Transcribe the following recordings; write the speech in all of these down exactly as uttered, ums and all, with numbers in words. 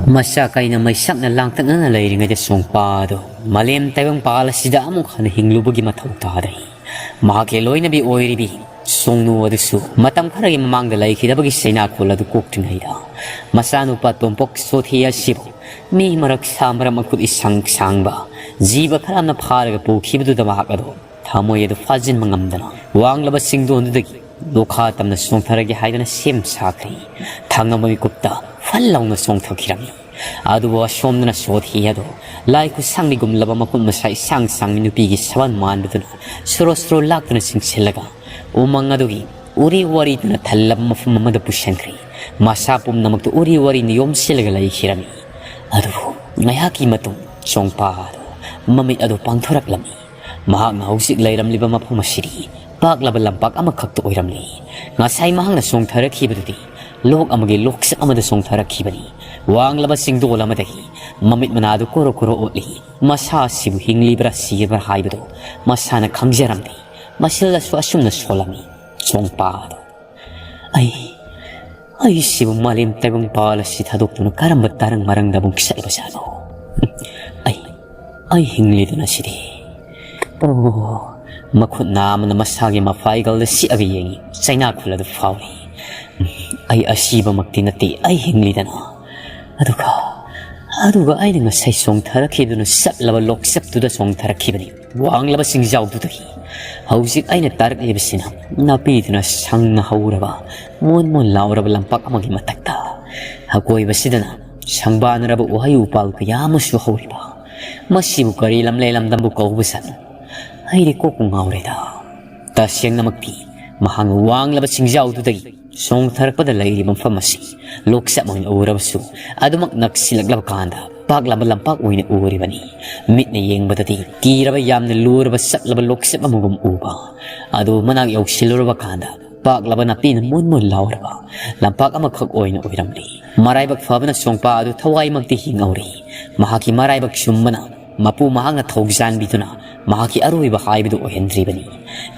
ꯃꯁꯥ ꯀꯩꯅ ꯃꯩꯁꯛꯅ ꯂꯥꯡꯇꯛꯅꯅ ꯂꯩꯔꯤꯉꯩꯗ ꯁꯣꯡꯄꯥ ꯑꯗꯨ ꯃꯥꯂꯦꯝ ꯇꯥꯏꯕꯪꯄꯥꯜ ꯑꯁꯤꯗ ꯑꯃꯨꯛ ꯍꯟꯅ ꯍꯤꯡꯂꯨꯕꯒꯤ ꯃꯊꯧ ꯇꯥꯔꯦ꯫ ꯃꯍꯥꯛꯀꯤ ꯂꯣꯏꯅꯕꯤ ꯑꯣꯏꯔꯤꯕꯤ ꯁꯣꯡꯅꯨ ꯑꯗꯨꯁꯨ ꯃꯇꯝ ꯈꯔꯒꯤ ꯃꯃꯥꯡꯗ ꯂꯩꯈꯤꯗꯕꯒꯤ ꯆꯩꯅꯥꯈꯣꯜ ꯑꯗꯨ ꯀꯣꯛꯇ꯭ꯔꯤꯉꯩꯗ, ꯃꯆꯥꯅꯨꯄꯥ ꯇꯣꯝꯄꯣꯛ ꯆꯣꯊꯤ ꯑꯁꯤꯕꯨ ꯃꯤ ꯃꯔꯛ ꯁꯥ ꯃꯔꯛ ꯃꯈꯨꯠ ꯏꯁꯪ ꯁꯥꯡꯕ ꯖꯤꯕ ꯈꯔ ꯑꯃꯅ ꯐꯥꯔꯒ ꯄꯨꯈꯤꯕꯗꯨꯗ ꯃꯍꯥꯛ ꯑꯗꯨ ꯊꯃꯣꯏ ꯑꯗꯨ ꯐꯥꯖꯤꯟꯕ ꯉꯝꯗꯅ ꯋꯥꯡꯂꯕ ꯆꯤꯡꯗꯣꯟꯗꯨꯗꯒꯤ ꯂꯣꯈꯥ ꯇꯝꯅ ꯆꯣꯡꯊꯔꯒꯦ ꯍꯥꯏꯗꯅ ꯁꯦꯝ ꯁꯥꯈ꯭ꯔꯦ꯫ ꯊꯪꯅꯕ ꯃꯤꯀꯨꯞꯇ ꯐꯜ ꯂꯥꯎꯅ ꯆꯣꯡꯊꯈꯤꯔꯝꯃꯤ꯫ ꯑꯗꯨꯕꯨ ꯑꯁꯣꯝꯗꯅ ꯁꯣꯊꯤ ꯑꯗꯨ ꯂꯥꯏ ꯈꯨꯠꯁꯥꯡꯕꯤꯒꯨꯝꯂꯕ ꯃꯈꯨꯠ ꯃꯁꯥ ꯏꯁꯥꯡ ꯁꯥꯡꯕꯤ ꯅꯨꯄꯤꯒꯤ ꯁꯕꯟ ꯃꯥꯟꯕꯗꯨꯅ ꯁꯣꯔꯣ ꯁꯣꯔꯣ ꯂꯥꯛꯇꯨꯅ ꯆꯤꯡꯁꯤꯜꯂꯒ ꯎꯃꯪ ꯑꯗꯨꯒꯤ ꯎꯔꯤ ꯋꯥꯔꯤꯗꯨꯅ ꯊꯜꯂꯕ ꯃꯐꯝ ꯑꯃꯗ ꯄꯨꯁꯤꯟꯈ꯭ꯔꯦ꯫ ꯃꯁꯥ ꯄꯨꯝꯅꯃꯛꯇꯨ ꯎꯔꯤ ꯋꯥꯔꯤꯅ ꯌꯣꯝꯁꯤꯜꯂꯒ ꯂꯩꯈꯤꯔꯝꯃꯤ꯫ ꯑꯗꯨꯕꯨ ꯉꯥꯏꯍꯥꯛꯀꯤ ꯃꯇꯨꯡ ꯆꯣꯡꯄꯥ ꯑꯗꯨ ꯃꯃꯤꯠ ꯑꯗꯨ ꯄꯥꯡꯊꯣꯔꯛꯂꯝꯃꯤ꯫ ꯃꯍꯥꯛꯅ ꯍꯧꯖꯤꯛ ꯂꯩꯔꯝꯂꯤꯕ ꯃꯐꯝ ꯑꯁꯤꯗꯤ ꯄꯥꯛꯂꯕ ꯂꯝꯄꯥꯛ ꯑꯃꯈꯛꯇ ꯑꯣꯏꯔꯝꯂꯤ꯫ ꯉꯁꯥꯏ ꯃꯍꯥꯛꯅ ꯆꯣꯡꯊꯔꯛꯈꯤꯕꯗꯨꯗꯤ ꯂꯣꯛ ꯑꯃꯒꯤ ꯂꯣꯛꯆꯞ ꯑꯃꯗ ꯆꯣꯡꯊꯔꯛꯈꯤꯕꯅꯤ꯫ ꯋꯥꯡꯂꯕ ꯆꯤꯡꯗꯣꯜ ꯑꯃꯗꯒꯤ ꯃꯃꯤꯠ ꯃꯅꯥꯗꯨ ꯀꯣꯔꯣ ꯀꯣꯔꯣ ꯑꯣꯠꯂꯤ꯫ ꯃꯁꯥ ꯑꯁꯤꯕꯨ ꯍꯤꯡꯂꯤꯕ꯭ꯔꯥ ꯁꯤꯔꯕ꯭ꯔꯥ ꯍꯥꯏꯕꯗꯨ ꯃꯁꯥꯅ ꯈꯪꯖꯔꯝꯗꯦ꯫ ꯃꯁꯤꯜ ꯑꯁꯨ ꯑꯁꯨꯝꯅ ꯁꯣꯜꯂꯝꯃꯤ꯫ ꯆꯣꯡꯄꯥ ꯑꯗꯨ ꯑꯩ, ꯑꯩꯁꯤꯕꯨ ꯃꯥꯂꯦꯝ ꯇꯥꯏꯕꯪꯄꯥꯜ ꯑꯁꯤ ꯊꯥꯗꯣꯛꯇꯨꯅ ꯀꯔꯝꯕ ꯇꯔꯪ ꯃꯔꯪꯗ ꯑꯃꯨꯛ ꯆꯠꯂꯤꯕꯖꯥꯠꯅꯣ? ꯑꯩ, ꯑꯩ ꯍꯤꯡꯂꯤꯗꯨꯅ ꯁꯤꯗꯤ꯫ ꯑꯣ, ꯃꯈꯨꯠ ꯅꯥꯝꯃꯅ ꯃꯁꯥꯒꯤ ꯃꯐꯥꯏꯒꯜꯗ ꯁꯤꯛꯑꯒ ꯌꯦꯡꯉꯤ꯫ ꯆꯩꯅꯥꯈꯨꯜ ꯑꯗꯨ ꯐꯥꯎꯔꯤ꯫ ꯑꯩ ꯑꯁꯤꯕꯃꯛꯇꯤ ꯅꯠꯇꯦ, ꯑꯩ ꯍꯤꯡꯂꯤꯗꯅ꯫ ꯑꯗꯨꯒ, ꯑꯗꯨꯒ ꯑꯩꯅ ꯉꯁꯥꯏ ꯆꯣꯡꯊꯔꯛꯈꯤꯕꯗꯨꯅ ꯆꯠꯂꯕ ꯂꯣꯛꯆꯞꯇꯨꯗ ꯆꯣꯡꯊꯔꯛꯈꯤꯕꯅꯤ꯫ ꯋꯥꯡꯂꯕ ꯆꯤꯡꯖꯥꯎꯗꯨꯗꯒꯤ꯫ ꯍꯧꯖꯤꯛ ꯑꯩꯅ ꯇꯥꯔꯛꯂꯤꯕꯁꯤꯅ ꯅꯥꯄꯤꯗꯨꯅ ꯁꯪꯅ ꯍꯧꯔꯕ, ꯃꯣꯟ ꯃꯣꯟ ꯂꯥꯎꯔꯕ ꯂꯝꯄꯥꯛ ꯑꯃꯒꯤ ꯃꯊꯛꯇ꯫ ꯑꯀꯣꯏꯕꯁꯤꯗꯅ ꯁꯪꯕꯥꯅꯔꯕ ꯎꯍꯩ ꯎꯄꯥꯜ ꯀꯌꯥ ꯑꯃꯁꯨ ꯍꯧꯔꯤꯕ꯫ ꯃꯁꯤꯕꯨ ꯀꯔꯤ ꯂꯝꯂꯩ ꯂꯝꯗꯝꯕꯨ ꯀꯧꯕꯖꯥꯠꯅꯣ? ꯑꯩꯗꯤ ꯀꯣꯛꯄꯨ ꯉꯥꯎꯔꯦꯗ꯫ ꯇꯁꯦꯡꯅꯃꯛꯇꯤ ꯃꯍꯥꯛꯅ ꯋꯥꯡꯂꯕ ꯆꯤꯡꯖꯥꯎꯗꯨꯗꯒꯤ ꯆꯣꯡꯊꯔꯛꯄꯗ ꯂꯩꯔꯤꯕ ꯃꯐꯝ ꯑꯁꯤ ꯂꯣꯛꯆꯞ ꯑꯣꯏꯅ ꯎꯔꯕꯁꯨ, ꯑꯗꯨꯃꯛ ꯅꯛꯁꯤꯜꯂꯛꯂꯕ ꯀꯥꯟꯗ ꯄꯥꯛꯂꯕ ꯂꯝꯄꯥꯛ ꯑꯣꯏꯅ ꯎꯔꯤꯕꯅꯤ꯫ ꯃꯤꯠꯅ ꯌꯦꯡꯕꯗꯗꯤ ꯀꯤꯔꯕ ꯌꯥꯝꯅ ꯂꯨꯔꯕ ꯆꯠꯂꯕ ꯂꯣꯛꯆꯞ ꯑꯃꯒꯨꯝ ꯎꯕ꯫ ꯑꯗꯨ ꯃꯅꯥꯛ ꯌꯧꯁꯤꯜꯂꯨꯔꯕ ꯀꯥꯟꯗ ꯄꯥꯛꯂꯕ ꯅꯥꯄꯤꯅ ꯃꯣꯟ ꯃꯣꯟ ꯂꯥꯎꯔꯕ ꯂꯝꯄꯥꯛ ꯑꯃꯈꯛ ꯑꯣꯏꯅ ꯑꯣꯏꯔꯝꯂꯤ꯫ ꯃꯔꯥꯏꯕꯛ ꯐꯕꯅ ꯆꯣꯡꯄꯥ ꯑꯗꯨ ꯊꯋꯥꯏꯃꯛꯇꯤ ꯍꯤꯡꯍꯧꯔꯤ꯫ ꯃꯍꯥꯛꯀꯤ ꯃꯔꯥꯏꯕꯛ ꯆꯨꯝꯕꯅ ꯃꯄꯨ ꯃꯍꯥꯛꯅ ꯊꯧꯖꯥꯟꯕꯤꯗꯨꯅ ꯃꯍꯥꯛꯀꯤ ꯑꯔꯣꯏꯕ ꯍꯥꯏꯕꯗꯨ ꯑꯣꯏꯍꯟꯗ꯭ꯔꯤꯕꯅꯤ꯫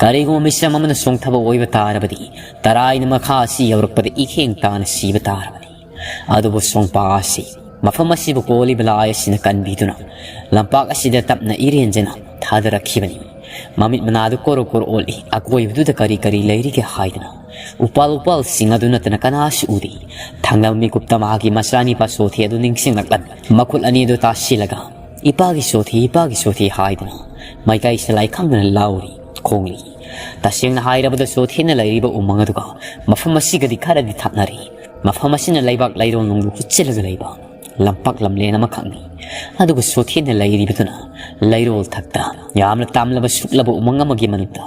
ꯀꯔꯤꯒꯨꯝꯕ ꯃꯤꯆꯝ ꯑꯃꯅ ꯆꯣꯡꯊꯕ ꯑꯣꯏꯕ ꯇꯥꯔꯕꯗꯤ ꯇꯔꯥꯏꯅ ꯃꯈꯥ ꯑꯁꯤ ꯌꯧꯔꯛꯄꯗ ꯏꯈꯦꯡ ꯇꯥꯅ ꯁꯤꯕ ꯇꯥꯔꯕꯅꯤ꯫ ꯑꯗꯨꯕꯨ ꯆꯣꯡꯄꯥ ꯑꯁꯤ ꯃꯐꯝ ꯑꯁꯤꯕꯨ ꯀꯣꯜꯂꯤꯕ ꯂꯥꯏ ꯑꯁꯤꯅ ꯀꯟꯕꯤꯗꯨꯅ ꯂꯝꯄꯥꯛ ꯑꯁꯤꯗ ꯇꯞꯅ ꯏꯔꯦꯟꯖꯅ ꯊꯥꯗꯔꯛꯈꯤꯕꯅꯤ꯫ ꯃꯃꯤꯠ ꯃꯅꯥꯗꯨ ꯀꯣꯔꯣ ꯀꯣꯔꯣ ꯑꯣꯜꯂꯤ, ꯑꯀꯣꯏꯕꯗꯨꯗ ꯀꯔꯤ ꯀꯔꯤ ꯂꯩꯔꯤꯒꯦ ꯍꯥꯏꯗꯅ꯫ ꯎꯄꯥꯜ ꯎꯄꯥꯜꯁꯤꯡ ꯑꯗꯨ ꯅꯠꯇꯅ ꯀꯅꯥꯁꯨ ꯎꯗꯦ꯫ ꯊꯪꯅꯕ ꯃꯤꯀꯨꯞꯇ ꯃꯍꯥꯛꯀꯤ ꯃꯆꯥꯅꯤꯄꯥ ꯁꯣꯊꯤ ꯑꯗꯨ ꯅꯤꯡꯁꯤꯡꯂꯛꯂꯝꯃꯤ꯫ ꯃꯈꯨꯠ ꯑꯅꯤ ꯑꯗꯨ ꯇꯥꯁꯤꯜꯂꯒ, "ꯏꯄꯥꯒꯤ ꯁꯣꯊꯤ, ꯏꯄꯥꯒꯤ ꯁꯣꯊꯤ" ꯍꯥꯏꯗꯨꯅ ꯃꯥꯏꯀꯩ ꯁꯂꯥꯏ ꯈꯪꯗꯅ ꯂꯥꯎꯔꯤ, ꯈꯣꯡꯂꯤ꯫ ꯇꯁꯦꯡꯅ ꯍꯥꯏꯔꯕꯗ ꯁꯣꯊꯤꯅ ꯂꯩꯔꯤꯕ ꯎꯃꯪ ꯑꯗꯨꯒ ꯃꯐꯝ ꯑꯁꯤꯒꯗꯤ ꯈꯔꯗꯤ ꯊꯥꯞꯅꯔꯤ꯫ ꯃꯐꯝ ꯑꯁꯤꯅ ꯂꯩꯕꯥꯛ ꯂꯩꯔꯣꯜ ꯅꯨꯡꯂꯨ ꯍꯨꯠꯆꯤꯜꯂꯒ ꯂꯩꯕ ꯂꯝꯄꯥꯛ ꯂꯝꯂꯦꯟ ꯑꯃꯈꯛꯅꯤ꯫ ꯑꯗꯨꯒ ꯁꯣꯊꯤꯅ ꯂꯩꯔꯤꯕꯗꯨꯅ ꯂꯩꯔꯣꯜ ꯊꯛꯇ ꯌꯥꯝꯅ ꯇꯥꯝꯂꯕ ꯁꯨꯛꯂꯕ ꯎꯃꯪ ꯑꯃꯒꯤ ꯃꯅꯨꯡꯗ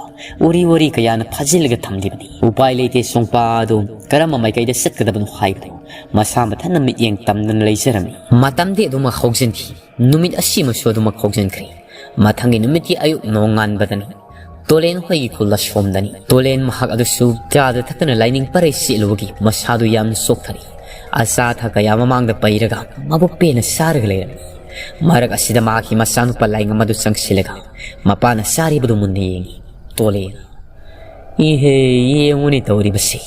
ꯎꯔꯤ ꯋꯥꯔꯤ ꯀꯌꯥꯅ ꯐꯥꯖꯤꯜꯂꯒ ꯊꯝꯂꯤꯕꯅꯤ꯫ ꯎꯄꯥꯏ ꯂꯩꯇꯦ ꯁꯣꯡꯄꯥ ꯑꯗꯨ ꯀꯔꯝꯕ ꯃꯥꯏꯀꯩꯗ ꯆꯠꯀꯗꯕꯅꯣ ꯍꯥꯏꯕꯗꯨ ꯃꯁꯥ ꯃꯊꯟꯇ ꯃꯤꯠꯌꯦꯡ ꯇꯝꯗꯨꯅ ꯂꯩꯖꯔꯝꯃꯤ꯫ ꯃꯇꯝꯗꯤ ꯑꯗꯨꯃꯛ ꯍꯧꯖꯤꯟꯈꯤ꯫ ꯅꯨꯃꯤꯠ ꯑꯁꯤꯃꯁꯨ ꯑꯗꯨꯃꯛ ꯍꯧꯖꯤꯟꯈ꯭ꯔꯦ꯫ ꯃꯊꯪꯒꯤ ꯅꯨꯃꯤꯠꯀꯤ ꯑꯌꯨꯛ ꯅꯣꯡꯉꯥꯟꯕꯗꯅꯤ꯫ ꯇꯣꯂꯦꯟ ꯍꯣꯏꯒꯤ ꯈꯨꯜ ꯑꯁꯣꯝꯗꯅꯤ꯫ ꯇꯣꯂꯦꯟ ꯃꯍꯥꯛ ꯑꯗꯨꯁꯨ ꯆꯥꯗ ꯊꯛꯇꯅ ꯂꯥꯏꯅꯤꯡ ꯄꯔꯩ ꯁꯦꯠꯂꯨꯕꯒꯤ ꯃꯁꯥꯗꯨ ꯌꯥꯝꯅ ꯆꯣꯛꯊꯔꯤ꯫ ꯑꯆꯥ ꯑꯊꯛ ꯀꯌꯥ ꯃꯃꯥꯡꯗ ꯄꯩꯔꯒ ꯃꯕꯨꯛ ꯄꯦꯟꯅ ꯆꯥꯔꯒ ꯂꯩꯔꯝꯃꯤ꯫ ꯃꯔꯛ ꯑꯁꯤꯗ ꯃꯍꯥꯛꯀꯤ ꯃꯆꯥꯅꯨꯄꯥ ꯂꯥꯏꯉꯝ ꯑꯗꯨ ꯆꯪꯁꯤꯜꯂꯒ ꯃꯄꯥꯅ ꯆꯥꯔꯤꯕꯗꯨ ꯃꯨꯟꯅ ꯌꯦꯡꯉꯤ꯫ ꯇꯣꯂꯦꯟ, "ꯏꯍꯦ, ꯌꯦꯡꯉꯨꯅꯦ ꯇꯧꯔꯤꯕꯁꯤ꯫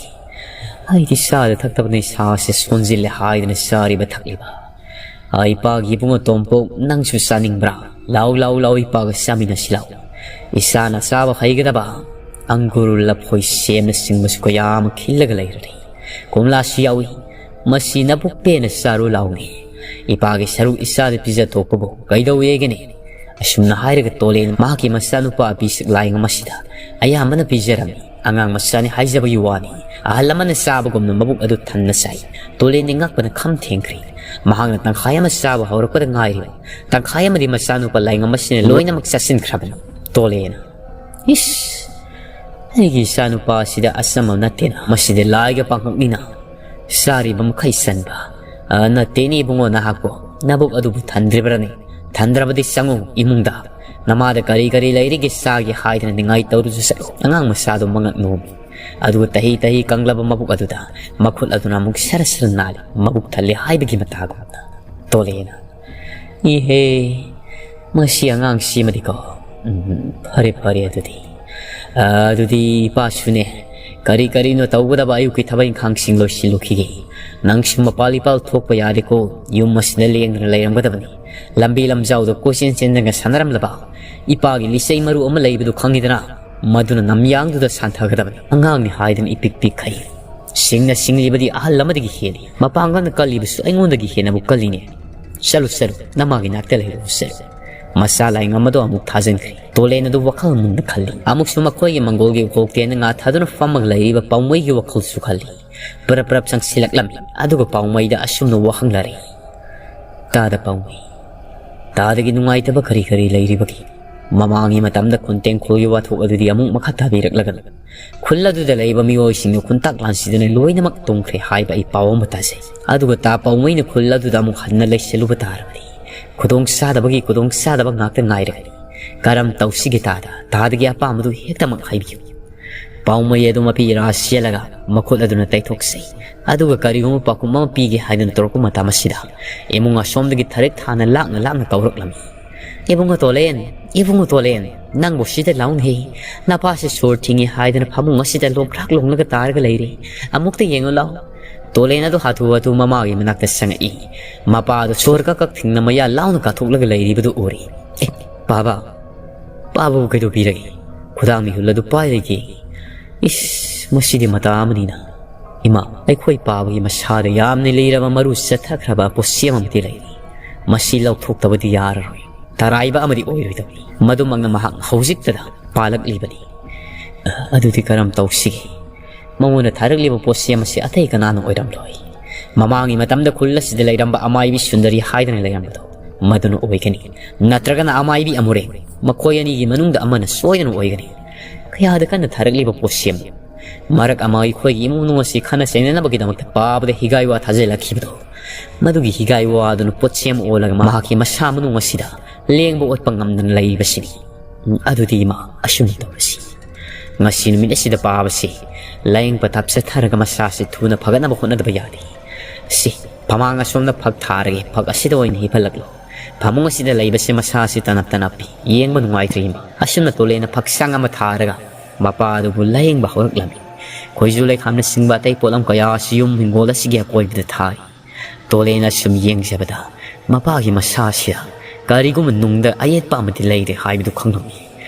ꯑꯩꯗꯤ ꯆꯥꯗ ꯊꯛꯇꯕꯅ ꯏꯁꯥꯁꯦ ꯁꯣꯟꯖꯤꯜꯂꯦ ꯍꯥꯏꯗꯅ ꯆꯥꯔꯤꯕ ꯊꯛꯂꯤꯕ꯫ ꯑ, ꯏꯄꯥꯒꯤ ꯏꯕꯨꯡꯉꯣ ꯇꯣꯝꯄꯣꯛ, ꯅꯪꯁꯨ ꯆꯥꯅꯤꯡꯕ꯭ꯔꯥ? ꯂꯥꯎ, ꯂꯥꯎ, ꯂꯥꯎ, ꯏꯄꯥꯒ ꯆꯥꯃꯤꯟꯅꯁꯤ ꯂꯥꯎ꯫ ꯏꯁꯥꯅ ꯆꯥꯕ ꯍꯩꯒꯗꯕ ꯑꯪꯒꯨꯔ, ꯂꯐꯣꯏ, ꯁꯦꯝꯅꯆꯤꯡꯕꯁꯨ ꯀꯌꯥ ꯑꯃ ꯈꯤꯜꯂꯒ ꯂꯩꯔꯔꯦ꯫ ꯀꯣꯝꯂꯥꯁꯨ ꯌꯥꯎꯏ꯫ ꯃꯁꯤ ꯅꯕꯨꯛ ꯄꯦꯟꯅ ꯆꯥꯔꯨ ꯂꯥꯎꯅꯦ꯫ ꯏꯄꯥꯒꯤ ꯁꯔꯨꯛ ꯏꯆꯥꯗ ꯄꯤꯖ ꯊꯣꯛꯄꯕꯨ ꯀꯩꯗꯧꯋꯦꯒꯦꯅꯦ?" ꯑꯁꯨꯝꯅ ꯍꯥꯏꯔꯒ ꯇꯣꯂꯦꯟ ꯃꯍꯥꯛꯀꯤ ꯃꯆꯥꯅꯨꯄꯥ ꯑꯄꯤꯁꯛ ꯂꯥꯏꯉꯝ ꯑꯁꯤꯗ ꯑꯌꯥꯝꯕꯅ ꯄꯤꯖꯔꯝꯃꯤ꯫ ꯑꯉꯥꯡ ꯃꯆꯥꯅꯤ ꯍꯥꯏꯖꯕꯒꯤ ꯋꯥꯅꯤ꯫ ꯑꯍꯜ ꯑꯃꯅ ꯆꯥꯕꯒꯨꯝꯅ ꯃꯕꯨꯛ ꯑꯗꯨ ꯊꯟꯅ ꯆꯥꯏ꯫ ꯇꯣꯂꯦꯟꯗꯤ ꯉꯛꯄꯅ ꯈꯝ ꯊꯦꯡꯈ꯭ꯔꯦ꯫ ꯃꯍꯥꯛꯅ ꯇꯪꯈꯥꯏ ꯑꯃ ꯆꯥꯕ ꯍꯧꯔꯛꯄꯗ ꯉꯥꯏꯔꯤ꯫ ꯇꯪꯈꯥꯏ ꯑꯃꯗꯤ ꯃꯆꯥꯅꯨꯄꯥ ꯂꯥꯏꯉꯝ ꯑꯁꯤꯅ ꯂꯣꯏꯅꯃꯛ ꯆꯥꯁꯤꯟꯈ꯭ꯔꯕꯅꯤ꯫ ꯇꯣꯂꯦꯟ, "ꯏꯁ! ꯑꯩꯒꯤ ꯏꯆꯥꯅꯨꯄꯥ ꯑꯁꯤꯗ ꯑꯆꯝꯕ ꯅꯠꯇꯦꯅ, ꯃꯁꯤꯗꯤ ꯂꯥꯏꯒ ꯄꯥꯡꯉꯛꯅꯤꯅ ꯆꯥꯔꯤꯕ ꯃꯈꯩ ꯆꯟꯕ꯫ ꯑ, ꯅꯠꯇꯦꯅꯦ ꯏꯕꯨꯡꯉꯣ, ꯅꯍꯥꯛꯄꯨ ꯅꯕꯨꯛ ꯑꯗꯨꯕꯨ ꯊꯟꯗ꯭ꯔꯤꯕ꯭ꯔꯅꯦ? ꯊꯟꯗ꯭ꯔꯕꯗꯤ ꯆꯪꯉꯨ ꯏꯃꯨꯡꯗ꯫ ꯅꯃꯥꯗ ꯀꯔꯤ ꯀꯔꯤ ꯂꯩꯔꯤꯒꯦ ꯆꯥꯒꯦ ꯍꯥꯏꯗꯅ ꯅꯤꯡꯉꯥꯏ ꯇꯧꯔꯨꯁꯨ ꯆꯠꯂꯨ꯫" ꯑꯉꯥꯡ ꯃꯆꯥꯗꯨ ꯃꯉꯛ ꯅꯣꯝꯃꯤ꯫ ꯑꯗꯨꯒ ꯇꯍꯤ ꯇꯍꯤ ꯀꯪꯂꯕ ꯃꯕꯨꯛ ꯑꯗꯨꯗ ꯃꯈꯨꯠ ꯑꯗꯨꯅ ꯑꯃꯨꯛ ꯁꯔ ꯁꯔ ꯅꯥꯜꯂꯤ, ꯃꯕꯨꯛ ꯊꯜꯂꯦ ꯍꯥꯏꯕꯒꯤ ꯃꯇꯥꯒꯨꯝꯅ꯫ ꯇꯣꯂꯦꯟꯅ, "ꯏꯍꯦ, ꯃꯁꯤ ꯑꯉꯥꯡꯁꯤꯃꯗꯤꯀꯣ, ꯎꯝ, ꯐꯔꯦ, ꯐꯔꯦ ꯑꯗꯨꯗꯤ꯫ ꯑ, ꯑꯗꯨꯗꯤ ꯏꯄꯥꯁꯨꯅꯦ, ꯀꯔꯤ ꯀꯔꯤꯅꯣ ꯇꯧꯒꯗꯕ ꯑꯌꯨꯛꯀꯤ ꯊꯕꯛ ꯏꯪꯈꯥꯡꯁꯤꯡ ꯂꯣꯏꯁꯤꯜꯂꯨꯈꯤꯒꯦ꯫ "ꯅꯪꯁꯨ ꯃꯄꯥꯜ ꯏꯄꯥꯜ ꯊꯣꯛꯄ ꯌꯥꯗꯦꯀꯣ, ꯌꯨꯝ ꯑꯁꯤꯗ ꯂꯦꯡꯗꯅ ꯂꯩꯔꯝꯒꯗꯕꯅꯤ꯫ ꯂꯝꯕꯤ ꯂꯝꯖꯥꯎꯗ ꯀꯣꯏꯆꯦꯟ ꯆꯦꯟꯗꯅ ꯁꯥꯟꯅꯔꯝꯂꯕ ꯏꯄꯥꯒꯤ ꯂꯤꯆꯩ ꯃꯔꯨ ꯑꯃ ꯂꯩꯕꯗꯨ ꯈꯪꯉꯤꯗꯅ? ꯃꯗꯨꯅ ꯅꯝꯌꯥꯡꯗꯨꯗ ꯁꯥꯟꯊꯒꯗꯕꯅꯤ꯫ ꯑꯉꯥꯡꯅꯤ ꯍꯥꯏꯗꯅ ꯏꯄꯤꯛ ꯄꯤꯛꯈꯩ꯫ ꯁꯤꯡꯅ ꯁꯤꯡꯂꯤꯕꯗꯤ ꯑꯍꯜ ꯑꯃꯗꯒꯤ ꯍꯦꯜꯂꯤ꯫ ꯃꯄꯥꯡꯒꯜꯅ ꯀꯜꯂꯤꯕꯁꯨ ꯑꯩꯉꯣꯟꯗꯒꯤ ꯍꯦꯟꯅꯕꯨ ꯀꯜꯂꯤꯅꯦ꯫ ꯆꯠꯂꯨ, ꯆꯠꯂꯨ, ꯅꯃꯥꯒꯤ ꯅꯥꯛꯇ ꯂꯩꯔꯨ, ꯆꯠꯂꯨ꯫" ꯃꯆꯥ ꯂꯥꯏꯉꯝ ꯑꯗꯨ ꯑꯃꯨꯛ ꯊꯥꯖꯤꯟꯈ꯭ꯔꯦ꯫ ꯇꯣꯂꯦꯟ ꯑꯗꯨ ꯋꯥꯈꯜ ꯃꯨꯟꯅ ꯈꯜꯂꯤ꯫ ꯑꯃꯨꯛꯁꯨ ꯃꯈꯣꯏꯒꯤ ꯃꯪꯒꯣꯜꯒꯤ ꯎꯀꯣꯛꯇꯦꯟꯗ ꯉꯥ ꯊꯥꯗꯨꯅ ꯐꯝꯃꯒ ꯂꯩꯔꯤꯕ ꯄꯥꯎꯃꯩꯒꯤ ꯋꯥꯈꯜꯁꯨ ꯈꯜꯂꯤ꯫ ꯄ꯭ꯔꯞ ꯄ꯭ꯔꯞ ꯆꯪꯁꯤꯜꯂꯛꯂꯝꯃꯤ꯫ ꯑꯗꯨꯒ ꯄꯥꯎꯃꯩꯗ ꯑꯁꯨꯝꯅ ꯋꯥꯍꯪ ꯂꯥꯔꯤ, "ꯇꯥꯗ ꯄꯥꯎꯃꯩ, ꯇꯥꯗꯒꯤ ꯅꯨꯡꯉꯥꯏꯇꯕ ꯀꯔꯤ ꯀꯔꯤ ꯂꯩꯔꯤꯕꯒꯦ?" ꯃꯃꯥꯡꯒꯤ ꯃꯇꯝꯗ ꯈꯨꯟ ꯇꯦꯡꯈꯣꯜꯒꯤ ꯋꯥꯊꯣꯛ ꯑꯗꯨꯗꯤ ꯑꯃꯨꯛ ꯃꯈꯥ ꯇꯥꯕꯤꯔꯛꯂꯒꯅꯨ꯫ ꯈꯨꯜ ꯑꯗꯨꯗ ꯂꯩꯕ ꯃꯤꯑꯣꯏꯁꯤꯡꯅ ꯈꯨꯟꯇꯥꯛ ꯂꯥꯟꯁꯤꯗꯨꯅ ꯂꯣꯏꯅꯃꯛ ꯇꯨꯝꯈ꯭ꯔꯦ ꯍꯥꯏꯕ ꯑꯩ ꯄꯥꯎ ꯑꯃ ꯇꯥꯖꯩ꯫ ꯑꯗꯨꯒ ꯇꯥ ꯄꯥꯎꯃꯩꯅ ꯈꯨꯜ ꯑꯗꯨꯗ ꯑꯃꯨꯛ ꯍꯟꯅ ꯂꯩꯁꯤꯜꯂꯨꯕ ꯇꯥꯔꯕꯗꯤ ꯈꯨꯗꯣꯡ ꯆꯥꯗꯕꯒꯤ ꯈꯨꯗꯣꯡ ꯆꯥꯗꯕ ꯉꯥꯛꯇ ꯉꯥꯏꯔꯒꯅꯤ꯫ ꯀꯔꯝ ꯇꯧꯁꯤꯒꯦ ꯇꯥꯗ? ꯇꯥꯗꯒꯤ ꯑꯄꯥꯝꯕꯗꯨ ꯍꯦꯛꯇꯃꯛ ꯍꯥꯏꯕꯤꯌꯨ꯫ ꯄꯥꯎꯃꯩ ꯑꯗꯨ ꯃꯄꯤ ꯏꯔꯥ ꯆꯦꯜꯂꯒ ꯃꯈꯨꯠ ꯑꯗꯨꯅ ꯇꯩꯊꯣꯛꯆꯩ꯫ ꯑꯗꯨꯒ ꯀꯔꯤꯒꯨꯝꯕ ꯄꯥꯎꯈꯨꯝ ꯑꯃ ꯄꯤꯒꯦ ꯍꯥꯏꯗꯨꯅ ꯇꯧꯔꯛꯄ ꯃꯇꯝ ꯑꯁꯤꯗ ꯏꯃꯨꯡ ꯑꯁꯣꯝꯗꯒꯤ ꯊꯔꯦꯛ ꯊꯥꯅ ꯂꯥꯛꯅ ꯂꯥꯛꯅ ꯀꯧꯔꯛꯂꯝꯃꯤ꯫ "ꯏꯕꯨꯡꯉꯣ ꯇꯣꯂꯦꯟ, ꯏꯕꯨꯡꯉꯣ ꯇꯣꯂꯦꯟ, ꯅꯪꯕꯨ ꯁꯤꯗ ꯂꯥꯛꯎꯅꯦꯍꯦ꯫ ꯅꯄꯥꯁꯦ ꯁꯣꯔ ꯊꯤꯡꯉꯤ ꯍꯥꯏꯗꯅ ꯐꯃꯨꯡ ꯑꯁꯤꯗ ꯂꯣꯡꯈ꯭ꯔꯥꯛ ꯂꯣꯡꯂꯒ ꯇꯥꯔꯒ ꯂꯩꯔꯦ꯫ ꯑꯃꯨꯛꯇ ꯌꯦꯡꯉꯨ ꯂꯥꯎ꯫" ꯇꯣꯂꯦꯟ ꯑꯗꯨ ꯍꯥꯊꯨ ꯍꯥꯊꯨ ꯃꯃꯥꯒꯤ ꯃꯅꯥꯛꯇ ꯆꯪꯉꯛꯏ꯫ ꯃꯄꯥ ꯑꯗꯨ ꯁꯣꯔ ꯀꯛ ꯀꯛ ꯊꯤꯡꯅ ꯃꯌꯥ ꯂꯥꯎꯅ ꯀꯥꯊꯣꯛꯂꯒ ꯂꯩꯔꯤꯕꯗꯨ ꯎꯔꯦ꯫ "ꯑꯦ, ꯄꯥꯕ, ꯄꯥꯕꯕꯨ ꯀꯩꯗꯧꯕꯤꯔꯒꯦ? ꯈꯨꯗꯥꯡ ꯃꯤꯍꯨꯜ ꯑꯗꯨ ꯄꯥꯏꯔꯒꯦ꯫ ꯏꯁ, ꯃꯁꯤꯗꯤ ꯃꯇꯥ ꯑꯃꯅꯤꯅ꯫ ꯏꯃꯥ, ꯑꯩꯈꯣꯏ ꯄꯥꯕꯒꯤ ꯃꯁꯥꯗ ꯌꯥꯝꯅ ꯂꯤꯔꯕ ꯃꯔꯨ ꯆꯠꯊꯈ꯭ꯔꯕ ꯄꯣꯠꯁꯦꯝ ꯑꯃꯗꯤ ꯂꯩꯔꯤ꯫ ꯃꯁꯤ ꯂꯧꯊꯣꯛꯇꯕꯗꯤ ꯌꯥꯔꯔꯣꯏ꯫ ꯇꯔꯥꯏꯕ ꯑꯃꯗꯤ ꯑꯣꯏꯔꯣꯏꯗꯕꯅꯤ꯫ ꯃꯗꯨꯃꯛꯅ ꯃꯍꯥꯛ ꯍꯧꯖꯤꯛꯇꯗ ꯄꯥꯜꯂꯛꯂꯤꯕꯅꯤ꯫" "ꯑꯗꯨꯗꯤ ꯀꯔꯝ ꯇꯧꯁꯤꯒꯦ? ꯃꯉꯣꯟꯗ ꯊꯥꯔꯛꯂꯤꯕ ꯄꯣꯠꯁꯦꯝ ꯑꯁꯤ ꯑꯇꯩ ꯀꯅꯥꯅ ꯑꯣꯏꯔꯝꯂꯣꯏ꯫ ꯃꯃꯥꯡꯒꯤ ꯃꯇꯝꯗ ꯈꯨꯜ ꯑꯁꯤꯗ ꯂꯩꯔꯝꯕ ꯑꯃꯥꯏꯕꯤ ꯁꯨꯟꯗꯔꯤ ꯍꯥꯏꯗꯅ ꯂꯩꯔꯝꯕꯗꯣ, ꯃꯗꯨꯅ ꯑꯣꯏꯒꯅꯤ꯫ ꯅꯠꯇ꯭ꯔꯒꯅ ꯑꯃꯥꯏꯕꯤ ꯑꯃꯨꯔꯦꯡ꯫ ꯃꯈꯣꯏ ꯑꯅꯤꯒꯤ ꯃꯅꯨꯡꯗ ꯑꯃꯅ ꯁꯣꯏꯗꯅ ꯑꯣꯏꯒꯅꯤ꯫ ꯀꯌꯥꯗ ꯀꯟꯅ ꯊꯥꯔꯛꯂꯤꯕ ꯄꯣꯠꯁꯦꯝ ꯑꯃ꯫ ꯃꯔꯛ ꯑꯃ ꯑꯩꯈꯣꯏꯒꯤ ꯏꯃꯨꯡ ꯃꯅꯨꯡ ꯑꯁꯤ ꯈꯟꯅ ꯆꯩꯅꯅꯕꯒꯤꯗꯃꯛꯇ ꯄꯥꯕꯗ ꯍꯤꯒꯥꯏ ꯋꯥ ꯊꯥꯖꯤꯜꯂꯛꯈꯤꯕꯗꯣ, ꯃꯗꯨꯒꯤ ꯍꯤꯒꯥꯏ ꯋꯥ ꯑꯗꯨꯅ ꯄꯣꯠꯁꯦꯝ ꯑꯣꯜꯂꯒ ꯃꯍꯥꯛꯀꯤ ꯃꯁꯥ ꯃꯅꯨꯡ ꯑꯁꯤꯗ ꯂꯦꯡꯕ ꯑꯣꯠꯄ ꯉꯝꯗꯅ ꯂꯩꯔꯤꯕꯁꯤꯅꯤ꯫ ꯎꯝ, ꯑꯗꯨꯗꯤ ꯏꯃꯥ, ꯑꯁꯨꯝꯅ ꯇꯧꯔꯁꯤ꯫ ꯉꯁꯤ ꯅꯨꯃꯤꯠ ꯑꯁꯤꯗ ꯄꯥꯕꯁꯤ ꯂꯥꯌꯦꯡ ꯄꯊꯥꯞ ꯆꯠꯊꯔꯒ ꯃꯁꯥꯁꯤ ꯊꯨꯅ ꯐꯒꯠꯅꯕ ꯍꯣꯠꯅꯗꯕ ꯌꯥꯗꯦ꯫ ꯁꯤ, ꯐꯃꯥꯡ ꯑꯁꯣꯝꯗ ꯐꯛ ꯊꯥꯔꯒꯦ, ꯐꯛ ꯑꯁꯤꯗ ꯑꯣꯏꯅ ꯍꯤꯞꯍꯜꯂꯛꯂꯣ꯫ ꯐꯃꯨꯡ ꯑꯁꯤꯗ ꯂꯩꯕꯁꯦ ꯃꯁꯥꯁꯤ ꯇꯅꯞ ꯇꯅꯞꯄꯤ, ꯌꯦꯡꯕ ꯅꯨꯡꯉꯥꯏꯇ꯭ꯔꯦ ꯏꯃꯥ꯫" ꯑꯁꯨꯝꯅ ꯇꯣꯂꯦꯟꯅ ꯐꯛꯁꯥꯡ ꯑꯃ ꯊꯥꯔꯒ ꯃꯄꯥ ꯑꯗꯨꯕꯨ ꯂꯥꯌꯦꯡꯕ ꯍꯧꯔꯛꯂꯝꯃꯤ꯫ ꯈꯣꯏꯖꯨ ꯂꯩꯈꯥꯝꯅꯆꯤꯡꯕ ꯑꯇꯩ ꯄꯣꯠꯂꯝ ꯀꯌꯥꯁꯨ ꯌꯨꯝ ꯍꯤꯡꯒꯣꯜ ꯑꯁꯤꯒꯤ ꯑꯀꯣꯏꯕꯗ ꯊꯥꯔꯤ꯫ ꯇꯣꯂꯦꯅ ꯁꯨꯝ ꯌꯦꯡꯖꯕꯗ ꯃꯄꯥꯒꯤ ꯃꯁꯥ ꯑꯁꯤꯗ ꯀꯔꯤꯒꯨꯝꯕ ꯅꯨꯡꯗ ꯑꯌꯦꯠꯄ ꯑꯃꯗꯤ ꯂꯩꯔꯦ ꯍꯥꯏꯕꯗꯨ ꯈꯪꯂꯝꯃꯤ꯫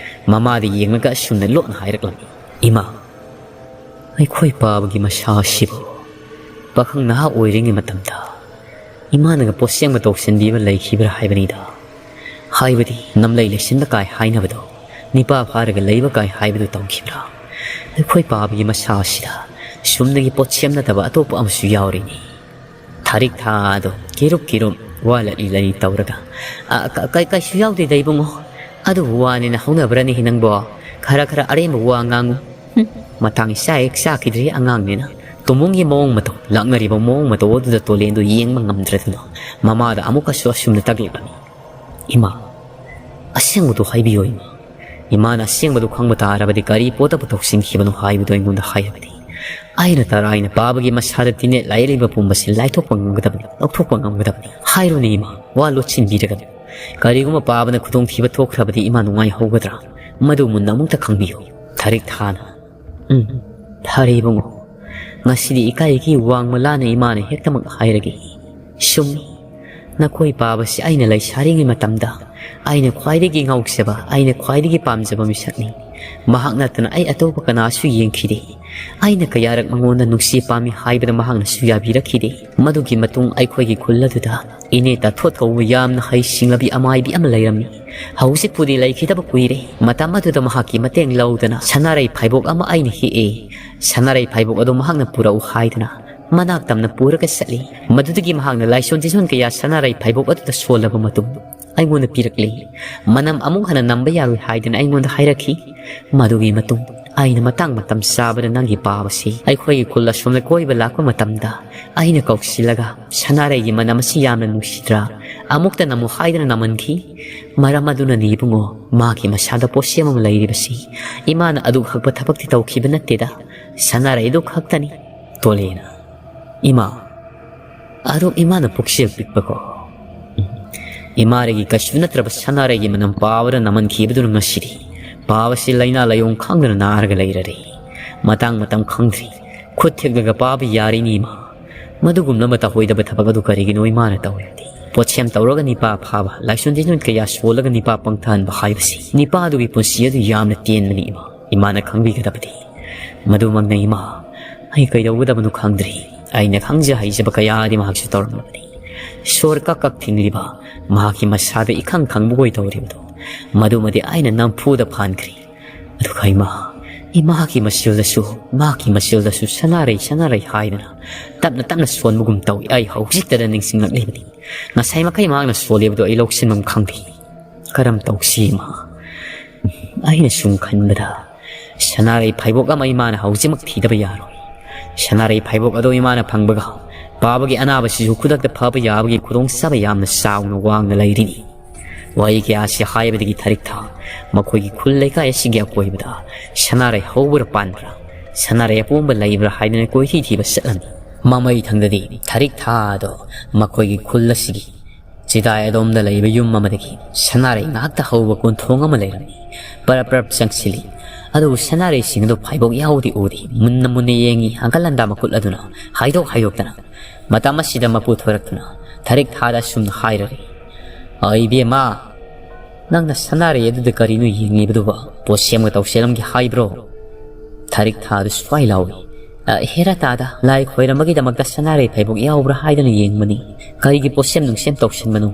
ꯃꯃꯥꯗ ꯌꯦꯡꯂꯒ ꯑꯁꯨꯝꯅ ꯂꯣꯠꯅ ꯍꯥꯏꯔꯛꯂꯝꯃꯤ, "ꯏꯃꯥ, ꯑꯩꯈꯣꯏ ꯄꯥꯕꯒꯤ ꯃꯁꯥ ꯑꯁꯤꯕꯨ ꯄꯥꯈꯪ ꯅꯍꯥ ꯑꯣꯏꯔꯤꯉꯩ ꯃꯇꯝꯗ ꯏꯃꯥꯅꯒ ꯄꯣꯠꯁꯦꯝꯒ ꯇꯧꯁꯤꯟꯕꯤꯕ ꯂꯩꯈꯤꯕ꯭ꯔꯥ ꯍꯥꯏꯕꯅꯤꯗ꯫ ꯍꯥꯏꯕꯗꯤ ꯅꯝꯂꯩ ꯂꯩꯁꯤꯟꯕ ꯀꯥꯏ ꯍꯥꯏꯅꯕꯗꯣ, ꯅꯤꯄꯥ ꯐꯥꯔꯒ ꯂꯩꯕ ꯀꯥꯏ ꯍꯥꯏꯕꯗꯨ ꯇꯧꯈꯤꯕ꯭ꯔꯥ? ꯑꯩꯈꯣꯏ ꯄꯥꯕꯒꯤ ꯃꯁꯥ ꯑꯁꯤꯗ ꯁꯨꯝꯅꯒꯤ ꯄꯣꯠꯁꯦꯝ ꯅꯠꯇꯕ ꯑꯇꯣꯞꯄ ꯑꯃꯁꯨ ꯌꯥꯎꯔꯤꯅꯤ꯫" ꯊꯥꯔꯤꯛ ꯊꯥ ꯑꯗꯣ ꯀꯤꯔꯨꯞ ꯀꯤꯔꯨꯞ ꯋꯥ ꯂꯠꯂꯤ ꯂꯠꯂꯤ ꯇꯧꯔꯒ, "ꯑ, ꯀ-, ꯀ-, ꯀꯩꯁꯨ ꯌꯥꯎꯗꯦꯗ ꯏꯕꯨꯡꯉꯣ꯫ ꯑꯗꯨꯕꯨ ꯋꯥꯅꯤꯅ ꯍꯧꯅꯕ꯭ꯔꯅꯦ ꯅꯪꯕꯣ? ꯈꯔ ꯈꯔ ꯑꯔꯦꯝꯕ ꯋꯥ ꯉꯥꯡꯉꯨ꯫" ꯍꯨꯝ, ꯃꯇꯥꯡ ꯏꯆꯥ ꯍꯦꯛ ꯆꯥꯈꯤꯗ꯭ꯔꯤ ꯑꯉꯥꯡꯅꯤꯅ꯫ ꯇꯨꯃꯨꯡꯒꯤ ꯃꯑꯣꯡ ꯃꯇꯧ, ꯂꯥꯛꯅꯔꯤꯕ ꯃꯑꯣꯡ ꯃꯇꯧ ꯑꯗꯨꯗ ꯇꯣꯂꯦꯟꯗꯨ ꯌꯦꯡꯕ ꯉꯝꯗ꯭ꯔꯗꯨꯅ ꯃꯃꯥꯗ ꯑꯃꯨꯛꯀꯁꯨ ꯑꯁꯨꯝꯅ ꯇꯛꯂꯛꯂꯝꯃꯤ, "ꯏꯃꯥ, ꯑꯁꯦꯡꯕꯗꯨ ꯍꯥꯏꯕꯤꯌꯣ ꯏꯃꯥ꯫ ꯏꯃꯥꯅ ꯑꯁꯦꯡꯕꯗꯨ ꯈꯪꯕ ꯇꯥꯔꯕꯗꯤ ꯀꯔꯤ ꯄꯣꯠꯇꯕꯨ ꯇꯧꯁꯤꯟꯈꯤꯕꯅꯣ ꯍꯥꯏꯕꯗꯨ ꯑꯩꯉꯣꯟꯗ ꯍꯥꯏꯔꯕꯗꯤ ꯑꯩꯅ ꯇꯔꯥꯏꯅ ꯄꯥꯕꯒꯤ ꯃꯁꯥꯗ ꯇꯤꯟꯅꯦꯠ ꯂꯥꯏꯔꯩꯕ ꯄꯨꯝꯕꯁꯤ ꯂꯥꯏꯊꯣꯛꯄ ꯉꯝꯒꯗꯕꯅꯤ, ꯂꯧꯊꯣꯛꯄ ꯉꯝꯒꯗꯕꯅꯤ꯫ ꯍꯥꯏꯔꯨꯅꯦ ꯏꯃꯥ, ꯋꯥ ꯂꯣꯠꯁꯤꯟꯕꯤꯔꯒꯅꯨ꯫ ꯀꯔꯤꯒꯨꯝꯕ ꯄꯥꯕꯅ ꯈꯨꯗꯣꯡꯊꯤꯕ ꯊꯣꯛꯈ꯭ꯔꯕꯗꯤ ꯏꯃꯥ ꯅꯨꯡꯉꯥꯏꯍꯧꯒꯗ꯭ꯔꯥ? ꯃꯗꯨ ꯃꯨꯟꯅ ꯑꯃꯨꯛꯇ ꯈꯪꯕꯤꯌꯨ꯫" ꯊꯥꯔꯤꯛ ꯊꯥꯅ, "ꯎꯝ, ꯐꯔꯦ ꯏꯕꯨꯡꯉꯣ꯫ ꯉꯁꯤꯗꯤ ꯏꯀꯥꯏꯒꯤ ꯋꯥꯡꯃ ꯂꯥꯅ ꯏꯃꯥꯅ ꯍꯦꯛꯇꯃꯛ ꯍꯥꯏꯔꯒꯦ꯫ ꯆꯨꯝꯃꯤ, ꯅꯈꯣꯏ ꯄꯥꯕꯁꯤ ꯑꯩꯅ ꯂꯩꯁꯥꯔꯤꯉꯩ ꯃꯇꯝꯗ ꯑꯩꯅ ꯈ꯭ꯋꯥꯏꯗꯒꯤ ꯉꯥꯎꯖꯕ, ꯑꯩꯅ ꯈ꯭ꯋꯥꯏꯗꯒꯤ ꯄꯥꯝꯖꯕ ꯃꯤꯁꯛꯅꯤ꯫ ꯃꯍꯥꯛ ꯅꯠꯇꯅ ꯑꯩ ꯑꯇꯣꯞꯄ ꯀꯅꯥꯁꯨ ꯌꯦꯡꯈꯤꯗꯦ꯫ ꯑꯩꯅ ꯀꯌꯥꯔꯛ ꯃꯉꯣꯟꯗ ꯅꯨꯡꯁꯤ ꯄꯥꯝꯃꯤ ꯍꯥꯏꯕꯗ ꯃꯍꯥꯛꯅꯁꯨ ꯌꯥꯕꯤꯔꯛꯈꯤꯗꯦ꯫ ꯃꯗꯨꯒꯤ ꯃꯇꯨꯡ ꯑꯩꯈꯣꯏꯒꯤ ꯈꯨꯜ ꯑꯗꯨꯗ ꯏꯅꯦ ꯇꯥꯊꯣꯠ ꯀꯧꯕ ꯌꯥꯝꯅ ꯍꯩ ꯁꯤꯡꯂꯕꯤ ꯑꯃꯥꯏꯕꯤ ꯑꯃ ꯂꯩꯔꯝꯃꯤ꯫ ꯍꯧꯖꯤꯛꯄꯨꯗꯤ ꯂꯩꯈꯤꯗꯕ ꯀꯨꯏꯔꯦ꯫ ꯃꯇꯝ ꯑꯗꯨꯗ ꯃꯍꯥꯛꯀꯤ ꯃꯇꯦꯡ ꯂꯧꯗꯅ ꯁꯅꯥꯔꯩ ꯐꯥꯏꯕꯣꯛ ꯑꯃ ꯑꯩꯅ ꯍꯦꯛꯑꯦ꯫ ꯁꯅꯥꯔꯩ ꯐꯥꯏꯕꯣꯛ ꯑꯗꯨ ꯃꯍꯥꯛꯅ ꯄꯨꯔꯛꯎ ꯍꯥꯏꯗꯅ ꯃꯅꯥꯛ ꯇꯝꯅ ꯄꯨꯔꯒ ꯆꯠꯂꯤ꯫ ꯃꯗꯨꯗꯒꯤ ꯃꯍꯥꯛꯅ ꯂꯥꯏꯁꯣꯟ ꯆꯦꯁꯣꯟ ꯀꯌꯥ ꯁꯅꯥꯔꯩ ꯐꯥꯏꯕꯣꯛ ꯑꯗꯨꯗ ꯁꯣꯜꯂꯕ ꯃꯇꯨꯡ ꯑꯩꯉꯣꯟꯗ ꯄꯤꯔꯛꯂꯤ꯫ ꯃꯅꯝ ꯑꯃꯨꯛ ꯍꯟꯅ ꯅꯝꯕ ꯌꯥꯔꯣꯏ ꯍꯥꯏꯗꯅ ꯑꯩꯉꯣꯟꯗ ꯍꯥꯏꯔꯛꯈꯤ꯫ ꯃꯗꯨꯒꯤ ꯃꯇꯨꯡ ꯑꯩꯅ ꯃꯇꯥꯡ ꯃꯇꯝ ꯆꯥꯕꯗ ꯅꯪꯒꯤ ꯄꯥꯕꯁꯤ ꯑꯩꯈꯣꯏꯒꯤ ꯈꯨꯜ ꯑꯁꯣꯝꯗ ꯀꯣꯏꯕ ꯂꯥꯛꯄ ꯃꯇꯝꯗ ꯑꯩꯅ ꯀꯧꯁꯤꯜꯂꯒ ꯁꯅꯥꯔꯩꯒꯤ ꯃꯅꯝ ꯑꯁꯤ ꯌꯥꯝꯅ ꯅꯨꯡꯁꯤꯗ꯭ꯔꯥ? ꯑꯃꯨꯛꯇ ꯅꯝꯃꯨ ꯍꯥꯏꯗꯅ ꯅꯝꯍꯟꯈꯤ꯫ ꯃꯔꯝ ꯑꯗꯨꯅꯅꯤ ꯏꯕꯨꯡꯉꯣ, ꯃꯥꯒꯤ ꯃꯁꯥꯗ ꯄꯣꯠꯁꯦꯝ ꯑꯃ ꯂꯩꯔꯤꯕꯁꯤ꯫ ꯏꯃꯥꯅ ꯑꯗꯨ ꯈꯛꯄ ꯊꯕꯛꯇꯤ ꯇꯧꯈꯤꯕ ꯅꯠꯇꯦꯗ, ꯁꯅꯥꯔꯩꯗꯨ ꯈꯛꯇꯅꯤ꯫" ꯇꯣꯂꯦꯅ, "ꯏꯃꯥ, ꯑꯗꯨ ꯏꯃꯥꯅ ꯄꯨꯛꯆꯦꯜ ꯄꯤꯛꯄꯀꯣ꯫ ꯏꯃꯥꯔꯩꯒꯤ ꯀꯩꯁꯨ ꯅꯠꯇ꯭ꯔꯕ ꯁꯅꯥꯔꯩꯒꯤ ꯃꯅꯝ ꯄꯥꯕꯗ ꯅꯝꯍꯟꯈꯤꯕꯗꯨꯅ ꯉꯁꯤꯗꯤ ꯄꯥꯕꯁꯤ ꯂꯥꯏꯅꯥ ꯂꯥꯏꯑꯣꯡ ꯈꯪꯗꯅ ꯅꯥꯔꯒ ꯂꯩꯔꯔꯦ꯫ ꯃꯇꯥꯡ ꯃꯇꯝ ꯈꯪꯗ꯭ꯔꯤ꯫ ꯈꯨꯠ ꯊꯦꯛꯂꯒ ꯄꯥꯕ ꯌꯥꯔꯤꯅꯤ ꯏꯃꯥ꯫ ꯃꯗꯨꯒꯨꯝꯂꯕ ꯇꯧꯍꯣꯏꯗꯕ ꯊꯕꯛ ꯑꯗꯨ ꯀꯔꯤꯒꯤꯅꯣ ꯏꯃꯥꯅ ꯇꯧꯔꯤꯕꯗꯤ? ꯄꯣꯠꯁꯦꯝ ꯇꯧꯔꯒ ꯅꯤꯄꯥ ꯐꯥꯕ, ꯂꯥꯏꯁꯣꯟ ꯇꯤꯟꯖꯣꯟ ꯀꯌꯥ ꯁꯣꯜꯂꯒ ꯅꯤꯄꯥ ꯄꯪꯊꯍꯟꯕ ꯍꯥꯏꯕꯁꯤ ꯅꯤꯄꯥꯗꯨꯒꯤ ꯄꯨꯟꯁꯤ ꯑꯗꯨ ꯌꯥꯝꯅ ꯇꯦꯟꯕꯅꯤ ꯏꯃꯥ꯫ ꯏꯃꯥꯅ ꯈꯪꯕꯤꯒꯗꯕꯗꯤ꯫ ꯃꯗꯨꯃꯛꯅ ꯏꯃꯥ꯫ ꯑꯩ ꯀꯩꯗꯧꯒꯗꯕꯅꯣ ꯈꯪꯗ꯭ꯔꯤ꯫ ꯑꯩꯅ ꯈꯪꯖ ꯍꯩꯖꯕ ꯀꯌꯥꯗꯤ ꯃꯍꯥꯛꯁꯨ ꯇꯧꯔꯝꯂꯕꯅꯤ꯫ ꯁꯣꯔ ꯀꯛ ꯀꯛ ꯊꯤꯡꯂꯤꯕ, ꯃꯍꯥꯛꯀꯤ ꯃꯁꯥꯗ ꯏꯈꯪ ꯈꯪꯕ ꯑꯣꯏ ꯇꯧꯔꯤꯕꯗꯣ, ꯃꯗꯨꯃꯗꯤ ꯑꯩꯅ ꯅꯝꯐꯨꯗ ꯐꯥꯟꯈ꯭ꯔꯤ꯫ ꯑꯗꯨꯒ ꯏꯃꯥ, ꯏꯃꯥꯒꯤ ꯃꯁꯤꯜꯗꯁꯨ, ꯃꯥꯒꯤ ꯃꯁꯤꯜꯗꯁꯨ ꯁꯅꯥꯔꯩ, ꯁꯅꯥꯔꯩ ꯍꯥꯏꯗꯅ ꯇꯞꯅ ꯇꯞꯅ ꯁꯣꯟꯕꯒꯨꯝ ꯇꯧꯏ꯫ ꯑꯩ ꯍꯧꯖꯤꯛꯇꯗ ꯅꯤꯡꯁꯤꯡꯂꯛꯂꯤꯕꯅꯤ꯫ ꯉꯁꯥꯏ ꯃꯈꯩ ꯃꯍꯥꯛꯅ ꯁꯣꯜꯂꯤꯕꯗꯨ ꯑꯩ ꯂꯧꯁꯤꯟꯐꯝ ꯈꯪꯗꯦ꯫ ꯀꯔꯝ ꯇꯧꯁꯤ ꯏꯃꯥ? ꯑꯩꯅ ꯁꯨꯝ ꯈꯟꯕꯗ, ꯁꯅꯥꯔꯩ ꯐꯩꯕꯣꯛ ꯑꯃ ꯏꯃꯥꯅ ꯍꯧꯖꯤꯛꯃꯛ ꯊꯤꯗꯕ ꯌꯥꯔꯣꯏ꯫ ꯁꯅꯥꯔꯩ ꯐꯩꯕꯣꯛ ꯑꯗꯨ ꯏꯃꯥꯅ ꯐꯪꯕꯒ, ꯄꯥꯕꯒꯤ ꯑꯅꯥꯕꯁꯤꯁꯨ ꯈꯨꯗꯛꯇ ꯐꯕ ꯌꯥꯕꯒꯤ ꯈꯨꯗꯣꯡꯆꯥꯕ ꯌꯥꯝꯅ ꯆꯥꯎꯅ ꯋꯥꯡꯅ ꯂꯩꯔꯤꯅꯤ꯫ ꯋꯥꯍꯩ ꯀꯌꯥ ꯑꯁꯤ ꯍꯥꯏꯕꯗꯒꯤ ꯊꯥꯔꯤꯛꯊꯥ ꯃꯈꯣꯏꯒꯤ ꯈꯨꯜ ꯂꯩꯀꯥꯏ ꯑꯁꯤꯒꯤ ꯑꯀꯣꯏꯕꯗ ꯁꯅꯥꯔꯩ ꯍꯧꯕ꯭ꯔꯥ ꯄꯥꯟꯕ꯭ꯔꯥ, ꯁꯅꯥꯔꯩ ꯑꯄꯣꯝꯕ ꯂꯩꯕ꯭ꯔꯥ ꯍꯥꯏꯗꯅ ꯀꯣꯏꯊꯤ ꯊꯤꯕ ꯆꯠꯂꯝꯃꯤ꯫ ꯃꯃꯩ ꯊꯪꯗꯗꯤ ꯊꯥꯔꯤꯛꯊꯥ ꯑꯗꯣ ꯃꯈꯣꯏꯒꯤ ꯈꯨꯜ ꯑꯁꯤꯒꯤ ꯆꯤꯗꯥꯏ ꯑꯗꯣꯝꯗ ꯂꯩꯕ ꯌꯨꯝ ꯑꯃꯗꯒꯤ ꯁꯅꯥꯔꯩ ꯉꯥꯛꯇ ꯍꯧꯕ ꯀꯣꯟꯊꯣꯡ ꯑꯃ ꯂꯩꯔꯝꯃꯤ꯫ ꯄꯔꯞ ꯄꯔꯞ ꯆꯪꯁꯤꯜꯂꯤ꯫ ꯑꯗꯨꯕꯨ ꯁꯅꯥꯔꯩꯁꯤꯡ ꯑꯗꯨ ꯐꯥꯏꯕꯣꯛ ꯌꯥꯎꯗꯤ ꯎꯗꯦ꯫ ꯃꯨꯟꯅ ꯃꯨꯟꯅ ꯌꯦꯡꯉꯤ, ꯍꯪꯒꯠ ꯍꯟꯗꯥ ꯃꯈꯨꯠ ꯑꯗꯨꯅ ꯍꯥꯏꯗꯣꯛ ꯍꯥꯏꯗꯣꯛꯇꯅ꯫ ꯃꯇꯝ ꯑꯁꯤꯗ ꯃꯄꯨ ꯊꯣꯔꯛꯇꯨꯅ ꯊꯥꯔꯤꯛ ꯊꯥꯗ ꯑꯁꯨꯝꯅ ꯍꯥꯏꯔꯔꯤ, "ꯑ, ꯏꯕꯦꯝꯃ, ꯅꯪꯅ ꯁꯅꯥꯔꯩ ꯑꯗꯨꯗ ꯀꯔꯤꯅꯣ ꯌꯦꯡꯉꯤꯕꯗꯨꯕ? ꯄꯣꯠꯁꯦꯝꯒ ꯇꯧꯁꯦꯜꯂꯝꯒꯦ ꯍꯥꯏꯕ꯭ꯔꯣ?" ꯊꯥꯔꯤꯛ ꯊꯥꯗꯨ ꯁ꯭ꯋꯥꯏ ꯂꯥꯎꯏ, "ꯑ, ꯍꯦꯔꯥ ꯇꯥꯗ, ꯂꯥꯏ ꯈꯣꯏꯔꯝꯕꯒꯤꯗꯃꯛꯇ ꯁꯅꯥꯔꯩ ꯐꯩꯕꯣꯛ ꯌꯥꯎꯕ꯭ꯔꯥ ꯍꯥꯏꯗꯅ ꯌꯦꯡꯕꯅꯤ꯫ ꯀꯔꯤꯒꯤ ꯄꯣꯠꯁꯦꯝ ꯅꯨꯡꯁꯦꯝ ꯇꯧꯁꯤꯟꯕꯅꯣ?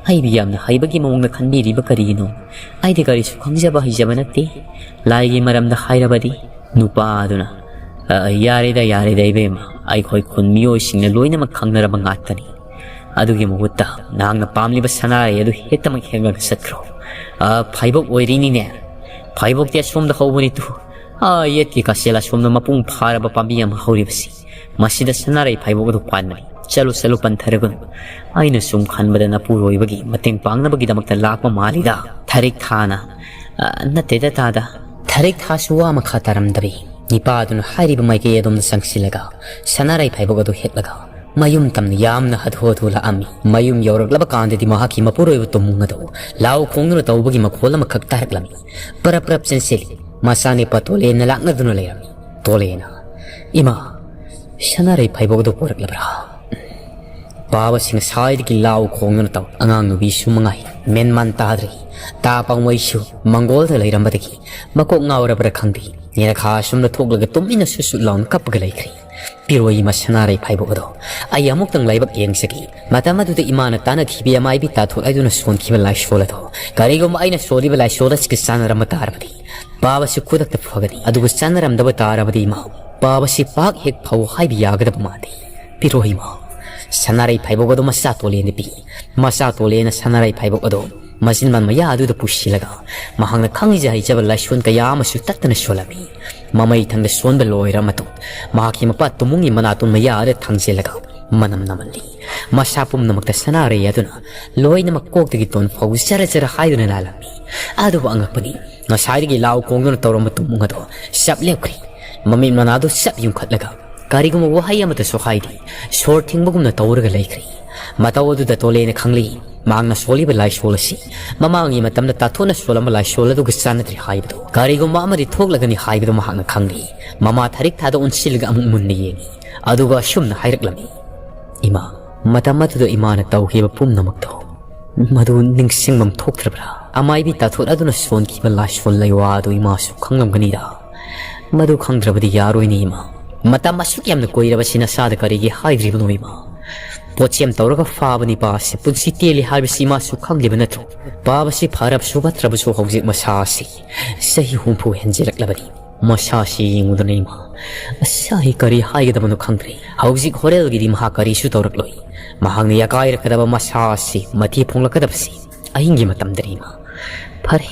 ꯑꯩꯕꯨ ꯌꯥꯝꯅ ꯍꯩꯕꯒꯤ ꯃꯑꯣꯡꯗ ꯈꯟꯕꯤꯔꯤꯕ ꯀꯔꯤꯒꯤꯅꯣ? ꯑꯩꯗꯤ ꯀꯔꯤꯁꯨ ꯈꯪꯖꯕ ꯍꯩꯖꯕ ꯅꯠꯇꯦ꯫ ꯂꯥꯏꯒꯤ ꯃꯔꯝꯗ ꯍꯥꯏꯔꯕꯗꯤ?" ꯅꯨꯄꯥ ꯑꯗꯨꯅ, "ꯑ, ꯌꯥꯔꯦꯗ, ꯌꯥꯔꯦꯗ ꯏꯕꯦꯝꯃ, ꯑꯩꯈꯣꯏ ꯈꯨꯟ ꯃꯤꯑꯣꯏꯁꯤꯡꯅ ꯂꯣꯏꯅꯃꯛ ꯈꯪꯅꯔꯕ ꯉꯥꯛꯇꯅꯤ꯫ ꯑꯗꯨꯒꯤ ꯃꯍꯨꯠꯇ ꯅꯍꯥꯛꯅ ꯄꯥꯝꯂꯤꯕ ꯁꯅꯥꯔꯩ ꯑꯗꯨ ꯍꯦꯛꯇꯃꯛ ꯍꯦꯛꯂꯒ ꯆꯠꯈ꯭ꯔꯣ꯫ ꯑ, ꯐꯩꯕꯣꯛ ꯑꯣꯏꯔꯤꯅꯤꯅꯦ꯫ ꯐꯩꯕꯣꯛꯇꯤ ꯑꯁꯣꯝꯗ ꯍꯧꯕꯅꯤ ꯇꯨ꯫ ꯑ, ꯌꯦꯠꯀꯤ ꯀꯥꯁꯦꯜ ꯑꯁꯣꯝꯗ ꯃꯄꯨꯡ ꯐꯥꯔꯕ ꯄꯥꯝꯕꯤ ꯑꯃ ꯍꯧꯔꯤꯕꯁꯤ, ꯃꯁꯤꯗ ꯁꯅꯥꯔꯩ ꯐꯩꯕꯣꯛ ꯑꯗꯨ ꯄꯥꯟꯕꯅꯤ꯫ ꯆꯠꯂꯨ, ꯆꯠꯂꯨ, ꯄꯟꯊꯔꯒꯅꯨ꯫ ꯑꯩꯅ ꯁꯨꯝ ꯈꯟꯕꯗ ꯅꯄꯨꯔꯣꯏꯕꯒꯤ ꯃꯇꯦꯡ ꯄꯥꯡꯅꯕꯒꯤꯗꯃꯛꯇ ꯂꯥꯛꯄ ꯃꯥꯜꯂꯤꯗ꯫" ꯊꯥꯔꯤꯛ ꯊꯥꯅ, "ꯑ, ꯅꯠꯇꯦꯗ ꯇꯥꯗ꯫" ꯊꯥꯔꯤꯛ ꯊꯥꯁꯨ ꯋꯥ ꯃꯈꯥ ꯇꯥꯔꯝꯗꯕꯤ, ꯅꯤꯄꯥ ꯑꯗꯨꯅ ꯍꯥꯏꯔꯤꯕ ꯃꯥꯏꯀꯩ ꯑꯗꯣꯝꯗ ꯆꯪꯁꯤꯜꯂꯒ ꯁꯅꯥꯔꯩ ꯐꯩꯕꯣꯛ ꯑꯗꯨ ꯍꯦꯛꯂꯒ ꯃꯌꯨꯝ ꯇꯝꯅ ꯌꯥꯝꯅ ꯍꯥꯊꯨ ꯍꯥꯊꯨ ꯂꯥꯛꯑꯝꯃꯤ꯫ ꯃꯌꯨꯝ ꯌꯧꯔꯛꯂꯕ ꯀꯥꯟꯗꯗꯤ ꯃꯍꯥꯛꯀꯤ ꯃꯄꯨꯔꯣꯏꯕ ꯇꯨꯝꯃꯨꯡ ꯑꯗꯨ ꯂꯥꯎ ꯈꯣꯡꯗꯨꯅ ꯇꯧꯕꯒꯤ ꯃꯈꯣꯜ ꯑꯃꯈꯛ ꯇꯥꯔꯛꯂꯝꯃꯤ꯫ ꯄꯔꯞ ꯄꯔꯞ ꯆꯦꯟꯁꯤꯜꯂꯤ꯫ ꯃꯆꯥꯅꯨꯄꯥ ꯇꯣꯂꯦꯟꯅ ꯂꯥꯛꯅꯗꯨꯅ ꯂꯩꯔꯝꯃꯤ꯫ ꯇꯣꯂꯦꯅ, "ꯏꯃꯥ, ꯁꯅꯥꯔꯩ ꯐꯩꯕꯣꯛ ꯑꯗꯨ ꯄꯨꯔꯛꯂꯕ꯭ꯔꯥ?" ꯄꯥꯕꯁꯤ ꯉꯁꯥꯏꯗꯒꯤ ꯂꯥꯎ ꯈꯣꯡꯗꯨꯅ ꯇꯧ꯫ ꯑꯉꯥꯡ ꯅꯨꯄꯤꯁꯨ ꯃꯉꯥꯏ, ꯃꯦꯟꯃꯥꯟ ꯇꯥꯗ꯭ꯔꯤ꯫ ꯇꯥ ꯄꯥꯎꯃꯩꯁꯨ ꯃꯪꯒꯣꯜꯗ ꯂꯩꯔꯝꯕꯗꯒꯤ ꯃꯀꯣꯛ ꯉꯥꯎꯔꯕ꯭ꯔꯥ ꯈꯪꯗꯦ, ꯌꯦꯅꯈꯥ ꯑꯁꯨꯝꯅ ꯊꯣꯛꯂꯒ ꯇꯨꯃꯤꯟꯅ ꯁꯨꯠ ꯁꯨꯠ ꯂꯥꯎꯅ ꯀꯞꯄꯒ ꯂꯩꯈ꯭ꯔꯦ꯫ "ꯄꯤꯔꯣ ꯏꯃꯥ ꯁꯅꯥꯔꯩ ꯐꯩꯕꯣꯛ ꯑꯗꯣ, ꯑꯩ ꯑꯃꯨꯛꯇꯪ ꯂꯥꯏꯕꯛ ꯌꯦꯡꯖꯒꯦ꯫ ꯃꯇꯝ ꯑꯗꯨꯗ ꯏꯃꯥꯅ ꯇꯥꯟꯅꯈꯤꯕ ꯑꯃꯥꯏꯕꯤ ꯇꯥꯊꯣꯠ ꯍꯥꯏꯗꯨꯅ ꯁꯣꯟꯈꯤꯕ ꯂꯥꯏꯁꯣꯜ ꯑꯗꯣ, ꯀꯔꯤꯒꯨꯝꯕ ꯑꯩꯅ ꯁꯣꯜꯂꯤꯕ ꯂꯥꯏꯁꯣꯜ ꯑꯁꯤꯒ ꯆꯥꯟꯅꯔꯝꯕ ꯇꯥꯔꯕꯗꯤ, ꯄꯥꯕꯁꯤ ꯈꯨꯗꯛꯇ ꯐꯒꯅꯤ꯫ ꯑꯗꯨꯕꯨ ꯆꯥꯟꯅꯔꯝꯗꯕ ꯇꯥꯔꯕꯗꯤ ꯏꯃꯥ, ꯄꯥꯕꯁꯤ ꯄꯥꯛ ꯍꯦꯛ ꯐꯧ ꯍꯥꯏꯕ ꯌꯥꯒꯗꯕ ꯃꯥꯟꯗꯦ꯫ ꯄꯤꯔꯣ ꯏꯃꯥ꯫" ꯁꯅꯥꯔꯩ ꯐꯩꯕꯣꯛ ꯑꯗꯣ ꯃꯆꯥ ꯇꯣꯂꯦꯅ ꯄꯤ꯫ ꯃꯆꯥ ꯇꯣꯂꯦꯅ ꯁꯅꯥꯔꯩ ꯐꯩꯕꯣꯛ ꯑꯗꯣ ꯃꯆꯤꯟꯕꯥꯟ ꯃꯌꯥ ꯑꯗꯨꯗ ꯄꯨꯁꯤꯜꯂꯒ ꯃꯍꯥꯛꯅ ꯈꯪꯖ ꯍꯩꯖꯕ ꯂꯥꯏꯁꯣꯟ ꯀꯌꯥ ꯑꯃꯁꯨ ꯇꯠꯇꯅ ꯁꯣꯜꯂꯝꯃꯤ꯫ ꯃꯃꯩ ꯊꯪꯗ ꯁꯣꯟꯕ ꯂꯣꯏꯔ ꯃꯇꯨꯡ ꯃꯍꯥꯛꯀꯤ ꯃꯄꯥ ꯇꯨꯃꯨꯡꯒꯤ ꯃꯅꯥꯇꯣꯟ ꯃꯌꯥ ꯑꯗꯨꯗ ꯊꯥꯡꯖꯤꯜꯂꯒ ꯃꯅꯝ ꯅꯝꯍꯜꯂꯤ꯫ ꯃꯁꯥ ꯄꯨꯝꯅꯃꯛꯇ ꯁꯅꯥꯔꯩ ꯑꯗꯨꯅ ꯂꯣꯏꯅꯃꯛ ꯀꯣꯛꯇꯒꯤ ꯇꯣꯟ ꯐꯥꯎ ꯖꯔ ꯖꯔ ꯍꯥꯏꯗꯨꯅ ꯂꯥꯜꯂꯝꯃꯤ꯫ ꯑꯗꯨꯕꯨ ꯑꯉꯛꯄꯅꯤ, ꯉꯁꯥꯏꯗꯒꯤ ꯂꯥꯎ ꯈꯣꯡꯗꯨꯅ ꯇꯧꯔꯝꯕ ꯇꯨꯃꯨꯡ ꯑꯗꯣ ꯆꯞ ꯂꯦꯞꯈ꯭ꯔꯦ꯫ ꯃꯃꯤꯠ ꯃꯅꯥꯗꯨ ꯆꯞ ꯌꯨꯡꯈꯠꯂꯒ ꯀꯔꯤꯒꯨꯝꯕ ꯋꯥꯍꯩ ꯑꯃꯠꯇꯁꯨ ꯍꯥꯏꯗꯦ꯫ ꯁꯣꯔ ꯊꯤꯡꯕꯒꯨꯝꯅ ꯇꯧꯔꯒ ꯂꯩꯈ꯭ꯔꯦ꯫ ꯃꯇꯧ ꯑꯗꯨꯗ ꯇꯣꯂꯦꯅ ꯈꯪꯂꯤ, ꯃꯍꯥꯛꯅ ꯁꯣꯜꯂꯤꯕ ꯂꯥꯏꯁꯣꯜ ꯑꯁꯤ ꯃꯃꯥꯡꯒꯤ ꯃꯇꯝꯗ ꯇꯥꯊꯣꯠꯅ ꯁꯣꯜꯂꯝꯕ ꯂꯥꯏꯁꯣꯜ ꯑꯗꯨꯒ ꯆꯥꯟꯅꯗ꯭ꯔꯦ ꯍꯥꯏꯕꯗꯨ꯫ ꯀꯔꯤꯒꯨꯝꯕ ꯑꯃꯗꯤ ꯊꯣꯛꯂꯒꯅꯤ ꯍꯥꯏꯕꯗꯨ ꯃꯍꯥꯛꯅ ꯈꯪꯂꯤ꯫ ꯃꯃꯥ ꯊꯔꯤꯛ ꯊꯥꯗ ꯑꯣꯟꯁꯤꯜꯂꯒ ꯑꯃꯨꯛ ꯃꯨꯟꯅ ꯌꯦꯡꯉꯤ꯫ ꯑꯗꯨꯒ ꯑꯁꯨꯝꯅ ꯍꯥꯏꯔꯛꯂꯝꯃꯤ, "ꯏꯃꯥ, ꯃꯇꯝ ꯑꯗꯨꯗ ꯏꯃꯥꯅ ꯇꯧꯈꯤꯕ ꯄꯨꯝꯅꯃꯛꯇꯣ ꯃꯗꯨ ꯅꯤꯡꯁꯤꯡꯐꯝ ꯊꯣꯛꯇ꯭ꯔꯕ꯭ꯔꯥ? ꯑꯃꯥꯏꯕꯤ ꯇꯥꯊꯣꯠ ꯑꯗꯨꯅ ꯁꯣꯟꯈꯤꯕ ꯂꯥꯏꯁꯣꯜ ꯂꯩꯋꯥ ꯑꯗꯨ ꯏꯃꯥꯁꯨ ꯈꯪꯂꯝꯒꯅꯤꯗ꯫ ꯃꯗꯨ ꯈꯪꯗ꯭ꯔꯕꯗꯤ ꯌꯥꯔꯣꯏꯅꯦ ꯏꯃꯥ꯫ ꯃꯇꯝ ꯑꯁꯨꯛ ꯌꯥꯝꯅ ꯀꯨꯏꯔꯕꯁꯤ ꯅꯁꯥꯗ ꯀꯔꯤꯒꯤ ꯍꯥꯏꯗ꯭ꯔꯤꯕꯅꯣ ꯏꯃꯥ? ꯄꯣꯠꯁꯦꯝ ꯇꯧꯔꯒ ꯐꯥꯕ ꯅꯤꯄꯥ ꯑꯁꯤ ꯄꯨꯟꯁꯤ ꯇꯦꯜꯂꯤ ꯍꯥꯏꯕꯁꯤ ꯏꯃꯥꯁꯨ ꯈꯪꯂꯤꯕ ꯅꯠꯇ꯭ꯔꯣ? ꯄꯥꯕꯁꯤ ꯐꯔꯕꯁꯨ ꯐꯠꯇ꯭ꯔꯕꯁꯨ ꯍꯧꯖꯤꯛ ꯃꯁꯥ ꯑꯁꯤ ꯆꯍꯤ ꯍꯨꯝꯐꯨ ꯍꯦꯟꯖꯤꯜꯂꯛꯂꯕꯅꯤ꯫ ꯃꯁꯥꯁꯤ ꯌꯦꯡꯉꯨꯗꯅ ꯏꯃꯥ, ꯑꯁ, ꯑꯩ ꯀꯔꯤ ꯍꯥꯏꯒꯗꯕꯅꯣ ꯈꯪꯗ꯭ꯔꯦ꯫ ꯍꯧꯖꯤꯛ ꯍꯣꯔꯦꯜꯒꯤꯗꯤ ꯃꯍꯥꯛ ꯀꯔꯤꯁꯨ ꯇꯧꯔꯛꯂꯣꯏ꯫ ꯃꯍꯥꯛꯅ ꯌꯥꯀꯥꯏꯔꯛꯀꯗꯕ ꯃꯁꯥ ꯑꯁꯤ ꯃꯊꯤ ꯐꯣꯡꯂꯛꯀꯗꯕꯁꯤ ꯑꯍꯤꯡꯒꯤ ꯃꯇꯝꯗꯅꯤ ꯏꯃꯥ꯫ ꯐꯔꯦ,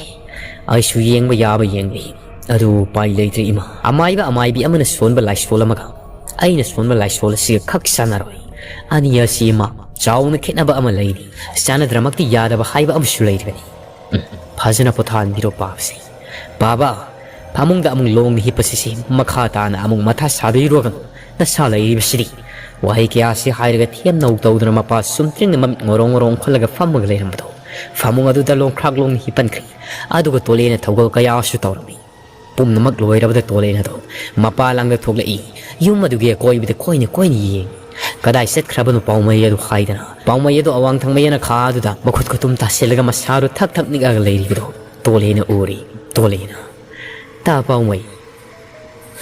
ꯑꯩꯁꯨ ꯌꯦꯡꯕ ꯌꯥꯕ ꯌꯦꯡꯂꯤ꯫ ꯑꯗꯨ ꯎꯄꯥꯏ ꯂꯩꯇ꯭ꯔꯦ ꯏꯃꯥ꯫ ꯑꯃꯥꯏꯕ ꯑꯃꯥꯏꯕꯤ ꯑꯃꯅ ꯁꯣꯟꯕ ꯂꯥꯏꯁꯣꯜ ꯑꯃꯒ ꯑꯩꯅ ꯁꯣꯟꯕ ꯂꯥꯏꯁꯣꯜ ꯑꯁꯤꯒ ꯈꯛ ꯆꯥꯟꯅꯔꯣꯏ꯫ ꯑꯅꯤ ꯑꯁꯤ ꯏꯃꯥ, ꯆꯥꯎꯅ ꯈꯦꯠꯅꯕ ꯑꯃ ꯂꯩꯔꯤ꯫ ꯆꯥꯟꯅꯗ꯭ꯔꯃꯛꯇꯤ ꯌꯥꯗꯕ ꯍꯥꯏꯕ ꯑꯃꯁꯨ ꯂꯩꯔꯤꯕꯅꯤ꯫ ꯎꯝ, ꯐꯖꯅ ꯄꯣꯊꯥꯍꯟꯕꯤꯔꯣ ꯄꯥꯕꯁꯦ꯫ ꯄꯥꯕ, ꯐꯃꯨꯡꯗ ꯑꯃꯨꯛ ꯂꯣꯡꯅ ꯍꯤꯞꯄꯁꯤꯁꯦ, ꯃꯈꯥ ꯇꯥꯅ ꯑꯃꯨꯛ ꯃꯊꯥ ꯁꯥꯕꯤꯔꯨꯔꯒꯅꯨ꯫ ꯅꯁꯥ ꯂꯩꯔꯤꯕꯁꯤꯗꯤ꯫ ꯋꯥꯍꯩ ꯀꯌꯥꯁꯤ ꯍꯥꯏꯔꯒ ꯊꯦꯝꯅꯧ ꯇꯧꯗꯨꯅ ꯃꯄꯥ ꯆꯨꯝꯇ꯭ꯔꯤꯡꯅ ꯃꯃꯤꯠ ꯉꯣꯔꯣꯡ ꯉꯣꯔꯣꯡ ꯑꯣꯟꯈꯠꯂꯒ ꯐꯝꯃꯒ ꯂꯩꯔꯝꯕꯗꯣ ꯐꯃꯨꯡ ꯑꯗꯨꯗ ꯂꯣꯡꯈ꯭ꯔꯥꯛ ꯂꯣꯡꯅ ꯍꯤꯞꯄꯟꯈ꯭ꯔꯦ꯫ ꯑꯗꯨꯒ ꯇꯣꯂꯦꯅ ꯊꯧꯒꯜ ꯀꯌꯥꯁꯨ ꯇꯧꯔꯝꯃꯤ꯫ ꯄꯨꯝꯅꯃꯛ ꯂꯣꯏꯔꯕꯗ ꯇꯣꯂꯦꯟ ꯑꯗꯨ ꯃꯄꯥ ꯂꯥꯡꯗ ꯊꯣꯛꯂꯛꯏ꯫ ꯌꯨꯝ ꯑꯗꯨꯒꯤ ꯑꯀꯣꯏꯕꯗ ꯀꯣꯏꯅ ꯀꯣꯏꯅ ꯌꯦꯡꯏ꯫ "ꯀꯗꯥꯏ ꯆꯠꯈ꯭ꯔꯕꯅꯣ ꯄꯥꯎꯃꯩ ꯑꯗꯨ?" ꯍꯥꯏꯗꯅ ꯄꯥꯎꯃꯩ ꯑꯗꯨ ꯑꯋꯥꯡ ꯊꯪꯕ ꯌꯦꯅꯈꯥ ꯑꯗꯨꯗ ꯃꯈꯨꯠ ꯈꯨꯇꯨꯝ ꯇꯥꯁꯤꯜꯂꯒ ꯃꯁꯥꯗꯨ ꯊꯛ ꯊꯛ ꯅꯤꯛꯑꯒ ꯂꯩꯔꯤꯕꯗꯨ ꯇꯣꯂꯦꯟꯅ ꯎꯔꯤ꯫ ꯇꯣꯂꯦꯟꯅ, "ꯇꯥ ꯄꯥꯎꯃꯩ,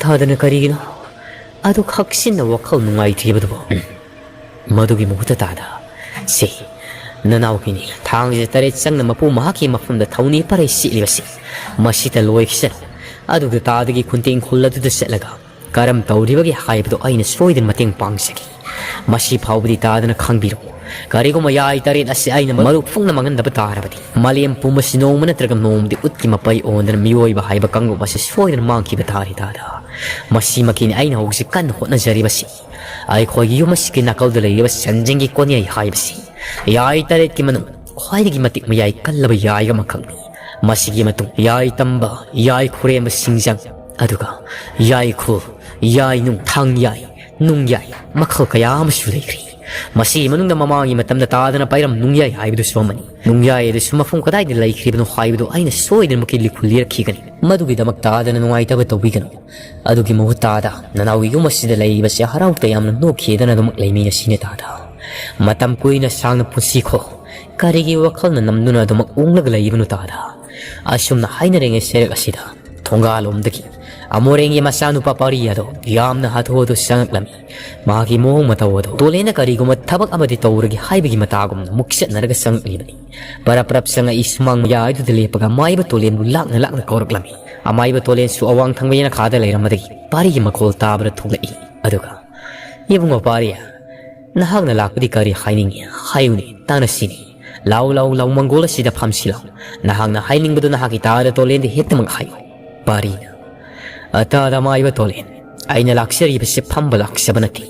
ꯇꯥꯗꯅ ꯀꯔꯤꯒꯤꯅꯣ ꯑꯗꯨꯛ ꯍꯛꯆꯤꯟꯅ ꯋꯥꯈꯜ ꯅꯨꯡꯉꯥꯏꯇ꯭ꯔꯤꯕꯗꯨꯕꯣ?" ꯃꯗꯨꯒꯤ ꯃꯍꯨꯠꯇ ꯇꯥꯗ, "ꯁꯦ, ꯅꯅꯥꯎꯒꯤꯅꯤ ꯊꯥꯡꯁꯦ ꯇꯔꯦꯠ ꯆꯪꯅ ꯃꯄꯨ ꯃꯍꯥꯛꯀꯤ ꯃꯐꯝꯗ ꯊꯧꯅꯤ ꯄꯔꯩ ꯁꯤꯠꯂꯤꯕꯁꯤ ꯃꯁꯤꯗ ꯂꯣꯏꯈꯤꯁꯅꯨ꯫ ꯑꯗꯨꯒ ꯇꯥꯗꯒꯤ ꯈꯨꯟꯇꯦꯡ ꯈꯨꯜ ꯑꯗꯨꯗ ꯆꯠꯂꯒ ꯀꯔꯝ ꯇꯧꯔꯤꯕꯒꯦ ꯍꯥꯏꯕꯗꯨ ꯑꯩꯅ ꯁꯣꯏꯗꯅ ꯃꯇꯦꯡ ꯄꯥꯡꯖꯒꯦ꯫ ꯃꯁꯤ ꯐꯥꯎꯕꯗꯤ ꯇꯥꯗꯅ ꯈꯪꯕꯤꯔꯣ꯫ ꯀꯔꯤꯒꯨꯝꯕ ꯌꯥꯏ ꯇꯔꯦꯠ ꯑꯁꯤ ꯑꯩꯅ ꯃꯔꯨ ꯐꯨꯡꯅ ꯃꯥꯡꯍꯟꯗꯕ ꯇꯥꯔꯕꯗꯤ ꯃꯥꯂꯦꯝ ꯄꯨꯝꯕꯁꯤ ꯅꯣꯡꯃ ꯅꯠꯇ꯭ꯔꯒ ꯅꯣꯡꯃꯗꯤ ꯎꯠꯀꯤ ꯃꯄꯩ ꯑꯣꯟꯗꯅ ꯃꯤꯑꯣꯏꯕ ꯍꯥꯏꯕ ꯀꯥꯡꯂꯨꯞ ꯑꯁꯤ ꯁꯣꯏꯗꯅ ꯃꯥꯡꯈꯤꯕ ꯇꯥꯔꯦ ꯇꯥꯗ꯫ ꯃꯁꯤꯃꯛꯀꯤꯅꯤ ꯑꯩꯅ ꯍꯧꯖꯤꯛ ꯀꯟꯅ ꯍꯣꯠꯅꯖꯔꯤꯕꯁꯤ꯫ ꯑꯩꯈꯣꯏꯒꯤ ꯌꯨꯝ ꯑꯁꯤꯒꯤ ꯅꯥꯀꯜꯗ ꯂꯩꯔꯤꯕ ꯁꯟꯖꯦꯡꯒꯤ ꯀꯣꯟꯌꯥꯏ ꯍꯥꯏꯕꯁꯤ ꯌꯥꯏ ꯇꯔꯦꯠꯀꯤ ꯃꯅꯨꯡ ꯈ꯭ꯋꯥꯏꯗꯒꯤ ꯃꯇꯤꯛ ꯃꯌꯥꯏ ꯀꯜꯂꯕ ꯌꯥꯏ ꯑꯃꯈꯛꯅꯤ꯫ ꯃꯁꯤꯒꯤ ꯃꯇꯨꯡ ꯌꯥꯏ ꯇꯝꯕ, ꯌꯥꯏ ꯈꯨꯔꯦꯝꯕ ꯁꯤꯡꯖꯪ, ꯑꯗꯨꯒ ꯌꯥꯏ ꯈꯨꯜ, ꯌꯥꯏ ꯅꯨꯡ, ꯊꯥꯡ ꯌꯥꯏ, ꯅꯨꯡ ꯌꯥꯏ ꯃꯈꯜ ꯀꯌꯥ ꯑꯃꯁꯨ ꯂꯩꯈ꯭ꯔꯤ꯫ ꯃꯁꯤꯒꯤ ꯃꯅꯨꯡꯗ ꯃꯃꯥꯡꯒꯤ ꯃꯇꯝꯗ ꯇꯥꯗꯅ ꯄꯥꯏꯔꯝ ꯅꯨꯡ ꯌꯥꯏ ꯍꯥꯏꯕꯗꯨꯁꯨ ꯑꯃꯅꯤ꯫ ꯅꯨꯡ ꯌꯥꯏ ꯑꯗꯨꯁꯨ ꯃꯐꯝ ꯀꯗꯥꯏꯗ ꯂꯩꯈ꯭ꯔꯤꯕꯅꯣ ꯍꯥꯏꯕꯗꯨ ꯑꯩꯅ ꯁꯣꯏꯗꯅꯃꯛꯀꯤ ꯂꯤꯈꯨꯜ ꯂꯤꯔꯛꯈꯤꯒꯅꯤ꯫ ꯃꯗꯨꯒꯤꯗꯃꯛ ꯇꯥꯗꯅ ꯅꯨꯡꯉꯥꯏꯇꯕ ꯇꯧꯕꯤꯒꯅꯨ꯫ ꯑꯗꯨꯒꯤ ꯃꯍꯨꯠ ꯇꯥꯗ ꯅꯅꯥꯎꯒꯤ ꯌꯨꯝ ꯑꯁꯤꯗ ꯂꯩꯔꯤꯕꯁꯦ ꯍꯔꯥꯎ ꯇꯌꯥꯝꯅ ꯅꯣꯛꯈꯤꯗꯅ ꯑꯗꯨꯃꯛ ꯂꯩꯃꯤꯟꯅꯁꯤꯅꯦ ꯇꯥꯗ꯫ ꯃꯇꯝ ꯀꯨꯏꯅ ꯁꯥꯡꯅ ꯄꯨꯟꯁꯤꯈꯣ꯫ ꯀꯔꯤꯒꯤ ꯋꯥꯈꯜꯅ ꯅꯝꯗꯨꯅ ꯑꯗꯨꯃꯛ ꯎꯪꯂꯒ ꯂꯩꯕꯅꯣ ꯇꯥꯗ?" ꯑꯁꯨꯝꯅ ꯍꯥꯏꯅꯔꯤꯉꯩ ꯁꯦꯔꯦꯛ ꯑꯁꯤꯗ ꯊꯣꯡꯒꯥꯜꯂꯣꯝꯗꯒꯤ ꯑꯃꯣꯔꯦꯡꯒꯤ ꯃꯆꯥꯅꯨꯄꯥ ꯄꯥꯔꯤ ꯑꯗꯣ ꯌꯥꯝꯅ ꯍꯥꯊꯨ ꯍꯥꯊꯨ ꯆꯪꯉꯛꯂꯝꯃꯤ꯫ ꯃꯍꯥꯛꯀꯤ ꯃꯑꯣꯡ ꯃꯇꯧ ꯑꯗꯣ ꯇꯣꯂꯦꯟꯅ ꯀꯔꯤꯒꯨꯝꯕ ꯊꯕꯛ ꯑꯃꯗꯤ ꯇꯧꯔꯒꯦ ꯍꯥꯏꯕꯒꯤ ꯃꯇꯥꯒꯨꯝꯅ ꯃꯨꯛꯆꯠꯅꯔꯒ ꯆꯪꯉꯛꯂꯤꯕꯅꯤ꯫ ꯄꯔꯞ ꯄꯔꯞ ꯆꯪꯉꯛꯏ ꯁꯨꯃꯥꯡ ꯃꯌꯥꯏꯗꯨꯗ ꯂꯦꯞꯄꯒ ꯑꯃꯥꯏꯕ ꯇꯣꯂꯦꯟꯕꯨ ꯂꯥꯛꯅ ꯂꯥꯛꯅ ꯀꯧꯔꯛꯂꯝꯃꯤ꯫ ꯑꯃꯥꯏꯕ ꯇꯣꯂꯦꯟꯁꯨ ꯑꯋꯥꯡ ꯊꯪꯕ ꯌꯦꯅꯈꯥꯗ ꯂꯩꯔꯝꯕꯗꯒꯤ ꯄꯥꯔꯤꯒꯤ ꯃꯈꯣꯜ ꯇꯥꯕꯗ ꯊꯣꯛꯂꯛꯏ꯫ ꯑꯗꯨꯒ, "ꯏꯕꯨꯡꯉꯣ ꯄꯥꯔꯤ, ꯅꯍꯥꯛꯅ ꯂꯥꯛꯄꯗꯤ ꯀꯔꯤ ꯍꯥꯏꯅꯤꯡꯉꯤ? ꯍꯥꯏꯌꯨꯅꯦ, ꯇꯥꯟꯅꯁꯤꯅꯦ꯫ ꯂꯥꯎ, ꯂꯥꯎ, ꯂꯥꯎ, ꯃꯪꯒꯣꯜ ꯑꯁꯤꯗ ꯐꯝꯁꯤ ꯂꯥꯎ꯫ ꯅꯍꯥꯛꯅ ꯍꯥꯏꯅꯤꯡꯕꯗꯨ ꯅꯍꯥꯛꯀꯤ ꯇꯥꯗ ꯇꯣꯂꯦꯟꯗ ꯍꯦꯛꯇꯃꯛ ꯍꯥꯏꯌꯨ꯫" ꯄꯥꯔꯤꯅ, "ꯑꯇꯥꯗ ꯑꯃꯥꯏꯕ ꯇꯣꯂꯦꯟ, ꯑꯩꯅ ꯂꯥꯛꯆꯔꯤꯕꯁꯤ ꯐꯝꯕ ꯂꯥꯛꯆꯕ ꯅꯠꯇꯦ꯫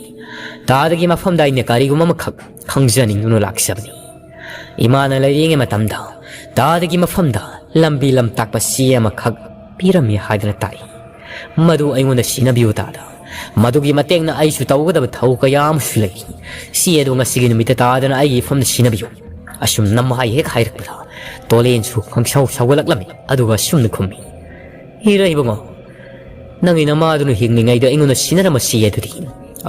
ꯇꯥꯗꯒꯤ ꯃꯐꯝꯗ ꯑꯩꯅ ꯀꯔꯤꯒꯨꯝꯕ ꯑꯃꯈꯛ ꯈꯪꯖꯅꯤꯡꯗꯨꯅ ꯂꯥꯛꯆꯕꯅꯤ꯫ ꯏꯃꯥꯅ ꯂꯩꯔꯤꯉꯩ ꯃꯇꯝꯗ ꯇꯥꯗꯒꯤ ꯃꯐꯝꯗ ꯂꯝꯕꯤ ꯂꯝꯇꯥꯛꯄ ꯆꯦ ꯑꯃꯈꯛ ꯄꯤꯔꯝꯃꯤ ꯍꯥꯏꯗꯅ ꯇꯥꯛꯏ꯫ ꯃꯗꯨ ꯑꯩꯉꯣꯟꯗ ꯁꯤꯟꯅꯕꯤꯌꯨ ꯇꯥꯗ꯫ ꯃꯗꯨꯒꯤ ꯃꯇꯦꯡꯅ ꯑꯩꯁꯨ ꯇꯧꯒꯗꯕ ꯊꯧ ꯀꯌꯥ ꯑꯃꯁꯨ ꯂꯩ꯫ ꯆꯦ ꯑꯗꯨ ꯉꯁꯤꯒꯤ ꯅꯨꯃꯤꯠꯇ ꯇꯥꯗꯅ ꯑꯩꯒꯤ ꯏꯐꯝꯗ ꯁꯤꯟꯅꯕꯤꯌꯨ꯫" ꯑꯁꯨꯝ ꯅꯝꯍꯥꯏ ꯍꯦꯛ ꯍꯥꯏꯔꯛꯄꯗ ꯇꯣꯂꯦꯟꯁꯨ ꯈꯪꯁꯥꯎ ꯁꯥꯎꯒꯠꯂꯛꯂꯝꯃꯤ꯫ ꯑꯗꯨꯒ ꯑꯁꯨꯝꯅ ꯈꯨꯝꯃꯤ, ꯍꯤꯔ ꯏꯕꯨꯡꯉꯣ, ꯅꯪꯒꯤ ꯅꯃꯥꯗꯨꯅ ꯍꯤꯡꯂꯤꯉꯩꯗ ꯑꯩꯉꯣꯟꯗ ꯁꯤꯟꯅꯔꯝꯕ ꯁꯤ ꯑꯗꯨꯗꯤ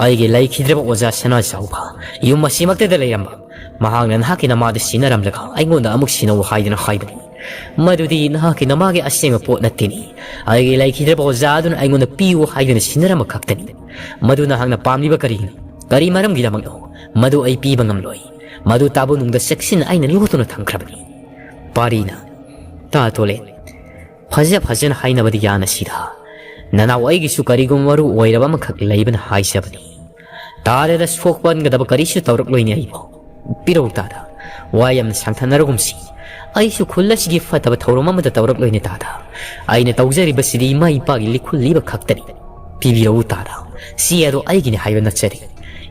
ꯑꯩꯒꯤ ꯂꯩꯈꯤꯗ꯭ꯔꯕ ꯑꯣꯖꯥ ꯁꯅꯥꯖꯥꯎꯕ ꯌꯨꯝ ꯑꯁꯤꯃꯛꯇꯗ ꯂꯩꯔꯝꯕ, ꯃꯍꯥꯛꯅ ꯅꯍꯥꯛꯀꯤ ꯅꯃꯥꯗ ꯁꯤꯟꯅꯔꯝꯂꯒ ꯑꯩꯉꯣꯟꯗ ꯑꯃꯨꯛ ꯁꯤꯟꯅꯧ ꯍꯥꯏꯗꯨꯅ ꯍꯥꯏꯕꯅꯤ꯫ ꯃꯗꯨꯗꯤ ꯅꯍꯥꯛꯀꯤ ꯅꯃꯥꯒꯤ ꯑꯁꯦꯡꯕ ꯄꯣꯠ ꯅꯠꯇꯦꯅꯤ꯫ ꯑꯩꯒꯤ ꯂꯩꯈꯤꯗ꯭ꯔꯕ ꯑꯣꯖꯥ ꯑꯗꯨꯅ ꯑꯩꯉꯣꯟꯗ ꯄꯤꯌꯨ ꯍꯥꯏꯗꯨꯅ ꯁꯤꯟꯅꯔꯝꯕ ꯈꯛꯇꯅꯤ꯫ ꯃꯗꯨ ꯅꯍꯥꯛꯅ ꯄꯥꯝꯂꯤꯕ ꯀꯔꯤꯅꯣ? ꯀꯔꯤ ꯃꯔꯝꯒꯤꯗꯃꯛꯅꯣ? ꯃꯗꯨ ꯑꯩ ꯄꯤꯕ ꯉꯝꯂꯣꯏ꯫ ꯃꯗꯨ ꯇꯥꯕꯨ ꯅꯨꯡꯗ ꯆꯦꯛꯁꯤꯟꯅ ꯑꯩꯅ ꯂꯣꯠꯇꯨꯅ ꯊꯝꯈ꯭ꯔꯕꯅꯤ꯫ ꯄꯥꯔꯤꯅ, ꯇꯥ ꯇꯣꯂꯦꯟ, ꯐꯖ ꯐꯖꯅ ꯍꯥꯏꯅꯕꯗꯤ ꯌꯥꯅ ꯁꯤꯗ꯫ ꯅꯅꯥꯎ ꯑꯩꯒꯤꯁꯨ ꯀꯔꯤꯒꯨꯝꯕ ꯃꯔꯨ ꯑꯣꯏꯔꯕ ꯑꯃꯈꯛ ꯂꯩꯕꯅ ꯍꯥꯏꯖꯕꯅꯤ꯫ ꯇꯥꯗꯗ ꯁꯣꯛꯄꯟꯒꯗꯕ ꯀꯔꯤꯁꯨ ꯇꯧꯔꯛꯂꯣꯏꯅꯦ ꯑꯩꯕꯨ꯫ ꯄꯤꯔꯧ ꯇꯥꯗ꯫ ꯋꯥ ꯌꯥꯝꯅ ꯁꯥꯡꯊꯅꯔꯒꯨꯝꯁꯤ꯫ ꯑꯩꯁꯨ ꯈꯨꯜ ꯑꯁꯤꯒꯤ ꯐꯠꯇꯕ ꯊꯧꯔꯝ ꯑꯃꯗ ꯇꯧꯔꯛꯂꯣꯏꯅꯦ ꯇꯥꯗ꯫ ꯑꯩꯅ ꯇꯧꯖꯔꯤꯕꯁꯤꯗꯤ ꯏꯃꯥ ꯏꯄꯥꯒꯤ ꯂꯤꯈꯨꯜ ꯂꯤꯕ ꯈꯛꯇꯅꯤ꯫ ꯄꯤꯕꯤꯔꯧ ꯇꯥꯗ꯫ ꯁꯤ ꯑꯗꯣ ꯑꯩꯒꯤꯅꯤ ꯍꯥꯏꯕ ꯅꯠꯆꯗꯦ꯫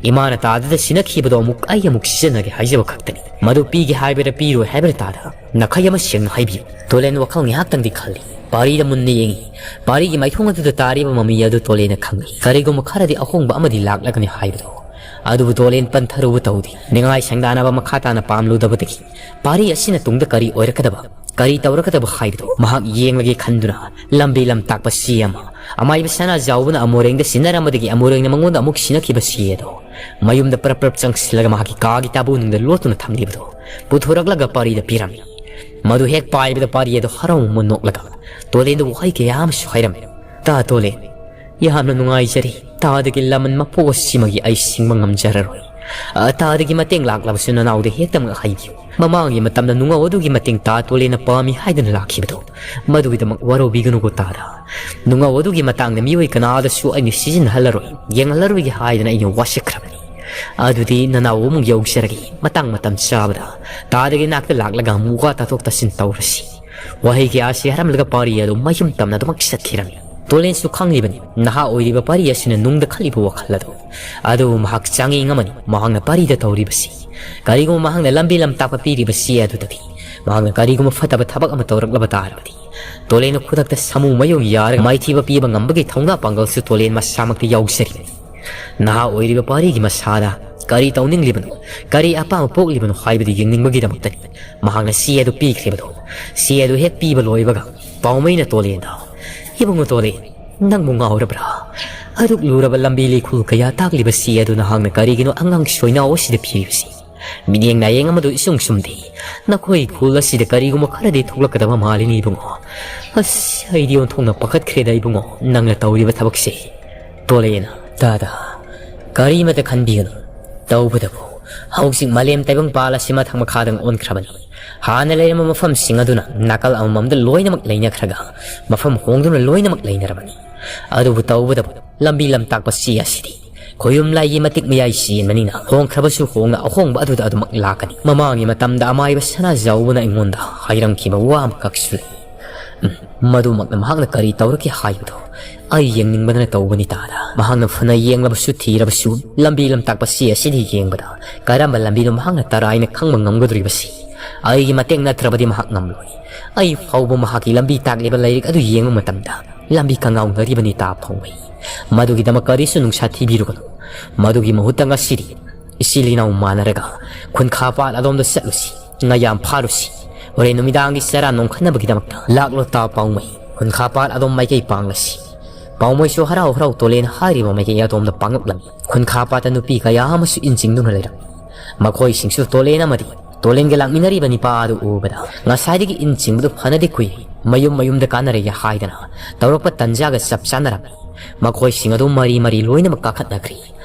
ꯏꯃꯥꯅ ꯇꯥꯗꯗ ꯁꯤꯟꯅꯈꯤꯕꯗꯣ ꯑꯃꯨꯛ ꯑꯩ ꯑꯃꯨꯛ ꯁꯤꯖꯤꯟꯅꯒꯦ ꯍꯥꯏꯖꯕ ꯈꯛꯇꯅꯤ꯫ ꯃꯗꯨ ꯄꯤꯒꯦ ꯍꯥꯏꯕꯔ ꯄꯤꯔꯣꯏ ꯍꯥꯏꯕꯔ ꯇꯥꯗ ꯅꯈꯩ ꯑꯃ ꯁꯦꯡꯅ ꯍꯥꯏꯕꯤꯌꯨ꯫ ꯇꯣꯂꯦꯟ ꯋꯥꯈꯜ ꯉꯥꯏꯍꯥꯛꯇꯪꯗꯤ ꯈꯜꯂꯤ꯫ ꯄꯥꯔꯤꯗ ꯃꯨꯟꯅ ꯌꯦꯡꯉꯤ꯫ ꯄꯥꯔꯤꯒꯤ ꯃꯥꯏꯊꯣꯡ ꯑꯗꯨꯗ ꯇꯥꯔꯤꯕ ꯃꯃꯤ ꯑꯗꯨ ꯇꯣꯂꯦꯟꯅ ꯈꯪꯏ꯫ ꯀꯔꯤꯒꯨꯝꯕ ꯈꯔꯗꯤ ꯑꯍꯣꯡꯕ ꯑꯃꯗꯤ ꯂꯥꯛꯂꯒꯅꯤ ꯍꯥꯏꯕꯗꯣ꯫ ꯑꯗꯨꯕꯨ ꯇꯣꯂꯦꯟ ꯄꯟꯊꯔꯨꯕ ꯇꯧꯗꯦ꯫ ꯅꯤꯡꯉꯥꯏ ꯁꯪꯗꯥꯅꯕ ꯃꯈꯥ ꯇꯥꯅ ꯄꯥꯝꯂꯨꯗꯕꯗꯒꯤ ꯄꯥꯔꯤ ꯑꯁꯤꯅ ꯇꯨꯡꯗ ꯀꯔꯤ ꯑꯣꯏꯔꯛꯀꯗꯕ, ꯀꯔꯤ ꯇꯧꯔꯛꯀꯗꯕ ꯍꯥꯏꯕꯗꯣ ꯃꯍꯥꯛ ꯌꯦꯡꯂꯒꯦ ꯈꯟꯗꯨꯅ ꯂꯝꯕꯤ ꯂꯝꯇꯥꯛꯄ ꯁꯤ ꯑꯃ, ꯑꯃꯥꯏꯕ ꯁꯅꯥꯖꯥꯎꯕꯅ ꯑꯃꯣꯔꯦꯡꯗ ꯁꯤꯟꯅꯔꯝꯕꯗꯒꯤ ꯑꯃꯣꯔꯦꯡꯅ ꯃꯉꯣꯟꯗ ꯑꯃꯨꯛ ꯁꯤꯟꯅꯈꯤꯕ ꯁꯤ ꯑꯗꯣ ꯃꯌꯨꯝꯗ ꯄ꯭ꯔꯞ ꯄ꯭ꯔꯞ ꯆꯪꯁꯤꯜꯂꯒ ꯃꯍꯥꯛꯀꯤ ꯀꯥꯒꯤ ꯇꯥꯕꯨꯅꯨꯡꯗ ꯂꯣꯠꯇꯨꯅ ꯊꯝꯂꯤꯕꯗꯣ ꯄꯨꯊꯣꯔꯛꯂꯒ ꯄꯥꯔꯤꯗ ꯄꯤꯔꯝꯃꯤ꯫ ꯃꯗꯨ ꯍꯦꯛ ꯄꯥꯏꯕꯗ ꯄꯥꯔꯤ ꯑꯗꯨ ꯍꯔꯥꯎꯅ ꯅꯣꯛꯂꯒ ꯇꯣꯂꯦꯟꯗ ꯋꯥꯍꯩ ꯀꯌꯥ ꯑꯃꯁꯨ ꯍꯥꯏꯔꯝꯃꯤ꯫ "ꯇꯥ ꯇꯣꯂꯦꯟ, ꯌꯥꯝꯅ ꯅꯨꯡꯉꯥꯏꯖꯔꯦ꯫ ꯇꯥꯗꯒꯤ ꯂꯃꯟ ꯃꯄꯣꯛ ꯑꯁꯤꯃꯒꯤ ꯑꯩ ꯁꯤꯡꯕ ꯉꯝꯖꯔꯔꯣꯏ꯫ ꯑ, ꯇꯥꯗꯒꯤ ꯃꯇꯦꯡ ꯂꯥꯛꯂꯕꯁꯨ ꯅꯅꯥꯎꯗ ꯍꯦꯛꯇꯃꯛ ꯍꯥꯏꯕꯤꯌꯨ꯫ ꯃꯃꯥꯡꯒꯤ ꯃꯇꯝꯗ ꯅꯨꯡꯉꯧ ꯑꯗꯨꯒꯤ ꯃꯇꯦꯡ ꯇꯥ ꯇꯣꯂꯦꯟꯅ ꯄꯥꯝꯃꯤ ꯍꯥꯏꯗꯨꯅ ꯂꯥꯛꯈꯤꯕꯗꯣ, ꯃꯗꯨꯒꯤꯗꯃꯛ ꯋꯥꯔꯧꯕꯤꯒꯅꯨꯀꯣ ꯇꯥꯗ꯫ ꯅꯨꯡꯉꯧ ꯑꯗꯨꯒꯤ ꯃꯇꯥꯡꯗ ꯃꯤꯑꯣꯏ ꯀꯅꯥꯗꯁꯨ ꯑꯩꯅ ꯁꯤꯖꯤꯟꯅꯍꯜꯂꯔꯣꯏ, ꯌꯦꯡꯍꯜꯂꯔꯣꯏꯒꯦ ꯍꯥꯏꯗꯨꯅ ꯑꯩꯅ ꯋꯥꯁꯛꯈ꯭ꯔꯕꯅꯤ꯫ ꯑꯗꯨꯗꯤ ꯅꯅꯥꯎ ꯑꯃꯨꯛ ꯌꯧꯖꯔꯒꯦ꯫ ꯃꯇꯥꯡ ꯃꯇꯝ ꯆꯥꯕꯗ ꯇꯥꯗꯒꯤ ꯅꯥꯛꯇ ꯂꯥꯛꯂꯒ ꯑꯃꯨꯛ ꯋꯥ ꯇꯥꯊꯣꯛ ꯇꯥꯁꯤꯟ ꯇꯧꯔꯁꯤ꯫" ꯋꯥꯍꯩ ꯀꯌꯥ ꯑꯁꯤ ꯍꯥꯏꯔꯝꯂꯒ ꯄꯥꯔꯤ ꯑꯗꯨ ꯃꯌꯨꯝ ꯇꯝꯅ ꯑꯗꯨꯃꯛ ꯆꯠꯈꯤꯔꯝꯃꯤ꯫ ꯇꯣꯂꯦꯟꯁꯨ ꯈꯪꯂꯤꯕꯅꯤ ꯅꯍꯥ ꯑꯣꯏꯔꯤꯕ ꯄꯥꯔꯤ ꯑꯁꯤꯅ ꯅꯨꯡꯗ ꯈꯜꯂꯤꯕ ꯋꯥꯈꯜ ꯑꯗꯨ꯫ ꯑꯗꯨꯕꯨ ꯃꯍꯥꯛ ꯆꯥꯡꯌꯦꯡ ꯑꯃꯅꯤ ꯃꯍꯥꯛꯅ ꯄꯥꯔꯤꯗ ꯇꯧꯔꯤꯕꯁꯤ꯫ ꯀꯔꯤꯒꯨꯝꯕ ꯃꯍꯥꯛꯅ ꯂꯝꯕꯤ ꯂꯝꯇꯥꯛꯄ ꯄꯤꯔꯤꯕꯁꯤ ꯑꯗꯨꯗꯒꯤ ꯃꯍꯥꯛꯅ ꯀꯔꯤꯒꯨꯝꯕ ꯐꯠꯇꯕ ꯊꯕꯛ ꯑꯃ ꯇꯧꯔꯛꯂꯕ ꯇꯥꯔꯕꯗꯤ, ꯇꯣꯂꯦꯟꯅ ꯈꯨꯗꯛꯇ ꯁꯥꯃꯨ ꯃꯌꯣꯡ ꯌꯥꯔꯒ ꯃꯥꯏꯊꯤꯕ ꯄꯤꯕ ꯉꯝꯕꯒꯤ ꯊꯧꯅꯥ ꯄꯥꯡꯒꯜꯁꯨ ꯇꯣꯂꯦꯟ ꯃꯁꯥꯃꯛꯇ ꯌꯥꯎꯖꯔꯤꯕꯅꯤ꯫ ꯅꯍꯥ ꯑꯣꯏꯔꯤꯕ ꯄꯥꯔꯤꯒꯤ ꯃꯁꯥꯗ ꯀꯔꯤ ꯇꯧꯅꯤꯡꯂꯤꯕꯅꯣ, ꯀꯔꯤ ꯑꯄꯥꯝꯕ ꯄꯣꯛꯂꯤꯕꯅꯣ ꯍꯥꯏꯕꯗꯨ ꯌꯦꯡꯅꯤꯡꯕꯒꯤꯗꯃꯛꯇꯅꯤ ꯃꯍꯥꯛꯅ ꯁꯤ ꯑꯗꯨ ꯄꯤꯈ꯭ꯔꯤꯕꯗꯣ꯫ ꯁꯤ ꯑꯗꯨ ꯍꯦꯛ ꯄꯤꯕ ꯂꯣꯏꯕꯒ ꯄꯥꯎꯃꯩꯅ ꯇꯣꯂꯦꯟꯗ, ꯏꯕꯨꯡꯉꯣ ꯇꯣꯂꯦ, ꯅꯪꯕꯨ ꯉꯥꯎꯔꯕ꯭ꯔꯥ? ꯑꯔꯨꯛ ꯂꯨꯔꯕ ꯂꯝꯕꯤ ꯂꯩꯈꯨꯜ ꯀꯌꯥ ꯇꯥꯛꯂꯤꯕ ꯁꯤ ꯑꯗꯨ ꯅꯍꯥꯛꯅ ꯀꯔꯤꯒꯤꯅꯣ ꯑꯉꯥꯡ ꯁꯣꯏꯅꯥꯎ ꯑꯁꯤꯗ ꯄꯤꯔꯤꯕꯁꯤ? ꯃꯤꯠꯌꯦꯡ ꯅꯥꯌꯦꯡ ꯑꯃꯗꯨ ꯏꯆꯨꯝ ꯆꯨꯝꯗꯦ꯫ ꯅꯈꯣꯏ ꯈꯨꯜ ꯑꯁꯤꯗ ꯀꯔꯤꯒꯨꯝꯕ ꯈꯔꯗꯤ ꯊꯣꯛꯂꯛꯀꯗꯕ ꯃꯥꯜꯂꯤꯅꯦ ꯏꯕꯨꯡꯉꯣ꯫ ꯑꯁ, ꯑꯩꯗꯤ ꯑꯣꯟꯊꯣꯛꯅ ꯄꯥꯈꯠꯈ꯭ꯔꯦꯗ ꯏꯕꯨꯡꯉꯣ, ꯅꯪꯅ ꯇꯧꯔꯤꯕ ꯊꯕꯛꯁꯦ꯫ ꯇꯣꯂꯦꯅ, ꯇꯥꯗ, ꯀꯔꯤꯃꯇ ꯈꯟꯕꯤꯒꯅꯨ꯫ ꯇꯧꯕꯇꯕꯨ ꯍꯧꯖꯤꯛ ꯃꯥꯂꯦꯝ ꯇꯥꯏꯕꯪꯄꯥꯜ ꯑꯁꯤ ꯃꯊꯛ ꯃꯈꯥꯗꯪ ꯑꯣꯟꯈ꯭ꯔꯕꯅꯤ꯫ ꯍꯥꯟꯅ ꯂꯩꯔꯝꯕ ꯃꯐꯝꯁꯤꯡ ꯑꯗꯨꯅ ꯅꯥꯀꯜ ꯑꯃꯃꯝꯗ ꯂꯣꯏꯅꯃꯛ ꯂꯩꯅꯈ꯭ꯔꯒ, ꯃꯐꯝ ꯍꯣꯡꯗꯨꯅ ꯂꯣꯏꯅꯃꯛ ꯂꯩꯅꯔꯕꯅꯤ꯫ ꯑꯗꯨꯕꯨ ꯇꯧꯕꯇꯕꯨ ꯂꯝꯕꯤ ꯂꯝꯇꯥꯛꯄ ꯆꯦ ꯑꯁꯤꯗꯤ ꯈꯣꯌꯨꯝ ꯂꯥꯏꯒꯤ ꯃꯇꯤꯛ ꯃꯌꯥꯏ ꯆꯦꯟꯕꯅꯤꯅ, ꯍꯣꯡꯈ꯭ꯔꯕꯁꯨ ꯍꯣꯡꯅ ꯑꯍꯣꯡꯕ ꯑꯗꯨꯗ ꯑꯗꯨꯃꯛ ꯂꯥꯛꯀꯅꯤ꯫ ꯃꯃꯥꯡꯒꯤ ꯃꯇꯝꯗ ꯑꯃꯥꯏꯕ ꯁꯅꯥꯖꯥꯎꯕꯅ ꯑꯩꯉꯣꯟꯗ ꯍꯥꯏꯔꯝꯈꯤꯕ ꯋꯥ ꯑꯃꯈꯛꯁꯨ ꯂꯩ꯫ ꯎꯝ, ꯃꯗꯨꯃꯛꯅ ꯃꯍꯥꯛꯅ ꯀꯔꯤ ꯇꯧꯔꯛꯀꯦ ꯍꯥꯏꯕꯗꯣ ꯑꯩ ꯌꯦꯡꯅꯤꯡꯕꯗꯅ ꯇꯧꯕꯅꯤ ꯇꯥꯗ꯫ ꯃꯍꯥꯛꯅ ꯐꯅ ꯌꯦꯡꯂꯕꯁꯨ ꯊꯤꯔꯕꯁꯨ, ꯂꯝꯕꯤ ꯂꯝꯇꯥꯛꯄ ꯆꯦ ꯑꯁꯤꯗ ꯌꯦꯡꯕꯗ ꯀꯔꯝꯕ ꯂꯝꯕꯤꯅꯣ ꯃꯍꯥꯛꯅ ꯇꯔꯥꯏꯅ ꯈꯪꯕ ꯉꯝꯒꯗꯧꯔꯤꯕꯁꯤ? ꯑꯩꯒꯤ ꯃꯇꯦꯡ ꯅꯠꯇ꯭ꯔꯕꯗꯤ ꯃꯍꯥꯛ ꯉꯝꯂꯣꯏ꯫ ꯑꯩ ꯐꯥꯎꯕ ꯃꯍꯥꯛꯀꯤ ꯂꯝꯕꯤ ꯇꯥꯛꯂꯤꯕ ꯂꯥꯏꯔꯤꯛ ꯑꯗꯨ ꯌꯦꯡꯕ ꯃꯇꯝꯗ ꯂꯝꯕꯤ ꯀꯉꯥꯎꯅꯔꯤꯕꯅꯤ ꯇꯥ ꯐꯥꯎꯃꯩ꯫ ꯃꯗꯨꯒꯤꯗꯃꯛ ꯀꯔꯤꯁꯨ ꯅꯨꯡꯁꯥ ꯊꯤꯕꯤꯔꯨꯒꯅꯨ꯫ ꯃꯗꯨꯒꯤ ꯃꯍꯨꯠꯇ ꯉꯁꯤꯗꯤ ꯏꯆꯤꯜ ꯏꯅꯥꯎ ꯃꯥꯟꯅꯔꯒ ꯈꯨꯟꯈꯥ ꯄꯥꯠ ꯑꯗꯣꯝꯗ ꯆꯠꯂꯨꯁꯤ꯫ ꯉꯥ ꯌꯥꯝ ꯐꯥꯔꯨꯁꯤ꯫ ꯍꯣꯔꯦꯟ ꯅꯨꯃꯤꯗꯥꯡꯒꯤ ꯆꯔꯥ ꯅꯣꯡꯈꯠꯅꯕꯒꯤꯗꯃꯛꯇ ꯂꯥꯛꯂꯣ ꯇꯥ ꯄꯥꯎꯃꯩ꯫ ꯈꯨꯟꯈꯥ ꯄꯥꯠ ꯑꯗꯣꯝ ꯃꯥꯏꯀꯩ ꯄꯥꯡꯂꯁꯤ꯫ ꯄꯥꯎꯃꯩꯁꯨ ꯍꯔꯥꯎ ꯍꯔꯥꯎ ꯇꯣꯂꯦꯅ ꯍꯥꯏꯔꯤꯕ ꯃꯥꯏꯀꯩ ꯑꯗꯣꯝꯗ ꯄꯥꯡꯂꯛꯂꯝꯃꯤ꯫ ꯈꯨꯟꯈꯥ ꯄꯥꯠꯇ ꯅꯨꯄꯤ ꯀꯌꯥ ꯑꯃꯁꯨ ꯏꯟ ꯆꯤꯡꯗꯨꯅ ꯂꯩꯔꯝꯃꯤ꯫ ꯃꯈꯣꯏꯁꯤꯡꯁꯨ ꯇꯣꯂꯦꯟ ꯑꯃꯗꯤ ꯇꯣꯂꯦꯟꯒ ꯂꯥꯛꯃꯤꯟꯅꯔꯤꯕ ꯅꯤꯄꯥ ꯑꯗꯨ ꯎꯕꯗ, ꯉꯁꯥꯏꯗꯒꯤ ꯏꯟ ꯆꯤꯡꯕꯗꯨ ꯐꯅꯗꯤ ꯀꯨꯏ, ꯃꯌꯨꯝ ꯃꯌꯨꯝꯗ ꯀꯥꯟꯅꯔꯦ ꯍꯥꯏꯗꯅ ꯇꯧꯔꯛꯄ ꯇꯟꯖꯥꯒ ꯆꯞ ꯆꯥꯅꯔꯝꯃꯤ꯫ ꯃꯈꯣꯏꯁꯤꯡ ꯑꯗꯨ ꯃꯔꯤ ꯃꯔꯤ ꯂꯣꯏꯅꯃꯛ ꯀꯥꯈꯠꯅꯈ꯭ꯔꯤ꯫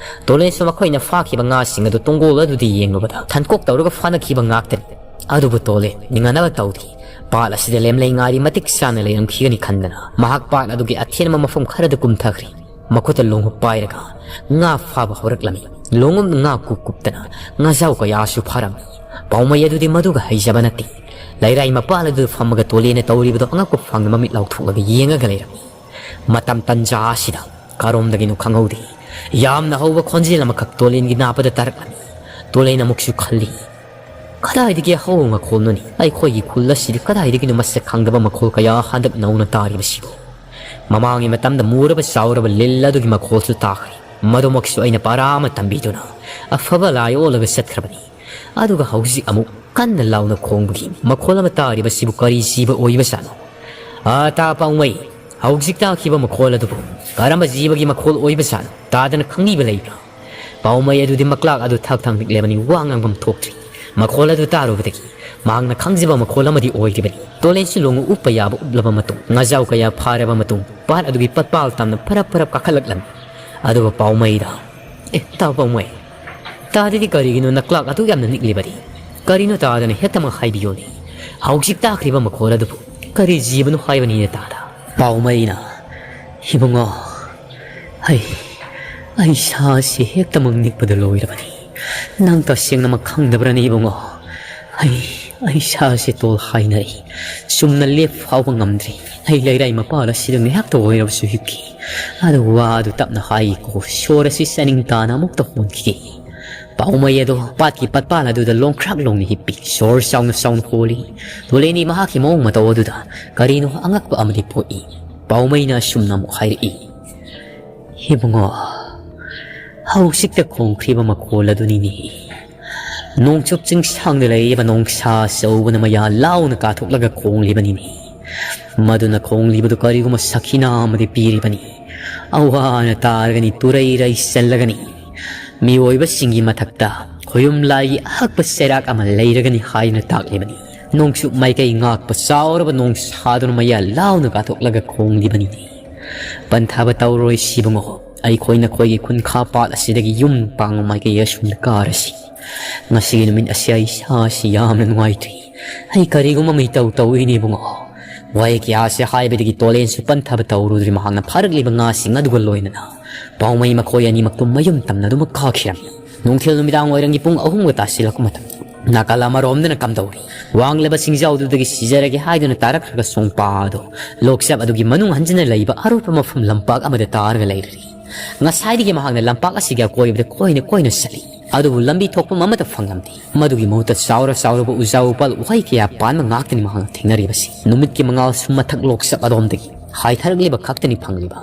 ꯇꯣꯂꯦꯟꯁꯨ ꯃꯈꯣꯏꯅ ꯐꯥꯈꯤꯕ ꯉꯥꯁꯤꯡ ꯑꯗꯨ ꯇꯣꯡꯒꯣꯜ ꯑꯗꯨꯗ ꯌꯦꯡꯂꯨꯕꯗ ꯊꯟꯀꯣꯛ ꯇꯧꯔꯒ ꯐꯥꯅꯈꯤꯕ ꯉꯥꯛꯇꯅꯤ꯫ ꯑꯗꯨꯕꯨ ꯇꯣꯂꯦꯟ ꯅꯤꯡꯍꯟꯅꯕ ꯇꯧꯗꯦ꯫ ꯄꯥꯠ ꯑꯁꯤꯗ ꯂꯦꯝꯂꯩ ꯉꯥꯔꯤ ꯃꯇꯤꯛ ꯆꯥꯅ ꯂꯩꯔꯝꯈꯤꯒꯅꯤ ꯈꯟꯗꯅ ꯃꯍꯥꯛ ꯄꯥꯠ ꯑꯗꯨꯒꯤ ꯑꯊꯦꯟꯕ ꯃꯐꯝ ꯈꯔꯗ ꯀꯨꯝꯊꯈ꯭ꯔꯤ꯫ ꯃꯈꯨꯠꯇ ꯂꯣꯡꯍꯨꯞ ꯄꯥꯏꯔꯒ ꯉꯥ ꯐꯥꯕ ꯍꯧꯔꯛꯂꯝꯃꯤ꯫ ꯂꯣꯡꯍꯨꯞꯅ ꯉꯥ ꯀꯨꯞ ꯀꯨꯞꯇꯅ ꯉꯥꯖꯥꯎ ꯀꯌꯥꯁꯨ ꯐꯥꯔꯝꯃꯤ꯫ ꯄꯥꯎꯃꯩ ꯑꯗꯨꯗꯤ ꯃꯗꯨꯒ ꯍꯩꯖꯕ ꯅꯠꯇꯦ꯫ ꯂꯩꯔꯥꯏ ꯃꯄꯥꯟ ꯑꯗꯨꯗ ꯐꯝꯃꯒ ꯇꯣꯂꯦꯟꯅ ꯇꯧꯔꯤꯕꯗꯨ ꯑꯉꯛꯄ ꯐꯪꯅ ꯃꯃꯤꯠ ꯂꯥꯎꯊꯣꯛꯂꯒ ꯌꯦꯡꯉꯒ ꯂꯩꯔꯝꯃꯤ꯫ ꯃꯇꯝ ꯇꯟꯖꯥ ꯑꯁꯤꯗ ꯀꯔꯣꯝꯗꯒꯤꯅꯣ ꯈꯪꯍꯧꯗꯦ, ꯌꯥꯝꯅ ꯍꯧꯕ ꯈꯣꯟꯖꯦꯜ ꯑꯃꯈꯛ ꯇꯣꯂꯦꯟꯒꯤ ꯅꯥꯄꯗ ꯇꯥꯔꯛꯂꯝꯃꯤ꯫ ꯇꯣꯂꯦꯟ ꯑꯃꯨꯛꯁꯨ ꯈꯜꯂꯤ, "ꯀꯗꯥꯏꯗꯒꯤ ꯑꯍꯧꯕ ꯃꯈꯣꯜꯅꯣꯅꯤ? ꯑꯩꯈꯣꯏꯒꯤ ꯈꯨꯜ ꯑꯁꯤꯗ ꯀꯗꯥꯏꯗꯒꯤꯅꯣ ꯃꯁꯛ ꯈꯪꯗꯕ ꯃꯈꯣꯜ ꯀꯌꯥ ꯍꯟꯗꯛ ꯅꯧꯅ ꯇꯥꯔꯤꯕꯁꯤꯕꯨ?" ꯃꯃꯥꯡꯒꯤ ꯃꯇꯝꯗ ꯃꯨꯔꯕ ꯆꯥꯎꯔꯕ ꯂꯤꯜ ꯑꯗꯨꯒꯤ ꯃꯈꯣꯜꯁꯨ ꯇꯥꯈ꯭ꯔꯦ꯫ ꯃꯗꯨꯃꯛꯁꯨ ꯑꯩꯅ ꯄꯔꯥ ꯑꯃ ꯇꯝꯕꯤꯗꯨꯅ ꯑꯐꯕ ꯂꯥꯏ ꯑꯣꯜꯂꯒ ꯆꯠꯈ꯭ꯔꯕꯅꯤ꯫ ꯑꯗꯨꯒ ꯍꯧꯖꯤꯛ ꯑꯃꯨꯛ ꯀꯟꯅ ꯂꯥꯎꯅ ꯈꯣꯡꯕꯒꯤ ꯃꯈꯣꯜ ꯑꯃ ꯇꯥꯔꯤꯕꯁꯤꯕꯨ ꯀꯔꯤ ꯖꯤꯕ ꯑꯣꯏꯕꯖꯥꯠꯅꯣ? "ꯑꯥ, ꯇꯥ ꯄꯥꯎꯃꯩ, ꯍꯧꯖꯤꯛ ꯇꯥꯈꯤꯕ ꯃꯈꯣꯜ ꯑꯗꯨꯕꯨ ꯀꯔꯝꯕ ꯖꯤꯕꯒꯤ ꯃꯈꯣꯜ ꯑꯣꯏꯕꯖꯥꯠꯅꯣ? ꯇꯥꯗꯅ ꯈꯪꯕꯤꯕ ꯂꯩꯕ꯭ꯔꯥ? ꯄꯥꯎꯃꯩ ꯑꯗꯨꯗꯤ ꯃꯀ꯭ꯂꯥꯛ ꯑꯗꯨ ꯊꯥꯛ ꯊꯥꯡ ꯅꯤꯛꯂꯕꯅꯤ, ꯋꯥ ꯉꯥꯡꯐꯝ ꯊꯣꯛꯇ꯭ꯔꯤ꯫ ꯃꯈꯣꯜ ꯑꯗꯨ ꯇꯥꯔꯨꯕꯗꯒꯤ ꯃꯍꯥꯛꯅ ꯈꯪꯖꯕ ꯃꯈꯣꯜ ꯑꯃꯗꯤ ꯑꯣꯏꯔꯤꯕꯅꯤ꯫ ꯇꯣꯂꯦꯟꯁꯨ ꯂꯣꯡ ꯎꯞꯄ ꯌꯥꯕ ꯎꯞꯂꯕ ꯃꯇꯨꯡ, ꯉꯥꯖꯥꯎ ꯀꯌꯥ ꯐꯥꯔꯕ ꯃꯇꯨꯡ, ꯄꯥꯠ ꯑꯗꯨꯒꯤ ꯄꯠꯄꯥꯜ ꯇꯝꯅ ꯐꯔꯞ ꯐꯔꯞ ꯀꯥꯈꯠꯂꯛꯂꯝꯃꯤ꯫ ꯑꯗꯨꯕꯨ ꯄꯥꯎꯃꯩꯗ, "ꯑꯦ, ꯇꯥꯎ ꯄꯥꯎꯃꯩ, ꯇꯥꯗꯗꯤ ꯀꯔꯤꯒꯤꯅꯣ ꯅꯀ꯭ꯂꯥꯛ ꯑꯗꯨ ꯌꯥꯝꯅ ꯅꯤꯛꯂꯤꯕꯗꯤ? ꯀꯔꯤꯅꯣ ꯇꯥꯗꯅ ꯍꯦꯛꯇꯃꯛ ꯍꯥꯏꯕꯤꯌꯨꯅꯦ꯫ ꯍꯧꯖꯤꯛ ꯇꯥꯈ꯭ꯔꯤꯕ ꯃꯈꯣꯜ ꯑꯗꯨꯕꯨ ꯀꯔꯤ ꯖꯤꯕꯅꯣ ꯍꯥꯏꯕꯅꯤꯅꯦ ꯇꯥꯗ?" ꯄꯥꯎꯃꯩꯅ, "ꯏꯕꯨꯡꯉꯣ, ꯑꯩ, ꯑꯩ ꯁꯥꯁꯤ ꯍꯦꯛꯇꯃꯛ ꯅꯤꯛꯄꯗ ꯂꯣꯏꯔꯕꯅꯤ꯫ ꯅꯪ ꯇꯁꯦꯡꯅꯃꯛ ꯈꯪꯗꯕ꯭ꯔꯅꯦ ꯏꯕꯨꯡꯉꯣ? ꯑꯩ, ꯑꯩ ꯁꯥꯁꯤ ꯇꯣꯜ ꯍꯥꯏꯅꯔꯤ꯫ ꯆꯨꯝꯅ ꯂꯦꯞ ꯐꯥꯎꯕ ꯉꯝꯗ꯭ꯔꯤ꯫ ꯑꯩ ꯂꯩꯔꯥꯏ ꯃꯄꯥꯜ ꯑꯁꯤꯗ ꯉꯥꯏꯍꯥꯛꯇ ꯑꯣꯏꯔꯕꯁꯨ ꯍꯤꯞꯈꯤ꯫ ꯑꯗꯨ ꯋꯥ ꯑꯗꯨ ꯇꯞꯅ ꯍꯥꯏꯀꯣ, ꯁꯣꯔ ꯑꯁꯤ ꯆꯥꯅꯤꯡ ꯇꯥꯅ ꯑꯃꯨꯛꯇ ꯍꯣꯟꯈꯤꯒꯦ꯫" ꯄꯥꯎꯃꯩ ꯑꯗꯣ ꯄꯥꯠꯀꯤ ꯄꯠꯄꯥꯜ ꯑꯗꯨꯗ ꯂꯣꯡꯈ꯭ꯔꯥꯛ ꯂꯣꯡꯅ ꯍꯤꯞꯄꯤ꯫ ꯁꯣꯔ ꯆꯥꯎꯅ ꯆꯥꯎꯅ ꯍꯣꯜꯂꯤ꯫ ꯇꯣꯂꯦꯟꯗꯤ ꯃꯍꯥꯛꯀꯤ ꯃꯑꯣꯡ ꯃꯇꯧ ꯑꯗꯨꯗ ꯀꯔꯤꯅꯣ ꯑꯉꯛꯄ ꯑꯃꯗꯤ ꯄꯣꯛꯏ꯫ ꯄꯥꯎꯃꯩꯅ ꯑꯁꯨꯝꯅ ꯑꯃꯨꯛ ꯍꯥꯏꯔꯛꯏ, "ꯏꯕꯨꯡꯉꯣ, ꯍꯧꯖꯤꯛꯇ ꯈꯣꯡꯈ꯭ꯔꯤꯕ ꯃꯈꯣꯜ ꯑꯗꯨꯅꯤꯅꯦ꯫ ꯅꯣꯡꯆꯨꯞ ꯆꯤꯡꯁꯥꯡꯗ ꯂꯩꯔꯤꯕ ꯅꯣꯡꯁꯥ ꯑꯆꯧꯕꯅ ꯃꯌꯥ ꯂꯥꯎꯅ ꯀꯥꯊꯣꯛꯂꯒ ꯈꯣꯡꯂꯤꯕꯅꯤꯅꯦ꯫ ꯃꯗꯨꯅ ꯈꯣꯡꯂꯤꯕꯗꯨ ꯀꯔꯤꯒꯨꯝꯕ ꯁꯈꯤꯅꯥ ꯑꯃꯗꯤ ꯄꯤꯔꯤꯕꯅꯤ꯫ ꯑꯋꯥꯅ ꯇꯥꯔꯒꯅꯤ, ꯇꯨꯔꯩ ꯔꯩ ꯆꯜꯂꯒꯅꯤ꯫ ꯃꯤꯑꯣꯏꯕꯁꯤꯡꯒꯤ ꯃꯊꯛꯇ ꯈꯣꯌꯨꯝ ꯂꯥꯏꯒꯤ ꯑꯍꯛꯄ ꯆꯩꯔꯥꯛ ꯑꯃ ꯂꯩꯔꯒꯅꯤ ꯍꯥꯏꯅ ꯇꯥꯛꯂꯤꯕꯅꯤ꯫ ꯅꯣꯡꯆꯨꯞ ꯃꯥꯏꯀꯩ ꯉꯥꯛꯄ ꯆꯥꯎꯔꯕ ꯅꯣꯡꯁꯥꯗꯨꯅ ꯃꯌꯥ ꯂꯥꯎꯅ ꯀꯥꯊꯣꯛꯂꯒ ꯈꯣꯡꯂꯤꯕꯅꯤꯅꯦ꯫ ꯄꯟꯊꯕ ꯇꯧꯔꯣꯏ ꯁꯤꯕꯨꯡꯉꯣ꯫ ꯑꯩꯈꯣꯏ ꯅꯈꯣꯏꯒꯤ ꯈꯨꯟꯈꯥ ꯄꯥꯠ ꯑꯁꯤꯗꯒꯤ ꯌꯨꯝ ꯄꯥꯡꯕ ꯃꯥꯏꯀꯩ ꯑꯁꯣꯝꯗ ꯀꯥꯔꯁꯤ꯫ ꯉꯁꯤꯒꯤ ꯅꯨꯃꯤꯠ ꯑꯁꯤ ꯑꯩ ꯏꯁꯥꯁꯤ ꯌꯥꯝꯅ ꯅꯨꯡꯉꯥꯏꯇ꯭ꯔꯤ꯫ ꯑꯩ ꯀꯔꯤꯒꯨꯝꯕ ꯑꯃ ꯏꯇꯧ ꯇꯧꯏꯅꯦ ꯏꯕꯨꯡꯉꯣ꯫" ꯋꯥꯍꯩ ꯀꯌꯥ ꯑꯁꯤ ꯍꯥꯏꯕꯗꯒꯤ ꯇꯣꯂꯦꯟꯁꯨ ꯄꯟꯊꯕ ꯇꯧꯔꯨꯗ꯭ꯔꯤ꯫ ꯃꯍꯥꯛꯅ ꯐꯥꯔꯛꯂꯤꯕ ꯉꯥꯁꯤꯡ ꯑꯗꯨꯒ ꯂꯣꯏꯅꯅ ꯄꯥꯎꯃꯩ ꯃꯈꯣꯏ ꯑꯅꯤꯃꯛꯇꯨ ꯃꯌꯨꯝ ꯇꯝꯅ ꯑꯗꯨꯃꯛ ꯀꯥꯈꯤꯔꯝꯃꯤ꯫ ꯅꯨꯡꯊꯤꯜ ꯅꯨꯃꯤꯗꯥꯡ ꯋꯥꯏꯔꯝꯒꯤ ꯄꯨꯡ ꯑꯍꯨꯝꯒ ꯇꯥꯁꯤꯜꯂꯛꯄ ꯃꯇꯝ, ꯅꯥꯀꯜ ꯑꯃꯔꯣꯝꯗꯅ ꯀꯝꯗꯧꯔꯤ? ꯋꯥꯡꯂꯕ ꯆꯤꯡꯖꯥꯎꯗꯨꯗꯒꯤ ꯁꯤꯖꯔꯒꯦ ꯍꯥꯏꯗꯨꯅ ꯇꯥꯔꯛꯈ꯭ꯔꯒ ꯁꯣꯡꯄꯥ ꯑꯗꯨ ꯂꯣꯛꯆꯞ ꯑꯗꯨꯒꯤ ꯃꯅꯨꯡ ꯍꯟꯖꯤꯟꯅ ꯂꯩꯕ ꯑꯔꯨꯞꯄ ꯃꯐꯝ ꯂꯝꯄꯥꯛ ꯑꯃꯗ ꯇꯥꯔꯒ ꯂꯩꯔꯔꯤ꯫ ꯉꯁꯥꯏꯗꯒꯤ ꯃꯍꯥꯛꯅ ꯂꯝꯄꯥꯛ ꯑꯁꯤꯒꯤ ꯑꯀꯣꯏꯕꯗ ꯀꯣꯏꯅ ꯀꯣꯏꯅ ꯆꯠꯂꯤ, ꯑꯗꯨꯕꯨ ꯂꯝꯕꯤ ꯊꯣꯛꯐꯝ ꯑꯃꯠꯇ ꯐꯪꯂꯝꯗꯦ꯫ ꯃꯗꯨꯒꯤ ꯃꯍꯨꯠꯇ ꯆꯥꯎꯔ ꯆꯥꯎꯔꯕ ꯎꯖꯥꯎ ꯎꯄꯥꯜ ꯎꯍꯩ ꯀꯌꯥ ꯄꯥꯟꯕ ꯉꯥꯛꯇꯅꯤ ꯃꯍꯥꯛꯅ ꯊꯦꯡꯅꯔꯤꯕꯁꯤ꯫ ꯅꯨꯃꯤꯠꯀꯤ ꯃꯉꯥꯜꯁꯨ ꯃꯊꯛ ꯂꯣꯛꯆꯞ ꯑꯗꯣꯝꯗꯒꯤ ꯍꯥꯏꯊꯔꯛꯂꯤꯕ ꯈꯛꯇꯅꯤ ꯐꯪꯂꯤꯕ꯫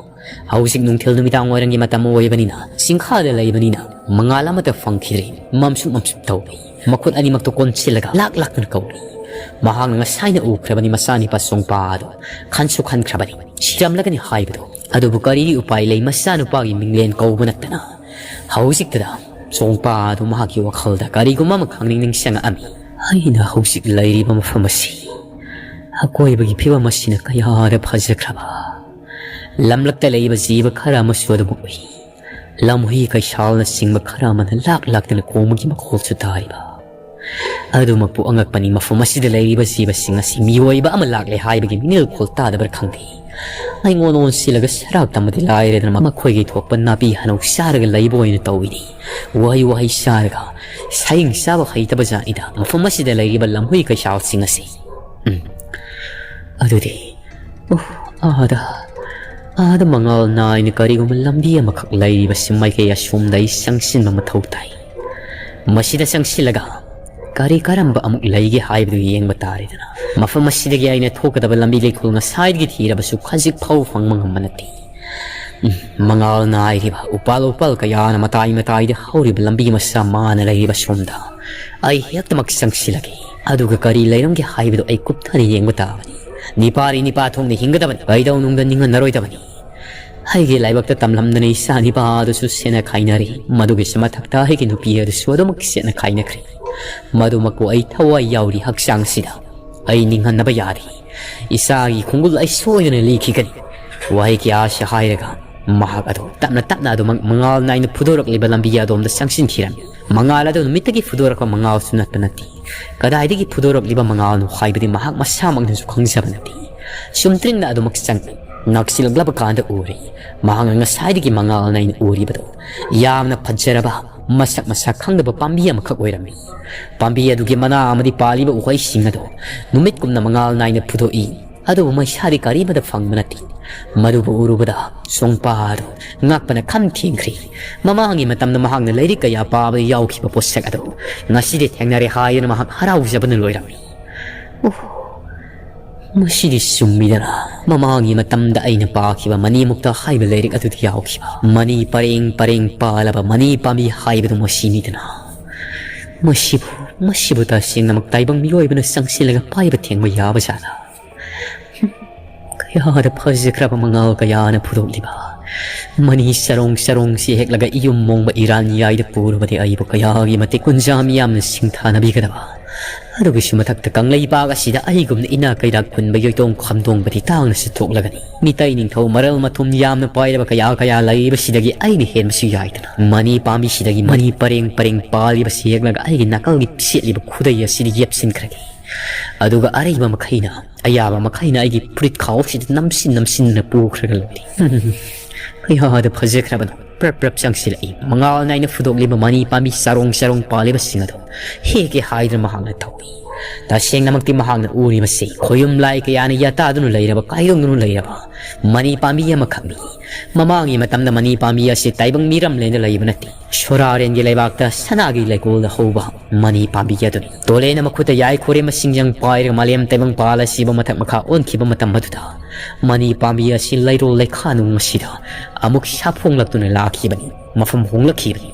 ꯍꯧꯖꯤꯛ ꯅꯨꯡꯊꯤꯜ ꯅꯨꯃꯤꯗꯥꯡ ꯋꯥꯏꯔꯝꯒꯤ ꯃꯇꯝ ꯑꯣꯏꯕꯅꯤꯅ, ꯆꯤꯡꯈꯥꯗ ꯂꯩꯕꯅꯤꯅ ꯃꯉꯥꯜ ꯑꯃꯠꯇ ꯐꯪꯈꯤꯗ꯭ꯔꯦ꯫ ꯃꯝꯁꯨ ꯃꯝꯁꯨ ꯇꯧꯔꯤ꯫ ꯃꯈꯨꯠ ꯑꯅꯤꯃꯛꯇꯨ ꯀꯣꯟꯁꯤꯜꯂꯒ ꯂꯥꯛ ꯂꯥꯛꯇꯨꯅ ꯀꯧꯔꯤ꯫ ꯃꯍꯥꯛꯅ ꯉꯁꯥꯏꯅ ꯎꯈ꯭ꯔꯕꯅꯤ ꯃꯆꯥꯅꯤꯄꯥ ꯆꯣꯡꯄꯥ ꯑꯗꯨ꯫ ꯈꯟꯁꯨ ꯈꯟꯈ꯭ꯔꯕꯅꯤ ꯁꯤꯔꯝꯂꯒꯅꯤ ꯍꯥꯏꯕꯗꯨ꯫ ꯑꯗꯨꯕꯨ ꯀꯔꯤ ꯎꯄꯥꯏ ꯂꯩ, ꯃꯆꯥꯅꯨꯄꯥꯒꯤ ꯃꯤꯡꯂꯦꯟ ꯀꯧꯕ ꯅꯠꯇꯅ꯫ ꯍꯧꯖꯤꯛꯇꯗ ꯆꯣꯡꯄꯥ ꯑꯗꯨ ꯃꯍꯥꯛꯀꯤ ꯋꯥꯈꯜꯗ ꯀꯔꯤꯒꯨꯝꯕ ꯑꯃꯈꯛ ꯅꯤꯡꯁꯤꯡꯉꯛꯑꯝꯃꯤ꯫ ꯑꯩꯅ ꯍꯧꯖꯤꯛ ꯂꯩꯔꯤꯕ ꯃꯐꯝ ꯑꯁꯤ, ꯑꯀꯣꯏꯕꯒꯤ ꯐꯤꯕꯝ ꯑꯁꯤꯅ ꯀꯌꯥꯗ ꯐꯖꯈ꯭ꯔꯕ꯫ ꯂꯝꯂꯛꯇ ꯂꯩꯕ ꯖꯤꯕ ꯈꯔ ꯑꯃꯁꯨ ꯑꯗꯨꯃꯛ ꯎꯏ꯫ ꯂꯝꯍꯨꯏ ꯀꯩꯁꯥꯜꯅꯆꯤꯡꯕ ꯈꯔ ꯑꯃꯅ ꯂꯥꯛ ꯂꯥꯛꯇꯅ ꯈꯣꯡꯕꯒꯤ ꯃꯈꯣꯜꯁꯨ ꯇꯥꯔꯤꯕ꯫ ꯑꯗꯨꯃꯛꯄꯨ ꯑꯉꯛꯄꯅꯤ, ꯃꯐꯝ ꯑꯁꯤꯗ ꯂꯩꯔꯤꯕ ꯖꯤꯕꯁꯤꯡ ꯑꯁꯤ ꯃꯤꯑꯣꯏꯕ ꯑꯃ ꯂꯥꯛꯂꯦ ꯍꯥꯏꯕꯒꯤ ꯃꯤꯅꯤꯜ ꯈꯣꯜ ꯇꯥꯗꯕ꯭ꯔꯥ ꯈꯪꯗꯦ꯫ ꯑꯩꯉꯣꯟꯗ ꯑꯣꯟꯁꯤꯜꯂꯒ ꯁꯔꯥꯛ ꯇꯝꯕꯗꯤ ꯂꯥꯏꯔꯗꯅ, ꯃꯈꯣꯏꯒꯤ ꯊꯣꯛꯄ ꯅꯥꯄꯤ ꯍꯅꯧ ꯆꯥꯔꯒ ꯂꯩꯕ ꯑꯣꯏꯅ ꯇꯧꯏꯅꯤ꯫ ꯋꯥꯍꯩ ꯋꯥꯍꯩ ꯆꯥꯔꯒ ꯁꯌꯦꯡ ꯆꯥꯕ ꯍꯩꯇꯕ ꯖꯥꯠꯅꯤꯗ ꯃꯐꯝ ꯑꯁꯤꯗ ꯂꯩꯔꯤꯕ ꯂꯝꯍꯨꯏ ꯀꯩꯁꯥꯜꯁꯤꯡ ꯑꯁꯤ꯫ ꯎꯝ꯫ ꯑꯗꯨꯗꯤ, ꯑꯣ, ꯑꯥꯗ, ꯑꯥꯗ ꯃꯉꯥꯜ ꯅꯥꯏꯅ ꯀꯔꯤꯒꯨꯝꯕ ꯂꯝꯕꯤ ꯑꯃꯈꯛ ꯂꯩꯔꯤꯕꯁꯤ ꯃꯥꯏꯀꯩ ꯑꯁꯣꯝꯗ ꯑꯩ ꯆꯪꯁꯤꯟꯕ ꯃꯊꯧ ꯇꯥꯏ꯫ ꯃꯁꯤꯗ ꯆꯪꯁꯤꯜꯂꯒ ꯀꯔꯤ ꯀꯔꯝꯕ ꯑꯃꯨꯛ ꯂꯩꯒꯦ ꯍꯥꯏꯕꯗꯨ ꯌꯦꯡꯕ ꯇꯥꯔꯦꯗꯅ꯫ ꯃꯐꯝ ꯑꯁꯤꯗꯒꯤ ꯑꯩꯅ ꯊꯣꯛꯀꯗꯕ ꯂꯝꯕꯤ ꯂꯩꯈꯣꯜ ꯉꯁꯥꯏꯗꯒꯤ ꯊꯤꯔꯕꯁꯨ ꯈꯖꯤꯛ ꯐꯥꯎ ꯐꯪꯕ ꯉꯝꯕ ꯅꯠꯇꯦ꯫ ꯎꯝ, ꯃꯉꯥꯜ ꯅꯥꯏꯔꯤꯕ ꯎꯄꯥꯜ ꯎꯄꯥꯜ ꯀꯌꯥꯅ ꯃꯇꯥꯏ ꯃꯇꯥꯏꯗ ꯍꯧꯔꯤꯕ ꯂꯝꯕꯤ ꯃꯆꯥ ꯃꯥꯅ ꯂꯩꯔꯤꯕ ꯁꯣꯝꯗ ꯑꯩ ꯍꯦꯛꯇꯃꯛ ꯆꯪꯁꯤꯜꯂꯒꯦ꯫ ꯑꯗꯨꯒ ꯀꯔꯤ ꯂꯩꯔꯝꯒꯦ ꯍꯥꯏꯕꯗꯨ ꯑꯩ ꯀꯨꯞꯊꯅ ꯌꯦꯡꯕ ꯇꯥꯕꯅꯤ꯫ ꯅꯤꯄꯥꯔꯤ ꯅꯤꯄꯥ ꯊꯣꯛꯅ ꯍꯤꯡꯒꯗꯕꯅꯤ꯫ ꯀꯩꯗꯧꯅꯨꯡꯗ ꯅꯤꯡꯍꯟꯅꯔꯣꯏꯗꯕꯅꯤ꯫ ꯑꯩꯒꯤ ꯂꯥꯏꯕꯛꯇ ꯇꯝꯂꯝꯗꯅ ꯏꯆꯥ ꯅꯤꯄꯥ ꯑꯗꯨꯁꯨ ꯁꯦꯠꯅ ꯈꯥꯏꯅꯔꯦ꯫ ꯃꯗꯨꯒꯤꯁꯨ ꯃꯊꯛꯇ ꯑꯩꯒꯤ ꯅꯨꯄꯤ ꯑꯗꯨꯁꯨ ꯑꯗꯨꯃꯛ ꯁꯦꯠꯅ ꯈꯥꯏꯅꯈ꯭ꯔꯦ꯫ ꯃꯗꯨꯃꯛꯄꯨ ꯑꯩ ꯊꯋꯥꯏ ꯌꯥꯎꯔꯤ ꯍꯛꯆꯥꯡꯁꯤꯗ꯫ ꯑꯩ ꯅꯤꯡꯍꯟꯅꯕ ꯌꯥꯗꯦ꯫ ꯏꯆꯥꯒꯤ ꯈꯣꯡꯒꯨꯜ ꯑꯩ ꯁꯣꯏꯗꯅ ꯂꯤꯈꯤꯒꯅꯤ꯫ ꯋꯥꯍꯩ ꯀꯌꯥ ꯑꯁꯤ ꯍꯥꯏꯔꯒ ꯃꯍꯥꯛ ꯑꯗꯨ ꯇꯞꯅ ꯇꯞꯅ ꯑꯗꯨꯃꯛ ꯃꯉꯥꯜ ꯅꯥꯏꯅ ꯐꯨꯗꯣꯔꯛꯂꯤꯕ ꯂꯝꯕꯤ ꯑꯗꯣꯝꯗ ꯆꯪꯁꯤꯟꯈꯤꯔꯝꯃꯤ꯫ ꯃꯉꯥꯜ ꯑꯗꯨ ꯅꯨꯃꯤꯠꯇꯒꯤ ꯐꯨꯗꯣꯔꯛꯄ ꯃꯉꯥꯜꯁꯨ ꯅꯠꯄ ꯅꯠꯇꯦ꯫ ꯀꯗꯥꯏꯗꯒꯤ ꯐꯨꯗꯣꯔꯛꯂꯤꯕ ꯃꯉꯥꯜꯅꯣ ꯍꯥꯏꯕꯗꯤ ꯃꯍꯥꯛ ꯃꯁꯥꯃꯛꯅꯁꯨ ꯈꯪꯖꯕ ꯅꯠꯇꯦ꯫ ꯆꯨꯝꯗ꯭ꯔꯤꯡꯅ ꯑꯗꯨꯃꯛ ꯆꯪꯂꯛꯏ꯫ ꯅꯛꯁꯤꯜꯂꯛꯂꯕ ꯀꯥꯟꯗ ꯎꯔꯦ꯫ ꯃꯍꯥꯛꯅ ꯉꯁꯥꯏꯗꯒꯤ ꯃꯉꯥꯜ ꯅꯥꯏꯅ ꯎꯔꯤꯕꯗꯨ ꯌꯥꯝꯅ ꯐꯖꯔꯕ, ꯃꯁꯛ ꯃꯁꯥ ꯈꯪꯗꯕ ꯄꯥꯝꯕꯤ ꯑꯃꯈꯛ ꯑꯣꯏꯔꯝꯃꯤ꯫ ꯄꯥꯝꯕꯤ ꯑꯗꯨꯒꯤ ꯃꯅꯥ ꯑꯃꯗꯤ ꯄꯥꯜꯂꯤꯕ ꯎꯍꯩꯁꯤꯡ ꯑꯗꯨ ꯅꯨꯃꯤꯠꯀꯨꯝꯅ ꯃꯉꯥꯜ ꯅꯥꯏꯅ ꯐꯨꯗꯣꯛꯏ꯫ ꯑꯗꯨꯕꯨ ꯃꯩꯁꯥꯗꯤ ꯀꯔꯤꯃꯠꯇ ꯐꯪꯕ ꯅꯠꯇꯦ꯫ ꯃꯗꯨꯕꯨ ꯎꯔꯨꯕꯗ ꯆꯣꯡꯄꯥ ꯑꯗꯨ ꯉꯛꯄꯅ ꯈꯝ ꯊꯦꯡꯈ꯭ꯔꯦ꯫ ꯃꯃꯥꯡꯒꯤ ꯃꯇꯝꯗ ꯃꯍꯥꯛꯅ ꯂꯥꯏꯔꯤꯛ ꯀꯌꯥ ꯄꯥꯕꯗ ꯌꯥꯎꯈꯤꯕ ꯄꯣꯠꯁꯛ ꯑꯗꯨ ꯉꯁꯤꯗꯤ ꯊꯦꯡꯅꯔꯦ ꯍꯥꯏꯗꯨꯅ ꯃꯍꯥꯛ ꯍꯔꯥꯎꯖꯕꯅ ꯂꯣꯏꯔꯝꯃꯤ꯫ ꯎꯍ, ꯃꯁꯤꯗꯤ ꯆꯨꯝꯃꯤꯗꯅ꯫ ꯃꯃꯥꯡꯒꯤ ꯃꯇꯝꯗ ꯑꯩꯅ ꯄꯥꯈꯤꯕ ꯃꯅꯤ ꯃꯨꯛꯇꯥ ꯍꯥꯏꯕ ꯂꯥꯏꯔꯤꯛ ꯑꯗꯨꯗ ꯌꯥꯎꯈꯤꯕ ꯃꯅꯤ ꯄꯔꯦꯡ ꯄꯔꯦꯡ ꯄꯥꯜꯂꯕ ꯃꯅꯤ ꯄꯥꯝꯕꯤ ꯍꯥꯏꯕꯗꯨ ꯃꯁꯤꯅꯤꯗꯅ꯫ ꯃꯁꯤꯕꯨ, ꯃꯁꯤꯕꯨ ꯇꯁꯦꯡꯅꯃꯛ ꯇꯥꯏꯕꯪ ꯃꯤꯑꯣꯏꯕꯅ ꯆꯪꯁꯤꯜꯂꯒ ꯄꯥꯏꯕ ꯊꯦꯡꯕ ꯌꯥꯕ ꯖꯥꯠꯂꯥ? ꯀꯌꯥꯗ ꯐꯖꯈ꯭ꯔꯕ ꯃꯉꯥꯜ ꯀꯌꯥꯅ ꯐꯨꯗꯣꯛꯂꯤꯕ ꯃꯅꯤ ꯆꯔꯣꯡ ꯆꯔꯣꯡꯁꯤ ꯍꯦꯛꯂꯒ ꯏꯌꯨꯝ ꯃꯣꯡꯕ ꯏꯔꯥꯟ ꯌꯥꯏꯗ ꯄꯨꯔꯕꯗꯤ ꯑꯩꯕꯨ ꯀꯌꯥꯒꯤ ꯃꯇꯤꯛ ꯀꯨꯟꯖꯥ ꯃꯤꯌꯥꯝꯅ ꯁꯤꯡꯊꯥꯅꯕꯤꯒꯗꯕ꯫ ꯑꯗꯨꯒꯤꯁꯨ ꯃꯊꯛꯇ ꯀꯪꯂꯩꯄꯥꯛ ꯑꯁꯤꯗ ꯑꯩꯒꯨꯝꯅ ꯏꯅꯥꯛ ꯀꯩꯔꯥꯛ ꯈꯨꯟꯕ ꯌꯣꯏꯇꯣꯡ ꯈꯝꯗꯣꯡꯕꯗꯤ ꯇꯥꯡꯅ ꯆꯠꯊꯣꯛꯂꯒꯅꯤ꯫ ꯃꯤꯇꯩ ꯅꯤꯡꯊꯧ ꯃꯔꯜ ꯃꯊꯨꯝ ꯌꯥꯝꯅ ꯄꯥꯏꯔꯕ ꯀꯌꯥ ꯀꯌꯥ ꯂꯩꯔꯤꯕꯁꯤꯗꯒꯤ ꯑꯩꯅ ꯍꯦꯟꯕꯁꯨ ꯌꯥꯏꯗꯅ꯫ ꯃꯅꯤ ꯄꯥꯝꯕꯤꯁꯤꯗꯒꯤ ꯃꯅꯤ ꯄꯔꯦꯡ ꯄꯔꯦꯡ ꯄꯥꯜꯂꯤꯕꯁꯤ ꯍꯦꯛꯂꯒ ꯑꯩꯒꯤ ꯅꯥꯀꯜꯒꯤ ꯁꯦꯠꯂꯤꯕ ꯈꯨꯗꯩ ꯑꯁꯤꯗ ꯌꯦꯞꯁꯤꯟꯈ꯭ꯔꯒꯦ꯫ ꯑꯗꯨꯒ ꯑꯔꯩꯕ ꯃꯈꯩꯅ, ꯑꯌꯥꯕ ꯃꯈꯩꯅ ꯑꯩꯒꯤ ꯐꯨꯔꯤꯠ ꯈꯥꯎꯁꯤꯗ ꯅꯝꯁꯤꯟ ꯅꯝꯁꯤꯟꯗꯨꯅ ꯄꯨꯈ꯭ꯔꯒ ꯂꯣꯏꯔꯦ꯫ ꯀꯌꯥꯗ ꯐꯖꯈ꯭ꯔꯕꯅꯣ! ꯄ꯭ꯔꯞ ꯄ꯭ꯔꯞ ꯆꯪꯁꯤꯜꯂꯛꯏ꯫ ꯃꯉꯥꯜ ꯅꯥꯏꯅ ꯐꯨꯗꯣꯛꯂꯤꯕ ꯃꯅꯤ ꯄꯥꯝꯕꯤ ꯆꯔꯣꯡ ꯆꯔꯣꯡ ꯄꯥꯜꯂꯤꯕꯁꯤꯡ ꯑꯗꯨ ꯍꯦꯛꯀꯦ ꯍꯥꯏꯗꯨꯅ ꯃꯍꯥꯛꯅ ꯇꯧꯏ꯫ ꯇꯁꯦꯡꯅꯃꯛꯇꯤ ꯃꯍꯥꯛꯅ ꯎꯔꯤꯕꯁꯤ ꯈꯣꯌꯨꯝ ꯂꯥꯏ ꯀꯌꯥꯅ ꯌꯥꯇꯥꯗꯨꯅ ꯂꯩꯔꯕ, ꯀꯥꯏꯗꯣꯡꯗꯨꯅ ꯂꯩꯔꯕ ꯃꯅꯤ ꯄꯥꯝꯕꯤ ꯑꯃꯈꯛꯅꯤ꯫ ꯃꯃꯥꯡꯒꯤ ꯃꯇꯝꯗ ꯃꯅꯤ ꯄꯥꯝꯕꯤ ꯑꯁꯤ ꯇꯥꯏꯕꯪ ꯃꯤꯔꯝꯂꯦꯟꯗ ꯂꯩꯕ ꯅꯠꯇꯦ꯫ ꯁꯣꯔꯥꯔꯦꯟꯒꯤ ꯂꯩꯕꯥꯛꯇ ꯁꯅꯥꯒꯤ ꯂꯩꯀꯣꯜꯗ ꯍꯧꯕ ꯃꯅꯤ ꯄꯥꯝꯕꯤ ꯑꯗꯨꯅꯤ꯫ ꯇꯣꯂꯦꯅ ꯃꯈꯨꯠꯇ ꯌꯥꯏ ꯈꯣꯔꯦꯝꯕ ꯁꯤꯡꯖꯪ ꯄꯥꯏꯔꯒ ꯃꯥꯂꯦꯝ ꯇꯥꯏꯕꯪ ꯄꯥꯜ ꯑꯁꯤꯕꯨ ꯃꯊꯛ ꯃꯈꯥ ꯑꯣꯟꯈꯤꯕ ꯃꯇꯝ ꯑꯗꯨꯗ ꯃꯅꯤ ꯄꯥꯝꯕꯤ ꯑꯁꯤ ꯂꯩꯔꯣꯜ ꯂꯩꯈꯥ ꯅꯨꯡ ꯑꯁꯤꯗ ꯑꯃꯨꯛ ꯁꯥꯐꯣꯡꯂꯛꯇꯨꯅ ꯂꯥꯛꯈꯤꯕꯅꯤ꯫ ꯃꯐꯝ ꯍꯣꯡꯂꯛꯈꯤꯕꯅꯤ꯫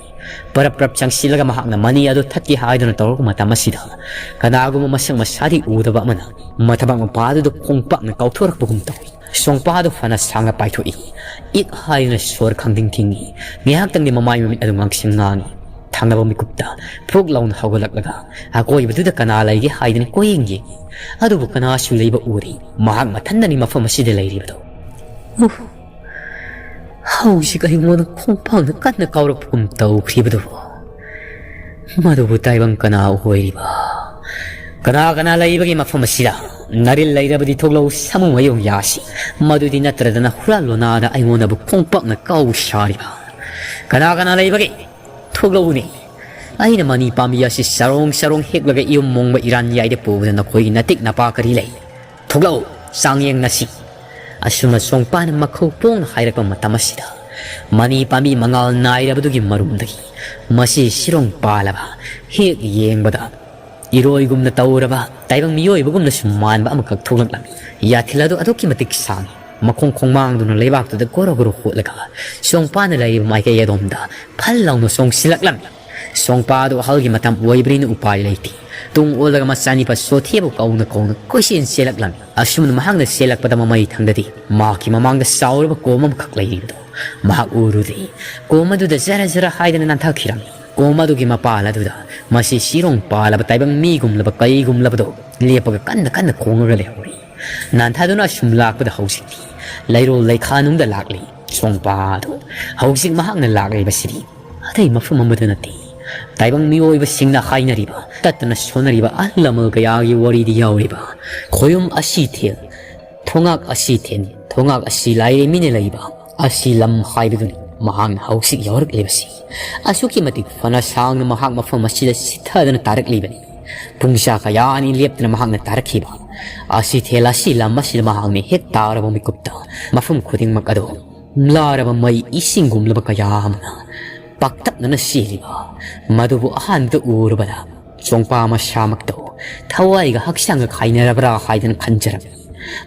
ꯄꯔꯞ ꯄꯔꯞ ꯆꯪꯁꯤꯜꯂꯒ ꯃꯍꯥꯛꯅ ꯃꯅꯤ ꯑꯗꯨ ꯊꯠꯀꯦ ꯍꯥꯏꯗꯨꯅ ꯇꯧꯔꯛꯄ ꯃꯇꯝ ꯑꯁꯤꯗ ꯀꯅꯥꯒꯨꯝꯕ ꯃꯁꯛ ꯃꯁꯥꯗꯤ ꯎꯗꯕ ꯑꯃꯅ ꯃꯊꯕꯥꯛ ꯃꯄꯥ ꯑꯗꯨꯗ ꯈꯣꯡꯄꯥꯛꯅ ꯀꯥꯎꯊꯣꯔꯛꯄꯒꯨꯝ ꯇꯧꯏ꯫ ꯁꯣꯡꯄꯥ ꯑꯗꯨ ꯐꯅ ꯁꯥꯡꯅ ꯄꯥꯏꯊꯣꯛꯏ꯫ ꯏꯛ ꯍꯥꯏꯗꯨꯅ ꯁꯣꯔ ꯈꯪꯊꯤꯡ ꯊꯤꯡꯏ꯫ ꯉꯥꯏꯍꯥꯛꯇꯪꯗꯤ ꯃꯃꯥꯏ ꯃꯃꯤꯠ ꯑꯗꯨ ꯉꯥꯡꯁꯪ ꯉꯥꯡꯏ꯫ ꯊꯪꯅꯕ ꯃꯤꯀꯨꯞꯇ ꯐꯨꯔꯨꯛ ꯂꯥꯎꯅ ꯍꯧꯒꯠꯂꯛꯂꯒ ꯑꯀꯣꯏꯕꯗꯨꯗ ꯀꯅꯥ ꯂꯩꯒꯦ ꯍꯥꯏꯗꯨꯅ ꯀꯣꯏꯌꯦꯡ ꯌꯦꯡꯏ꯫ ꯑꯗꯨꯕꯨ ꯀꯅꯥꯁꯨ ꯂꯩꯕ ꯎꯗꯦ꯫ ꯃꯍꯥꯛ ꯃꯊꯟꯗꯅꯤ ꯃꯐꯝ ꯑꯁꯤꯗ ꯂꯩꯔꯤꯕꯗꯨ꯫ ꯎꯍ! ꯍꯧꯖꯤꯛ ꯑꯩꯉꯣꯟꯗ ꯈꯣꯡꯄꯥꯛꯅ ꯀꯟꯅ ꯀꯥꯎꯔꯛꯄꯒꯨꯝ ꯇꯧꯈ꯭ꯔꯤꯕꯗꯨꯕꯨ꯫ ꯃꯗꯨꯕꯨ ꯇꯥꯏꯕꯪ ꯀꯅꯥ ꯑꯣꯏꯔꯤꯕ? ꯀꯅꯥ ꯀꯅꯥ ꯂꯩꯕꯒꯦ ꯃꯐꯝ ꯑꯁꯤꯗ? ꯅꯔꯤꯜ ꯂꯩꯔꯕꯗꯤ ꯊꯣꯛꯂꯛꯎ, ꯁꯥꯃꯨ ꯃꯌꯣꯡ ꯌꯥꯁꯤ꯫ ꯃꯗꯨꯗꯤ ꯅꯠꯇ꯭ꯔꯗꯅ ꯍꯨꯔꯥꯟ ꯂꯣꯅꯥꯗ ꯑꯩꯉꯣꯟꯗꯕꯨ ꯈꯣꯡꯄꯥꯛꯅ ꯀꯥꯎ ꯁꯥꯔꯤꯕ꯫ ꯀꯅꯥ ꯀꯅꯥ ꯂꯩꯕꯒꯦ? ꯊꯣꯛꯂꯛꯎꯅꯦ꯫ ꯑꯩꯅ ꯃꯅꯤ ꯄꯥꯝꯕꯤ ꯑꯁꯤ ꯆꯔꯣꯡ ꯆꯔꯣꯡ ꯍꯦꯛꯂꯒ ꯏꯌꯨꯝ ꯃꯣꯡꯕ ꯏꯔꯥꯟ ꯌꯥꯏꯗ ꯄꯨꯕꯗ ꯅꯈꯣꯏꯒꯤ ꯅꯇꯤꯛ ꯅꯄꯥ ꯀꯔꯤ ꯂꯩ? ꯊꯣꯛꯂꯛꯎ, ꯆꯥꯡꯌꯦꯡꯅꯁꯤ꯫ ꯑꯁꯨꯝꯅ ꯁꯣꯡꯄꯥꯅ ꯃꯈꯧ ꯄꯣꯡꯅ ꯍꯥꯏꯔꯛꯄ ꯃꯇꯝ ꯑꯁꯤꯗ ꯃꯅꯤ ꯄꯥꯝꯕꯤ ꯃꯉꯥꯜ ꯅꯥꯏꯔꯕꯗꯨꯒꯤ ꯃꯔꯨꯝꯗꯒꯤ ꯃꯁꯤ ꯁꯤꯔꯣꯡ ꯄꯥꯜꯂꯕ, ꯍꯦꯛ ꯌꯦꯡꯕꯗ ꯏꯔꯣꯏꯒꯨꯝꯅ ꯇꯧꯔꯕ, ꯇꯥꯏꯕꯪ ꯃꯤꯑꯣꯏꯕꯒꯨꯝꯅꯁꯨ ꯃꯥꯟꯕ ꯑꯃꯈꯛ ꯊꯣꯛꯂꯛꯂꯝꯃꯤ꯫ ꯌꯥꯊꯤꯜ ꯑꯗꯨ ꯑꯗꯨꯛꯀꯤ ꯃꯇꯤꯛ ꯁꯥꯡꯏ꯫ ꯃꯈꯣꯡ ꯈꯣꯡꯃꯥꯡꯗꯨꯅ ꯂꯩꯕꯥꯛꯇꯨꯗ ꯒꯣꯔꯣ ꯒꯣꯔꯣ ꯍꯣꯠꯂꯒ ꯁꯣꯡꯄꯥꯅ ꯂꯩꯔꯤꯕ ꯃꯥꯏꯀꯩ ꯑꯗꯣꯝꯗ ꯐꯜ ꯂꯥꯎꯅ ꯆꯣꯡꯁꯤꯜꯂꯛꯂꯝꯃꯤ꯫ ꯁꯣꯡꯄꯥꯗꯨ ꯑꯍꯜꯒꯤ ꯃꯇꯝ ꯑꯣꯏꯕꯅꯤꯅ ꯎꯄꯥꯏ ꯂꯩꯇꯦ꯫ ꯇꯨꯡ ꯑꯣꯜꯂꯒ ꯃꯆꯥꯅꯤꯄꯥ ꯁꯣꯊꯦꯕꯨ ꯀꯧꯅ ꯀꯧꯅ ꯀꯣꯏꯆꯦꯟ ꯆꯦꯜꯂꯛꯂꯝꯃꯤ꯫ ꯑꯁꯨꯝꯅ ꯃꯍꯥꯛꯅ ꯆꯦꯜꯂꯛꯄꯗ ꯃꯃꯩ ꯊꯪꯗꯗꯤ ꯃꯍꯥꯛꯀꯤ ꯃꯃꯥꯡꯗ ꯆꯥꯎꯔꯕ ꯀꯣꯝ ꯑꯃꯈꯛ ꯂꯩꯔꯤꯕꯗꯨ ꯃꯍꯥꯛ ꯎꯔꯨꯗꯦ꯫ ꯀꯣꯝ ꯑꯗꯨꯗ ꯖꯔ ꯖꯔ ꯍꯥꯏꯗꯅ ꯅꯥꯟꯊꯈꯤꯔꯝꯃꯤ꯫ ꯀꯣꯝ ꯑꯗꯨꯒꯤ ꯃꯄꯥꯜ ꯑꯗꯨꯗ ꯃꯁꯤ ꯁꯤꯔꯣꯡ ꯄꯥꯜꯂꯕ ꯇꯥꯏꯕꯪ ꯃꯤꯒꯨꯝꯂꯕ ꯀꯩꯒꯨꯝꯂꯕꯗꯣ ꯂꯦꯞꯄꯒ ꯀꯟꯅ ꯀꯟꯅ ꯈꯣꯡꯉꯒ ꯂꯩꯍꯧꯔꯤ꯫ ꯅꯥꯟꯊꯗꯨꯅ ꯑꯁꯨꯝ ꯂꯥꯛꯄꯗ ꯍꯧꯖꯤꯛꯇꯤ ꯂꯩꯔꯣꯜ ꯂꯩꯈꯥꯅꯨꯡꯗ ꯂꯥꯛꯂꯤ꯫ ꯁꯣꯡꯄꯥꯗꯨ ꯍꯧꯖꯤꯛ ꯃꯍꯥꯛꯅ ꯂꯥꯛꯂꯤꯕꯁꯤꯗꯤ ꯑꯇꯩ ꯃꯐꯝ ꯑꯃꯗ ꯅꯠꯇꯦ꯫ ꯇꯥꯏꯕꯪ ꯃꯤꯑꯣꯏꯕꯁꯤꯡꯅ ꯍꯥꯏꯅꯔꯤꯕ, ꯇꯠꯇꯅ ꯁꯣꯟꯅꯔꯤꯕ ꯑꯍꯜ ꯂꯃꯟ ꯀꯌꯥꯒꯤ ꯋꯥꯔꯤꯗ ꯌꯥꯎꯔꯤꯕ ꯈꯣꯌꯨꯝ ꯑꯁꯤ ꯊꯦꯜ, ꯊꯣꯉꯥꯛ ꯑꯁꯤ ꯊꯦꯟ, ꯊꯣꯉꯥꯛ ꯑꯁꯤ ꯂꯥꯏꯔꯦ ꯃꯤꯅ ꯂꯩꯕ ꯑꯁꯤ ꯂꯝ ꯍꯥꯏꯕꯗꯨꯅꯤ ꯃꯍꯥꯛꯅ ꯍꯧꯖꯤꯛ ꯌꯧꯔꯛꯂꯤꯕꯁꯤ꯫ ꯑꯁꯨꯛꯀꯤ ꯃꯇꯤꯛ ꯐꯅ ꯁꯥꯡꯅ ꯃꯍꯥꯛ ꯃꯐꯝ ꯑꯁꯤꯗ ꯁꯤꯊꯗꯅ ꯇꯥꯔꯛꯂꯤꯕꯅꯤ꯫ ꯄꯨꯡꯖꯥ ꯀꯌꯥ ꯑꯅꯤ ꯂꯦꯞꯇꯅ ꯃꯍꯥꯛꯅ ꯇꯥꯔꯛꯈꯤꯕ ꯑꯁꯤ ꯊꯦꯜ ꯑꯁꯤ ꯂꯝ ꯑꯁꯤꯗ ꯃꯍꯥꯛꯅ ꯍꯦꯛ ꯇꯥꯔꯕ ꯃꯤꯀꯨꯞꯇ ꯃꯐꯝ ꯈꯨꯗꯤꯡꯃꯛ ꯑꯗꯨ ꯂꯥꯔꯕ ꯃꯩ ꯏꯁꯤꯡꯒꯨꯝꯂꯕ ꯀꯌꯥ ꯑꯃꯅ ꯄꯥꯛꯇꯛꯅꯅ ꯆꯦꯜꯂꯤꯕ, ꯃꯗꯨꯕꯨ ꯑꯍꯥꯟꯕꯗ ꯎꯔꯨꯕꯗ ꯆꯣꯡꯄꯥ ꯃꯁꯥꯃꯛꯇꯧ ꯊꯋꯥꯏꯒ ꯍꯛꯆꯥꯡꯒ ꯈꯥꯏꯅꯔꯕ꯭ꯔꯥ ꯍꯥꯏꯗꯅ ꯈꯟꯖꯔꯝꯃꯤ꯫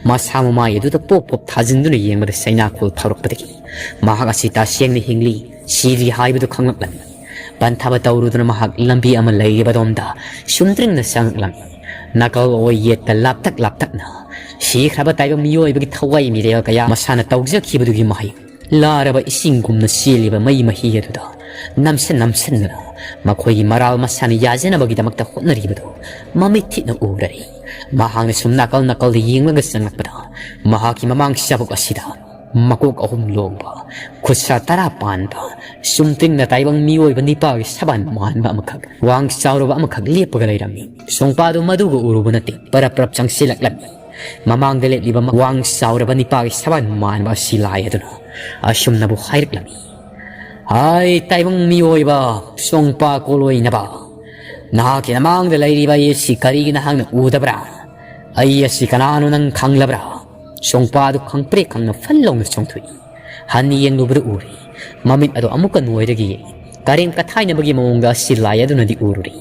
ꯃꯁꯥ ꯃꯃꯥꯏ ꯑꯗꯨꯗ ꯄꯣꯞ ꯄꯣꯞ ꯊꯥꯖꯤꯟꯗꯨꯅ ꯌꯦꯡꯕꯗ ꯆꯩꯅꯥꯈꯣꯜ ꯐꯥꯎꯔꯛꯄꯗꯒꯤ ꯃꯍꯥꯛ ꯑꯁꯤ ꯇꯁꯦꯡꯅ ꯍꯤꯡꯂꯤ, ꯁꯤꯔꯤ ꯍꯥꯏꯕꯗꯨ ꯈꯪꯂꯛꯂꯝꯃꯤ꯫ ꯄꯟꯊꯕ ꯇꯧꯔꯨꯗꯨꯅ ꯃꯍꯥꯛ ꯂꯝꯕꯤ ꯑꯃ ꯂꯩꯔꯤꯕꯗꯣꯝꯗ ꯁꯨꯝꯇ꯭ꯔꯤꯡꯅ ꯆꯪꯂꯛꯂꯝꯃꯤ꯫ ꯅꯥꯀꯜ ꯑꯣꯏ ꯌꯦꯠꯇ ꯂꯥꯞꯇꯛ ꯂꯥꯞꯇꯛꯅ ꯁꯤꯈ꯭ꯔꯕ ꯇꯥꯏꯕꯪ ꯃꯤꯑꯣꯏꯕꯒꯤ ꯊꯋꯥꯏ ꯃꯤꯔꯦꯜ ꯀꯌꯥ ꯃꯁꯥꯅ ꯇꯧꯖꯈꯤꯕꯗꯨꯒꯤ ꯃꯍꯩ ꯂꯥꯔꯕ ꯏꯁꯤꯡꯒꯨꯝꯅ ꯆꯦꯜꯂꯤꯕ ꯃꯩ ꯃꯍꯤ ꯑꯗꯨꯗ ꯅꯝꯁꯟ ꯅꯝꯁꯟꯗꯨꯅ ꯃꯈꯣꯏꯒꯤ ꯃꯔꯥꯜ ꯃꯁꯥꯅ ꯌꯥꯖꯅꯕꯒꯤꯗꯃꯛꯇ ꯍꯣꯠꯅꯔꯤꯕꯗꯨ ꯃꯃꯤꯠ ꯊꯤꯠꯅ ꯎꯔꯔꯦ꯫ ꯃꯍꯥꯛꯅ ꯁꯨꯝ ꯅꯥꯀꯜ ꯅꯥꯀꯜꯗ ꯌꯦꯡꯂꯒ ꯆꯪꯂꯛꯄꯗ ꯃꯍꯥꯛꯀꯤ ꯃꯃꯥꯡ ꯆꯥꯕꯨꯛ ꯑꯁꯤꯗ ꯃꯀꯣꯛ ꯑꯍꯨꯝ ꯂꯣꯡꯕ, ꯈꯨꯠꯁꯥ ꯇꯔꯥ ꯄꯥꯟꯕ, ꯆꯨꯝꯇ꯭ꯔꯤꯡꯅ ꯇꯥꯏꯕꯪ ꯃꯤꯑꯣꯏꯕ ꯅꯤꯄꯥꯒꯤ ꯁꯕꯥꯟ ꯃꯥꯟꯕ ꯑꯃꯈꯛ, ꯋꯥꯡ ꯆꯥꯎꯔꯕ ꯑꯃꯈꯛ ꯂꯦꯞꯄꯒ ꯂꯩꯔꯝꯃꯤ꯫ ꯁꯣꯡꯄꯥꯗꯨ ꯃꯗꯨꯒ ꯎꯔꯨꯕ ꯅꯠꯇꯦ, ꯄꯔꯞ ꯄꯔꯞ ꯆꯪꯁꯤꯜꯂꯛꯂꯝꯃꯤ꯫ ꯃꯃꯥꯡꯗ ꯂꯦꯞꯂꯤꯕ ꯋꯥꯡ ꯆꯥꯎꯔꯕ ꯅꯤꯄꯥꯒꯤ ꯁꯕꯥꯟ ꯃꯥꯟꯕ ꯑꯁꯤ ꯂꯥꯏ ꯑꯗꯨꯅ ꯑꯁꯨꯝꯅꯕꯨ ꯍꯥꯏꯔꯛꯂꯝꯃꯤ, "ꯍꯥꯏ ꯇꯥꯏꯕꯪ ꯃꯤꯑꯣꯏꯕ, ꯁꯣꯡꯄꯥ ꯀꯣꯂꯣꯏꯅꯕ, ꯅꯍꯥꯛꯀꯤ ꯅꯃꯥꯡꯗ ꯂꯩꯔꯤꯕ ꯑꯩ ꯑꯁꯤ ꯀꯔꯤꯒꯤ ꯅꯍꯥꯛꯅ ꯎꯗꯕ꯭ꯔꯥ? ꯑꯩ ꯑꯁꯤ ꯀꯅꯥꯅꯣ ꯅꯪ ꯈꯪꯂꯕ꯭ꯔꯥ?" ꯁꯣꯡꯄꯥꯗꯨ ꯈꯪꯄ꯭ꯔꯦꯛ ꯈꯪꯅ ꯐꯜ ꯂꯥꯎꯅ ꯆꯣꯡꯊꯣꯛꯏ꯫ ꯍꯟꯅ ꯌꯦꯡꯂꯨꯕꯗ ꯎꯔꯦ, ꯃꯃꯤꯠ ꯑꯗꯨ ꯑꯃꯨꯛꯀ ꯅꯣꯏꯔꯒ ꯌꯦꯡꯏ꯫ ꯀꯔꯦꯝ ꯀꯊꯥꯏꯅꯕꯒꯤ ꯃꯑꯣꯡꯗ ꯑꯁꯤ ꯂꯥꯏ ꯑꯗꯨꯅꯗꯤ ꯎꯔꯨꯔꯦ꯫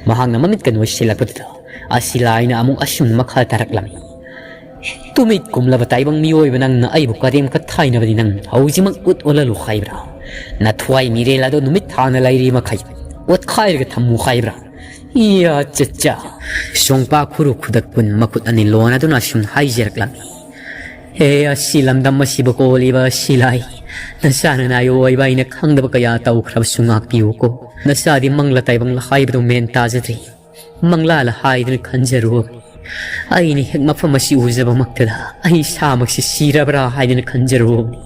ꯃꯍꯥꯛꯅ ꯃꯃꯤꯠꯀ ꯅꯣꯏꯁꯤꯜꯂꯛꯄꯗꯨꯗ ꯑꯁꯤ ꯂꯥꯏꯅ ꯑꯃꯨꯛ ꯑꯁꯨꯝꯅ ꯃꯈꯥ ꯇꯥꯔꯛꯂꯝꯃꯤ, "ꯇꯨꯃꯤꯠ ꯀꯨꯝꯂꯕ ꯇꯥꯏꯕꯪ ꯃꯤꯑꯣꯏꯕ ꯅꯪꯅ ꯑꯩꯕꯨ ꯀꯔꯦꯝ ꯀꯊꯥꯏꯅꯕꯗꯤ ꯅꯪ ꯍꯧꯖꯤꯛꯃꯛ ꯎꯠ ꯑꯣꯜꯍꯜꯂꯨ ꯍꯥꯏꯕ꯭ꯔꯥ? ꯅꯊ꯭ꯋꯥꯏ ꯃꯤꯔꯦꯜ ꯑꯗꯨ ꯅꯨꯃꯤꯠ ꯊꯥꯅ ꯂꯩꯔꯤ ꯃꯈꯩ ꯑꯣꯠꯈꯥꯏꯔꯒ ꯊꯝꯃꯨ ꯍꯥꯏꯕ꯭ꯔꯥ? ꯏꯌꯥ ꯆꯠꯆꯥ꯫ ꯁꯣꯡꯄꯥ ꯈꯨꯔꯨ ꯈꯨꯗꯛ ꯀꯨꯟ ꯃꯈꯨꯠ ꯑꯅꯤ ꯂꯣꯟꯅꯗꯨꯅ ꯑꯁꯨꯝ ꯍꯥꯏꯖꯔꯛꯂꯝꯃꯤ꯫ ꯍꯦ, ꯑꯁꯤ ꯂꯝꯗꯝ ꯑꯁꯤꯕꯨ ꯀꯣꯜꯂꯤꯕ ꯁꯤꯂꯥꯏ, ꯅꯆꯥꯅ ꯅꯥꯏ ꯑꯣꯏꯕ ꯑꯩꯅ ꯈꯪꯗꯕ ꯀꯌꯥ ꯇꯧꯈ꯭ꯔꯕꯁꯨ ꯉꯥꯛꯄꯤꯌꯨꯀꯣ꯫ ꯅꯆꯥꯗꯤ ꯃꯪꯂ ꯇꯥꯏꯕꯪꯂ ꯍꯥꯏꯕꯗꯨ ꯃꯦꯟ ꯇꯥꯖꯗ꯭ꯔꯤ꯫ ꯃꯪꯂꯥꯂ ꯍꯥꯏꯗꯨꯅ ꯈꯟꯖꯔꯨꯕꯅꯤ꯫ ꯑꯩꯅ ꯍꯦꯛ ꯃꯐꯝ ꯑꯁꯤ ꯎꯖꯕꯃꯛꯇꯗ ꯑꯩ ꯏꯁꯥꯃꯛꯁꯤ ꯁꯤꯔꯕ꯭ꯔꯥ ꯍꯥꯏꯗꯨꯅ ꯈꯟꯖꯔꯨꯕꯅꯤ꯫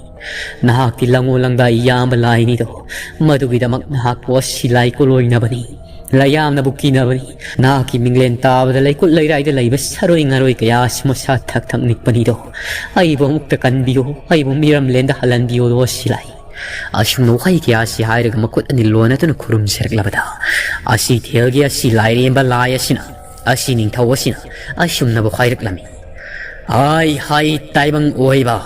ꯅꯍꯥꯛꯇꯤ ꯂꯪꯉꯣ ꯂꯪꯗꯥ ꯌꯥꯝꯕ ꯂꯥꯏꯅꯤꯗꯣ, ꯃꯗꯨꯒꯤꯗꯃꯛ ꯅꯍꯥꯛꯄꯨ ꯑꯁꯤ ꯂꯥꯏ ꯀꯣꯂꯣꯏꯅꯕꯅꯤ꯫ ꯂꯥꯏꯌꯥꯝꯅꯕꯨ ꯀꯤꯅꯕꯅꯤ꯫ ꯅꯍꯥꯛꯀꯤ ꯃꯤꯡꯂꯦꯟ ꯇꯥꯕꯗ ꯂꯩꯀꯨꯠ ꯂꯩꯔꯥꯏꯗ ꯂꯩꯕ ꯁꯔꯣꯏ ꯉꯥꯔꯣꯏ ꯀꯌꯥ ꯑꯁꯤ ꯃꯁꯥ ꯊꯛ ꯊꯛ ꯅꯤꯛꯄꯅꯤꯗꯣ꯫ ꯑꯩꯕꯨ ꯑꯃꯨꯛꯇ ꯀꯟꯕꯤꯌꯨ, ꯑꯩꯕꯨ ꯃꯤꯔꯝꯂꯦꯟꯗ ꯍꯜꯍꯟꯕꯤꯌꯨꯗꯣ ꯁꯤꯂꯥꯏ꯫ ꯑꯁꯨꯝꯅ ꯋꯥꯍꯩ ꯀꯌꯥ ꯑꯁꯤ ꯍꯥꯏꯔꯒ ꯃꯈꯨꯠ ꯑꯅꯤ ꯂꯣꯟꯅꯗꯨꯅ ꯈꯨꯔꯨꯝꯖꯔꯛꯂꯕꯗ, ꯑꯁꯤ ꯊꯦꯜꯒꯤ ꯑꯁꯤ ꯂꯥꯏꯔꯦꯝꯕ ꯂꯥꯏ ꯑꯁꯤꯅ, ꯑꯁꯤ ꯅꯤꯡꯊꯧ ꯑꯁꯤꯅ ꯑꯁꯨꯝꯅꯕꯨ ꯍꯥꯏꯔꯛꯂꯝꯃꯤ꯫ ꯍꯥꯏ ꯍꯥꯏ ꯇꯥꯏꯕꯪ ꯑꯣꯏꯕ,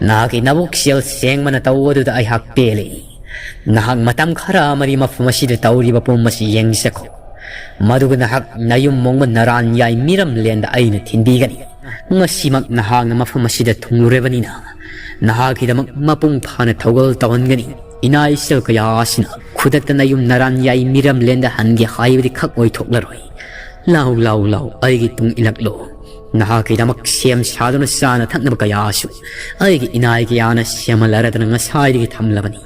ꯅꯍꯥꯛꯀꯤ ꯅꯕꯨꯛ ꯁꯦꯜ ꯁꯦꯡꯕꯅ ꯇꯧꯕꯗꯨꯗ ꯑꯩꯍꯥꯛ ꯄꯦꯜꯂꯤ꯫ ꯅꯍꯥꯛ ꯃꯇꯝ ꯈꯔ ꯑꯃꯗꯤ ꯃꯐꯝ ꯑꯁꯤꯗ ꯇꯧꯔꯤꯕ ꯄꯨꯝ ꯑꯁꯤ ꯌꯦꯡꯖꯈꯣ꯫ ꯃꯗꯨꯒ ꯅꯍꯥꯛ ꯅꯌꯨꯝ ꯃꯣꯡꯕ ꯅꯔꯥꯟ ꯌꯥꯏ ꯃꯤꯔꯝꯂꯦꯟꯗ ꯑꯩꯅ ꯊꯤꯟꯕꯤꯒꯅꯤ꯫ ꯉꯁꯤꯃꯛ ꯅꯍꯥꯛꯅ ꯃꯐꯝ ꯑꯁꯤꯗ ꯊꯨꯡꯂꯨꯔꯕꯅꯤꯅ, ꯅꯍꯥꯛꯀꯤꯗꯃꯛ ꯃꯄꯨꯡ ꯐꯥꯅ ꯊꯧꯒꯜ ꯇꯧꯍꯟꯒꯅꯤ꯫ ꯏꯅꯥ ꯏꯆꯜ ꯀꯌꯥ ꯑꯁꯤꯅ ꯈꯨꯗꯛꯇ ꯅꯌꯨꯝ ꯅꯔꯥꯟ ꯌꯥꯏ ꯃꯤꯔꯝꯂꯦꯟꯗ ꯍꯟꯒꯦ ꯍꯥꯏꯕꯗꯤ ꯈꯛ ꯑꯣꯏꯊꯣꯛꯂꯔꯣꯏ꯫ ꯂꯥꯎ, ꯂꯥꯎ, ꯂꯥꯎ, ꯑꯩꯒꯤ ꯇꯨꯡ ꯏꯜꯂꯛꯂꯣ꯫ ꯅꯍꯥꯛꯀꯤꯗꯃꯛ ꯁꯦꯝ ꯁꯥꯗꯨꯅ ꯆꯥꯅ ꯊꯛꯅꯕ ꯀꯌꯥꯁꯨ ꯑꯩꯒꯤ ꯏꯅꯥꯏ ꯀꯌꯥꯅ ꯁꯦꯝꯍꯜꯂꯔꯗꯅ ꯉꯁꯥꯏꯗꯒꯤ ꯊꯝꯂꯕꯅꯤ꯫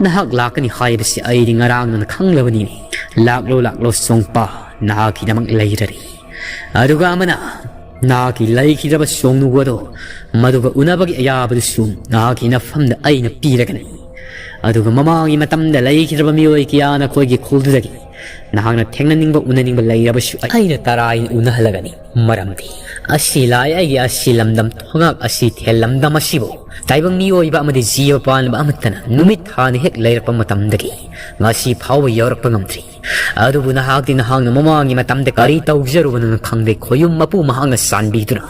ꯅꯍꯥꯛ ꯂꯥꯛꯀꯅꯤ ꯍꯥꯏꯕꯁꯤ ꯑꯩꯗꯤ ꯉꯔꯥꯡꯗꯅ ꯈꯪꯂꯕꯅꯤꯅꯦ꯫ ꯂꯥꯛꯂꯣ, ꯂꯥꯛꯂꯣ, ꯁꯣꯡꯄꯥ, ꯅꯍꯥꯛꯀꯤꯗꯃꯛ ꯂꯩꯔꯔꯤ꯫ ꯑꯗꯨꯒ ꯑꯃꯅ, ꯅꯍꯥꯛꯀꯤ ꯂꯩꯈꯤꯗ꯭ꯔꯕ ꯁꯣꯡꯅꯨ ꯑꯗꯣ, ꯃꯗꯨꯒ ꯎꯅꯕꯒꯤ ꯑꯌꯥꯕꯗꯨꯁꯨ ꯅꯍꯥꯛꯀꯤ ꯅꯐꯝꯗ ꯑꯩꯅ ꯄꯤꯔꯒꯅꯤ꯫ ꯑꯗꯨꯒ ꯃꯃꯥꯡꯒꯤ ꯃꯇꯝꯗ ꯂꯩꯈꯤꯗ꯭ꯔꯕ ꯃꯤꯑꯣꯏ ꯀꯌꯥꯅ ꯑꯩꯈꯣꯏꯒꯤ ꯈꯨꯜꯗꯨꯗꯒꯤ ꯅꯍꯥꯛꯅ ꯊꯦꯡꯅꯅꯤꯡꯕ ꯎꯅꯅꯤꯡꯕ ꯂꯩꯔꯕꯁꯨ ꯑꯩꯅ ꯇꯔꯥꯏꯅ ꯎꯅꯍꯜꯂꯒꯅꯤ꯫ ꯃꯔꯝꯗꯤ ꯑꯁꯤ ꯂꯥꯏ ꯑꯩꯒꯤ ꯑꯁꯤ ꯂꯝꯗꯝ ꯊꯣꯉꯥꯛ ꯑꯁꯤ ꯊꯦꯜ ꯂꯝꯗꯝ ꯑꯁꯤꯕꯨ ꯇꯥꯏꯕꯪ ꯃꯤꯑꯣꯏꯕ ꯑꯃꯗꯤ ꯖꯤꯕ ꯄꯥꯟꯕ ꯑꯃꯠꯇꯅ ꯅꯨꯃꯤꯠ ꯊꯥꯅ ꯍꯦꯛ ꯂꯩꯔꯛꯄ ꯃꯇꯝꯗꯒꯤ ꯉꯁꯤ ꯐꯥꯎꯕ ꯌꯧꯔꯛꯄ ꯉꯝꯗ꯭ꯔꯤ꯫ ꯑꯗꯨꯕꯨ ꯅꯍꯥꯛꯇꯤ ꯅꯍꯥꯛꯅ ꯃꯃꯥꯡꯒꯤ ꯃꯇꯝꯗ ꯀꯔꯤ ꯇꯧꯖꯔꯨꯕꯅꯣꯅ ꯈꯪꯗꯦ, ꯈꯣꯌꯨꯝ ꯃꯄꯨ ꯃꯍꯥꯛꯅ ꯆꯥꯟꯕꯤꯗꯨꯅ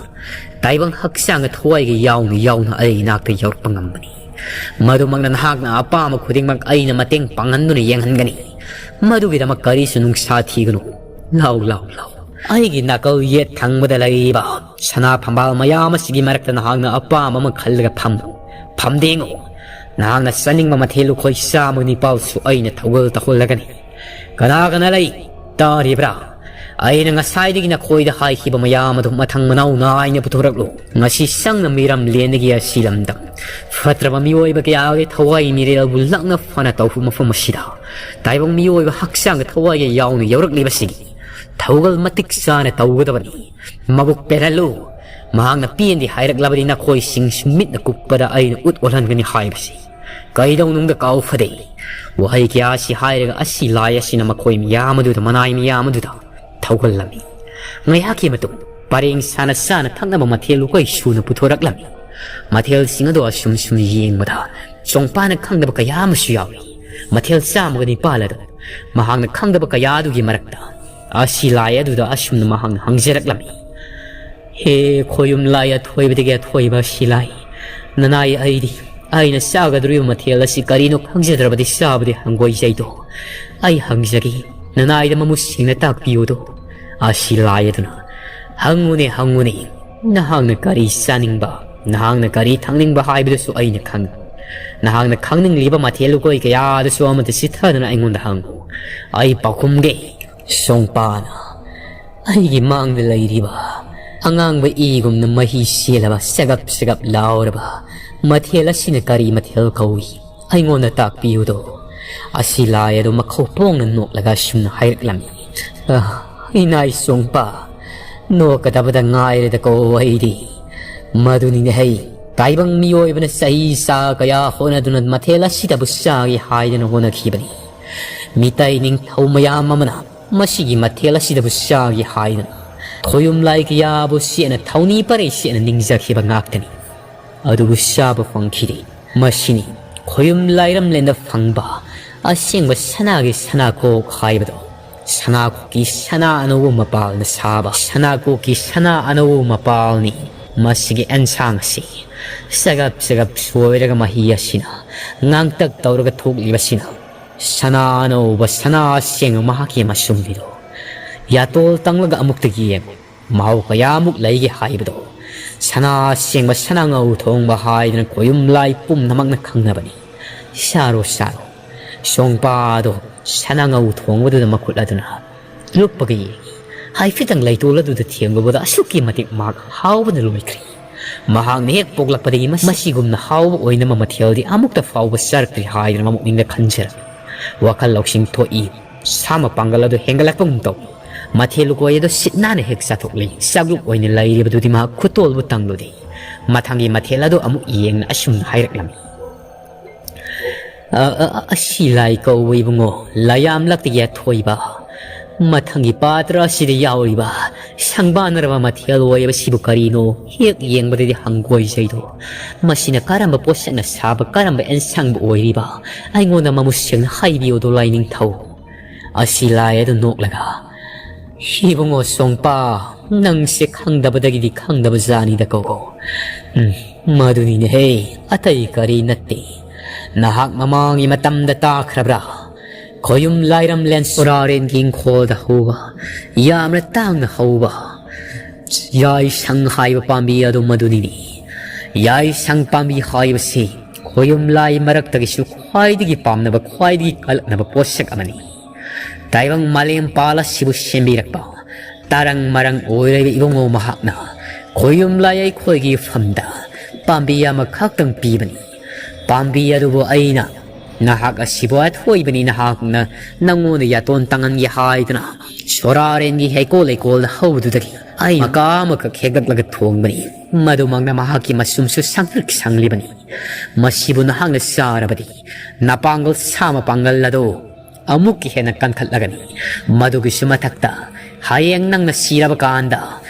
ꯇꯥꯏꯕꯪ ꯍꯛꯆꯥꯡꯒ ꯊꯋꯥꯏꯒ ꯌꯥꯎꯅ ꯌꯥꯎꯅ ꯑꯩ ꯏꯅꯥꯛꯇ ꯌꯧꯔꯛꯄ ꯉꯝꯕꯅꯤ꯫ ꯃꯗꯨꯃꯛꯅ ꯅꯍꯥꯛꯅ ꯑꯄꯥꯝꯕ ꯈꯨꯗꯤꯡꯃꯛ ꯑꯩꯅ ꯃꯇꯦꯡ ꯄꯥꯡꯍꯟꯗꯨꯅ ꯌꯦꯡꯍꯟꯒꯅꯤ꯫ ꯃꯗꯨꯒꯤꯗꯃꯛ ꯀꯔꯤꯁꯨ ꯅꯨꯡꯁꯥ ꯊꯤꯒꯅꯨ꯫ ꯂꯥꯎ, ꯂꯥꯎ, ꯂꯥꯎ꯫ ꯑꯩꯒꯤ ꯅꯥꯀꯜ ꯌꯦꯠ ꯊꯪꯕꯗ ꯂꯩꯔꯤꯕ ꯁꯅꯥ ꯐꯝꯕꯥꯜ ꯃꯌꯥꯝ ꯑꯁꯤꯒꯤ ꯃꯔꯛꯇ ꯅꯍꯥꯛꯅ ꯑꯄꯥꯝꯕ ꯑꯃ ꯈꯜꯂꯒ ꯐꯝꯃꯨ꯫ ꯐꯝꯗꯦꯡꯉꯨ꯫ ꯅꯍꯥꯛꯅ ꯆꯥꯅꯤꯡꯕ ꯃꯊꯦꯜ ꯂꯨꯈꯣꯏ ꯆꯥꯝꯃꯒ ꯅꯤꯄꯥꯜꯁꯨ ꯑꯩꯅ ꯊꯧꯒꯜ ꯇꯧꯍꯜꯂꯒꯅꯤ꯫ "ꯀꯅꯥ ꯀꯅꯥ ꯂꯩ? ꯇꯥꯔꯤꯕ꯭ꯔꯥ? ꯑꯩꯅ ꯉꯁꯥꯏꯗꯒꯤ ꯅꯈꯣꯏꯗ ꯍꯥꯏꯈꯤꯕ ꯃꯌꯥꯝ ꯑꯗꯨ ꯃꯊꯪ ꯃꯅꯥꯎ ꯅꯥꯏꯅ ꯄꯨꯊꯣꯔꯛꯂꯨ꯫ ꯉꯁꯤ ꯁꯪꯅ ꯃꯤꯔꯝ ꯂꯦꯟꯗꯒꯤ ꯑꯁꯤ ꯂꯝꯗꯝ ꯐꯠꯇ꯭ꯔꯕ ꯃꯤꯑꯣꯏꯕ ꯀꯌꯥꯒꯤ ꯊꯋꯥꯏ ꯃꯤꯔꯦꯜꯕꯨ ꯂꯛꯅ ꯐꯅ ꯇꯧꯕ ꯃꯐꯝ ꯑꯁꯤꯗ ꯇꯥꯏꯕꯪ ꯃꯤꯑꯣꯏꯕ ꯍꯛꯆꯥꯡꯒ ꯊꯋꯥꯏꯒ ꯌꯥꯎꯅ ꯌꯧꯔꯛꯂꯤꯕꯁꯤꯒꯤ ꯊꯧꯒꯜ ꯃꯇꯤꯛ ꯆꯥꯅ ꯇꯧꯒꯗꯕꯅꯤ꯫ ꯃꯕꯨꯛ ꯄꯦꯜꯍꯜꯂꯨ꯫ ꯃꯍꯥꯛꯅ ꯄꯦꯟꯗꯦ ꯍꯥꯏꯔꯛꯂꯕꯗꯤ ꯅꯈꯣꯏꯁꯤꯡꯁꯨ ꯃꯤꯠꯅ ꯀꯨꯞꯄꯗ ꯑꯩꯅ ꯎꯠ ꯑꯣꯜꯍꯟꯒꯅꯤ ꯍꯥꯏꯕꯁꯤ ꯀꯩꯗꯧꯅꯨꯡꯗ ꯀꯥꯎ ꯐꯗꯦ꯫" ꯋꯥꯍꯩ ꯀꯌꯥ ꯑꯁꯤ ꯍꯥꯏꯔꯒ ꯑꯁꯤ ꯂꯥꯏ ꯑꯁꯤꯅ ꯃꯈꯣꯏ ꯃꯤꯌꯥꯝ ꯑꯗꯨꯗ, ꯃꯅꯥꯏ ꯃꯤꯌꯥꯝ ꯑꯗꯨꯗ ꯊꯧꯒꯜꯂꯝꯃꯤ꯫ ꯉꯥꯏꯍꯥꯛꯀꯤ ꯃꯇꯨꯡ ꯄꯔꯦꯡ ꯁꯥꯅ ꯆꯥꯅ ꯊꯛꯅꯕ ꯃꯊꯦꯜ ꯂꯨꯀꯣꯏ ꯁꯨꯅ ꯄꯨꯊꯣꯔꯛꯂꯝꯃꯤ꯫ ꯃꯊꯦꯜꯁꯤꯡ ꯑꯗꯨ ꯑꯁꯨꯝ ꯁꯨꯝ ꯌꯦꯡꯕꯗ ꯆꯣꯡꯄꯥꯅ ꯈꯪꯗꯕ ꯀꯌꯥ ꯑꯃꯁꯨ ꯌꯥꯎꯏ꯫ ꯃꯊꯦꯜ ꯆꯥꯝꯃꯒ ꯅꯤꯄꯥꯜ ꯑꯗꯨ ꯃꯍꯥꯛꯅ ꯈꯪꯗꯕ ꯀꯌꯥ ꯑꯗꯨꯒꯤ ꯃꯔꯛꯇ ꯑꯁꯤ ꯂꯥꯏ ꯑꯗꯨꯗ ꯑꯁꯨꯝꯅ ꯃꯍꯥꯛꯅ ꯍꯪꯖꯔꯛꯂꯝꯃꯤ꯫ "ꯍꯦ ꯈꯣꯌꯨꯝ ꯂꯥꯏ ꯑꯊꯣꯏꯕꯗꯒꯤ ꯑꯊꯣꯏꯕ ꯑꯁꯤ ꯂꯥꯏ, ꯅꯅꯥꯏ ꯑꯩꯗꯤ ꯑꯩꯅ ꯆꯥꯒꯗꯧꯔꯤꯕ ꯃꯊꯦꯜ ꯑꯁꯤ ꯀꯔꯤꯅꯣ ꯈꯪꯖꯗ꯭ꯔꯕꯗꯤ ꯆꯥꯕꯗꯤ ꯍꯪꯒꯣꯏꯖꯩꯗꯣ꯫ ꯑꯩ ꯍꯪꯖꯒꯦ, ꯅꯅꯥꯏꯗ ꯃꯃꯨꯠ ꯁꯦꯡꯅ ꯇꯥꯛꯄꯤꯌꯨꯗꯣ꯫" ꯑꯁꯤ ꯂꯥꯏ ꯑꯗꯨꯅ, "ꯍꯪꯉꯨꯅꯦ, ꯍꯪꯉꯨꯅꯦ, ꯅꯍꯥꯛꯅ ꯀꯔꯤ ꯆꯥꯅꯤꯡꯕ, ꯅꯍꯥꯛꯅ ꯀꯔꯤ ꯊꯛꯅꯤꯡꯕ ꯍꯥꯏꯕꯗꯨꯁꯨ ꯑꯩꯅ ꯈꯪꯏ꯫ ꯅꯍꯥꯛꯅ ꯈꯪꯅꯤꯡꯂꯤꯕ ꯃꯊꯦꯜ ꯂꯨꯀꯣꯏ ꯀꯌꯥꯗꯨꯁꯨ ꯑꯃꯠꯇ ꯆꯤꯊꯗꯨꯅ ꯑꯩꯉꯣꯟꯗ ꯍꯪꯉꯨ, ꯑꯩ ꯄꯥꯎꯈꯨꯝꯒꯦ꯫" ꯁꯣꯡꯄꯥꯅ ꯑꯩꯒꯤ ꯃꯥꯡꯗ ꯂꯩꯔꯤꯕ ꯑꯉꯥꯡꯕ ꯏꯒꯨꯝꯅ ꯃꯍꯤ ꯆꯦꯜꯂꯕ, ꯆꯒꯞ ꯆꯒꯞ ꯂꯥꯎꯔꯕ ꯃꯊꯦꯜ ꯑꯁꯤꯅ ꯀꯔꯤ ꯃꯊꯦꯜ ꯀꯧꯏ? ꯑꯩꯉꯣꯟꯗ ꯇꯥꯛꯄꯤꯌꯨꯗꯣ꯫ ꯑꯁꯤ ꯂꯥꯏ ꯑꯗꯨ ꯃꯈꯧ ꯄꯣꯡꯅ ꯅꯣꯛꯂꯒ ꯑꯁꯨꯝꯅ ꯍꯥꯏꯔꯛꯂꯝꯃꯤ, "ꯑ, ꯏꯅꯥꯏ ꯆꯣꯡꯄ, ꯅꯣꯛꯀꯗꯕꯗ ꯉꯥꯏꯔꯦꯗꯀꯣ ꯑꯩꯗꯤ꯫ ꯃꯗꯨꯅꯤꯅꯦ ꯍꯩ, ꯇꯥꯏꯕꯪ ꯃꯤꯑꯣꯏꯕꯅ ꯆꯍꯤ ꯆꯥ ꯀꯌꯥ ꯍꯣꯠꯅꯗꯨꯅ ꯃꯊꯦꯜ ꯑꯁꯤꯗꯕꯨ ꯆꯥꯒꯦ ꯍꯥꯏꯗꯅ ꯍꯣꯠꯅꯈꯤꯕꯅꯤ꯫ ꯃꯤꯇꯩ ꯅꯤꯡꯊꯧ ꯃꯌꯥꯝ ꯑꯃꯅ ꯃꯁꯤꯒꯤ ꯃꯊꯦꯜ ꯑꯁꯤꯗꯕꯨ ꯆꯥꯒꯦ ꯍꯥꯏꯗꯨꯅ ꯈꯣꯌꯨꯝ ꯂꯥꯏ ꯀꯌꯥꯕꯨ ꯁꯦꯠꯅ ꯊꯧꯅꯤ ꯄꯔꯩ ꯁꯦꯠꯅ ꯅꯤꯡꯖꯈꯤꯕ ꯉꯥꯛꯇꯅꯤ꯫ ꯑꯗꯨꯕꯨ ꯆꯥꯕ ꯐꯪꯈꯤꯗꯦ꯫ ꯃꯁꯤꯅꯤ ꯈꯣꯌꯨꯝ ꯂꯥꯏꯔꯝꯂꯦꯟꯗ ꯐꯪꯕ ꯑꯁꯦꯡꯕ ꯁꯅꯥꯒꯤ ꯁꯅꯥꯀꯣꯛ ꯍꯥꯏꯕꯗꯣ꯫ ꯁꯅꯥꯀꯣꯛꯀꯤ ꯁꯅꯥ ꯑꯅꯧꯕ ꯃꯄꯥꯜꯅ ꯁꯥꯕ ꯁꯅꯥꯀꯣꯛꯀꯤ ꯁꯅꯥ ꯑꯅꯧꯕ ꯃꯄꯥꯜꯅꯤ ꯃꯁꯤꯒꯤ ꯑꯦꯟꯁꯥꯡ ꯑꯁꯤ꯫ ꯆꯒꯞ ꯆꯒꯞ ꯁꯣꯏꯔꯒ ꯃꯍꯤ ꯑꯁꯤꯅ ꯉꯥꯡꯇꯛ ꯇꯧꯔꯒ ꯊꯣꯛꯂꯤꯕꯁꯤꯅ ꯁꯅꯥ ꯑꯅꯧꯕ, ꯁꯅꯥ ꯑꯁꯦꯡꯕ ꯃꯍꯥꯛꯀꯤ ꯃꯁꯨꯝꯅꯤꯗꯣ꯫ ꯌꯥꯇꯣꯜ ꯇꯪꯂꯒ ꯑꯃꯨꯛꯇ ꯌꯦꯡꯉꯨ꯫ ꯃꯍꯥꯎ ꯀꯌꯥꯃꯨꯛ ꯂꯩꯒꯦ ꯍꯥꯏꯕꯗꯣ꯫ ꯁꯅꯥ ꯑꯁꯦꯡꯕ, ꯁꯅꯥꯉꯧ ꯊꯣꯡꯕ ꯍꯥꯏꯗꯅ ꯈꯣꯌꯨꯝ ꯂꯥꯏ ꯄꯨꯝꯅꯃꯛꯅ ꯈꯪꯅꯕꯅꯤ꯫ ꯁꯥꯔꯣ, ꯁꯥꯔꯣ꯫ ꯁꯣꯡꯄꯥꯗꯣ ꯁꯅꯥꯉꯧ ꯊꯣꯡꯕꯗꯨꯗ ꯃꯈꯨꯠ ꯑꯗꯨꯅ ꯂꯨꯞꯄꯒ ꯌꯦꯡꯏ꯫ ꯍꯥꯏꯐꯦꯠꯇꯪ ꯂꯩꯇꯣꯜ ꯑꯗꯨꯗ ꯊꯦꯡꯂꯨꯕꯗ ꯑꯁꯨꯛꯀꯤ ꯃꯇꯤꯛ ꯃꯍꯥꯛ ꯍꯥꯎꯕꯅ ꯂꯣꯏꯈ꯭ꯔꯦ꯫ ꯃꯍꯥꯛꯅ ꯍꯦꯛ ꯄꯣꯛꯂꯛꯄꯗꯒꯤ ꯃꯁꯤ-, ꯃꯁꯤꯒꯨꯝꯅ ꯍꯥꯎꯕ ꯑꯣꯏꯅꯕ ꯃꯊꯦꯜꯗꯤ ꯑꯃꯨꯛꯇ ꯐꯥꯎꯕ ꯆꯥꯔꯛꯇ꯭ꯔꯤ ꯍꯥꯏꯗꯨꯅ ꯃꯄꯨꯛꯅꯤꯡꯗ ꯈꯟꯖꯔꯝꯃꯤ꯫ ꯋꯥꯈꯜ ꯂꯧꯁꯤꯡ ꯊꯣꯛꯏ꯫ ꯁꯥ ꯃꯄꯥꯡꯒꯜ ꯑꯗꯨ ꯍꯦꯟꯒꯠꯂꯛꯄꯒꯨꯝ ꯇꯧꯏ꯫ ꯃꯊꯦꯜ ꯂꯨꯀꯣꯏ ꯑꯗꯨ ꯁꯤꯠ ꯅꯥꯟꯅ ꯍꯦꯛ ꯆꯥꯊꯣꯛꯂꯤ꯫ ꯆꯥꯛꯂꯨꯛ ꯑꯣꯏꯅ ꯂꯩꯔꯤꯕꯗꯨꯗꯤ ꯃꯍꯥꯛ ꯈꯨꯇꯣꯜꯕꯨ ꯇꯪꯂꯨꯗꯦ꯫ ꯃꯊꯪꯒꯤ ꯃꯊꯦꯜ ꯑꯗꯨ ꯑꯃꯨꯛ ꯌꯦꯡꯅ ꯑꯁꯨꯝꯅ ꯍꯥꯏꯔꯛꯂꯝꯃꯤ꯫ "ꯑ, ꯑ, ꯑ, ꯑꯁꯤ ꯂꯥꯏ ꯀꯧꯕ ꯏꯕꯨꯡꯉꯣ, ꯂꯥꯏꯌꯥꯝꯂꯛꯇꯒꯤ ꯑꯊꯣꯏꯕ꯫ ꯃꯊꯪꯒꯤ ꯄꯥꯇ꯭ꯔ ꯑꯁꯤꯗ ꯌꯥꯎꯔꯤꯕ ꯁꯪꯕꯥꯅꯔꯕ ꯃꯊꯦꯜ ꯑꯣꯏꯕꯁꯤꯕꯨ ꯀꯔꯤꯅꯣ? ꯍꯦꯛ ꯌꯦꯡꯕꯗꯗꯤ ꯍꯪꯒꯣꯏꯖꯩꯗꯣ꯫ ꯃꯁꯤꯅ ꯀꯔꯝꯕ ꯄꯣꯠꯁꯛꯅ ꯁꯥꯕ, ꯀꯔꯝꯕ ꯑꯦꯟꯁꯥꯡꯕꯨ ꯑꯣꯏꯔꯤꯕ? ꯑꯩꯉꯣꯟꯗ ꯃꯃꯨꯠ ꯁꯦꯡꯅ ꯍꯥꯏꯕꯤꯌꯨꯗꯣ, ꯂꯥꯏꯅꯤꯡꯊꯧ꯫" ꯑꯁꯤ ꯂꯥꯏ ꯑꯗꯨ ꯅꯣꯛꯂꯒ, "ꯏꯕꯨꯡꯉꯣ ꯁꯣꯡꯄꯥ, ꯅꯪꯁꯦ ꯈꯪꯗꯕꯗꯒꯤꯗꯤ ꯈꯪꯗꯕ ꯖꯥꯅꯤꯗꯀꯣ꯫ ꯎꯝ, ꯃꯗꯨꯅꯤꯅꯦꯍꯦ, ꯑꯇꯩ ꯀꯔꯤ ꯅꯠꯇꯦ꯫ ꯅꯍꯥꯛ ꯃꯃꯥꯡꯒꯤ ꯃꯇꯝꯗ ꯇꯥꯈ꯭ꯔꯕ꯭ꯔꯥ? ꯈꯣꯌꯨꯝ ꯂꯥꯏꯔꯝꯂꯦꯟ ꯁꯣꯔꯥꯔꯦꯟꯒꯤ ꯏꯪꯈꯣꯜꯗ ꯍꯧꯕ, ꯌꯥꯝꯅ ꯇꯥꯡꯅ ꯍꯧꯕ ꯌꯥꯏꯁꯪ ꯍꯥꯏꯕ ꯄꯥꯝꯕꯤ ꯑꯗꯨ ꯃꯗꯨꯅꯤꯅꯦ꯫ ꯌꯥꯏꯁꯪ ꯄꯥꯝꯕꯤ ꯍꯥꯏꯕꯁꯤ ꯈꯣꯌꯨꯝ ꯂꯥꯏ ꯃꯔꯛꯇꯒꯤꯁꯨ ꯈ꯭ꯋꯥꯏꯗꯒꯤ ꯄꯥꯝꯅꯕ, ꯈ꯭ꯋꯥꯏꯗꯒꯤ ꯀꯜꯂꯛꯅꯕ ꯄꯣꯠꯁꯛ ꯑꯃꯅꯤ꯫ ꯇꯥꯏꯕꯪ ꯃꯥꯂꯦꯝ ꯄꯥꯜ ꯑꯁꯤꯕꯨ ꯁꯦꯝꯕꯤꯔꯛꯄ, ꯇꯔꯪ ꯃꯔꯪ ꯑꯣꯏꯔꯤꯕ ꯏꯕꯨꯡꯉꯣ ꯃꯍꯥꯛꯅ ꯈꯣꯌꯨꯝ ꯂꯥꯏ ꯑꯩꯈꯣꯏꯒꯤ ꯏꯐꯝꯗ ꯄꯥꯝꯕꯤ ꯑꯃꯈꯛꯇꯪ ꯄꯤꯕꯅꯤ꯫ ꯄꯥꯝꯕꯤ ꯑꯗꯨꯕꯨ ꯑꯩꯅ ꯅꯍꯥꯛ ꯑꯁꯤꯕꯨ ꯑꯊꯣꯏꯕꯅꯤ, ꯅꯍꯥꯛꯅ ꯅꯪꯉꯣꯟꯗ ꯌꯥꯇꯣꯟ ꯇꯥꯡꯍꯟꯒꯦ ꯍꯥꯏꯗꯨꯅ ꯁꯣꯔꯥꯔꯦꯟꯒꯤ ꯍꯩꯀꯣꯜ ꯂꯩꯀꯣꯜꯗ ꯍꯧꯕꯗꯨꯗꯒꯤ ꯑꯩ ꯃꯀꯥ ꯑꯃꯈꯛ ꯍꯦꯛꯂꯛꯂꯒ ꯊꯣꯡꯕꯅꯤ꯫ ꯃꯗꯨꯃꯛꯅ ꯃꯍꯥꯛꯀꯤ ꯃꯁꯨꯝꯁꯨ ꯁꯪꯇ꯭ꯔꯤꯛ ꯁꯪꯂꯤꯕꯅꯤ꯫ ꯃꯁꯤꯕꯨ ꯅꯍꯥꯛꯅ ꯆꯥꯔꯕꯗꯤ ꯅꯄꯥꯡꯒꯜ ꯁꯥ ꯃꯄꯥꯡꯒꯜ ꯑꯗꯨ ꯑꯃꯨꯛꯀ ꯍꯦꯟꯅ ꯀꯟꯈꯠꯂꯒꯅꯤ꯫ ꯃꯗꯨꯒꯤꯁꯨ ꯃꯊꯛꯇ ꯍꯌꯦꯡ ꯅꯪꯅ ꯁꯤꯔꯕ ꯀꯥꯟꯗ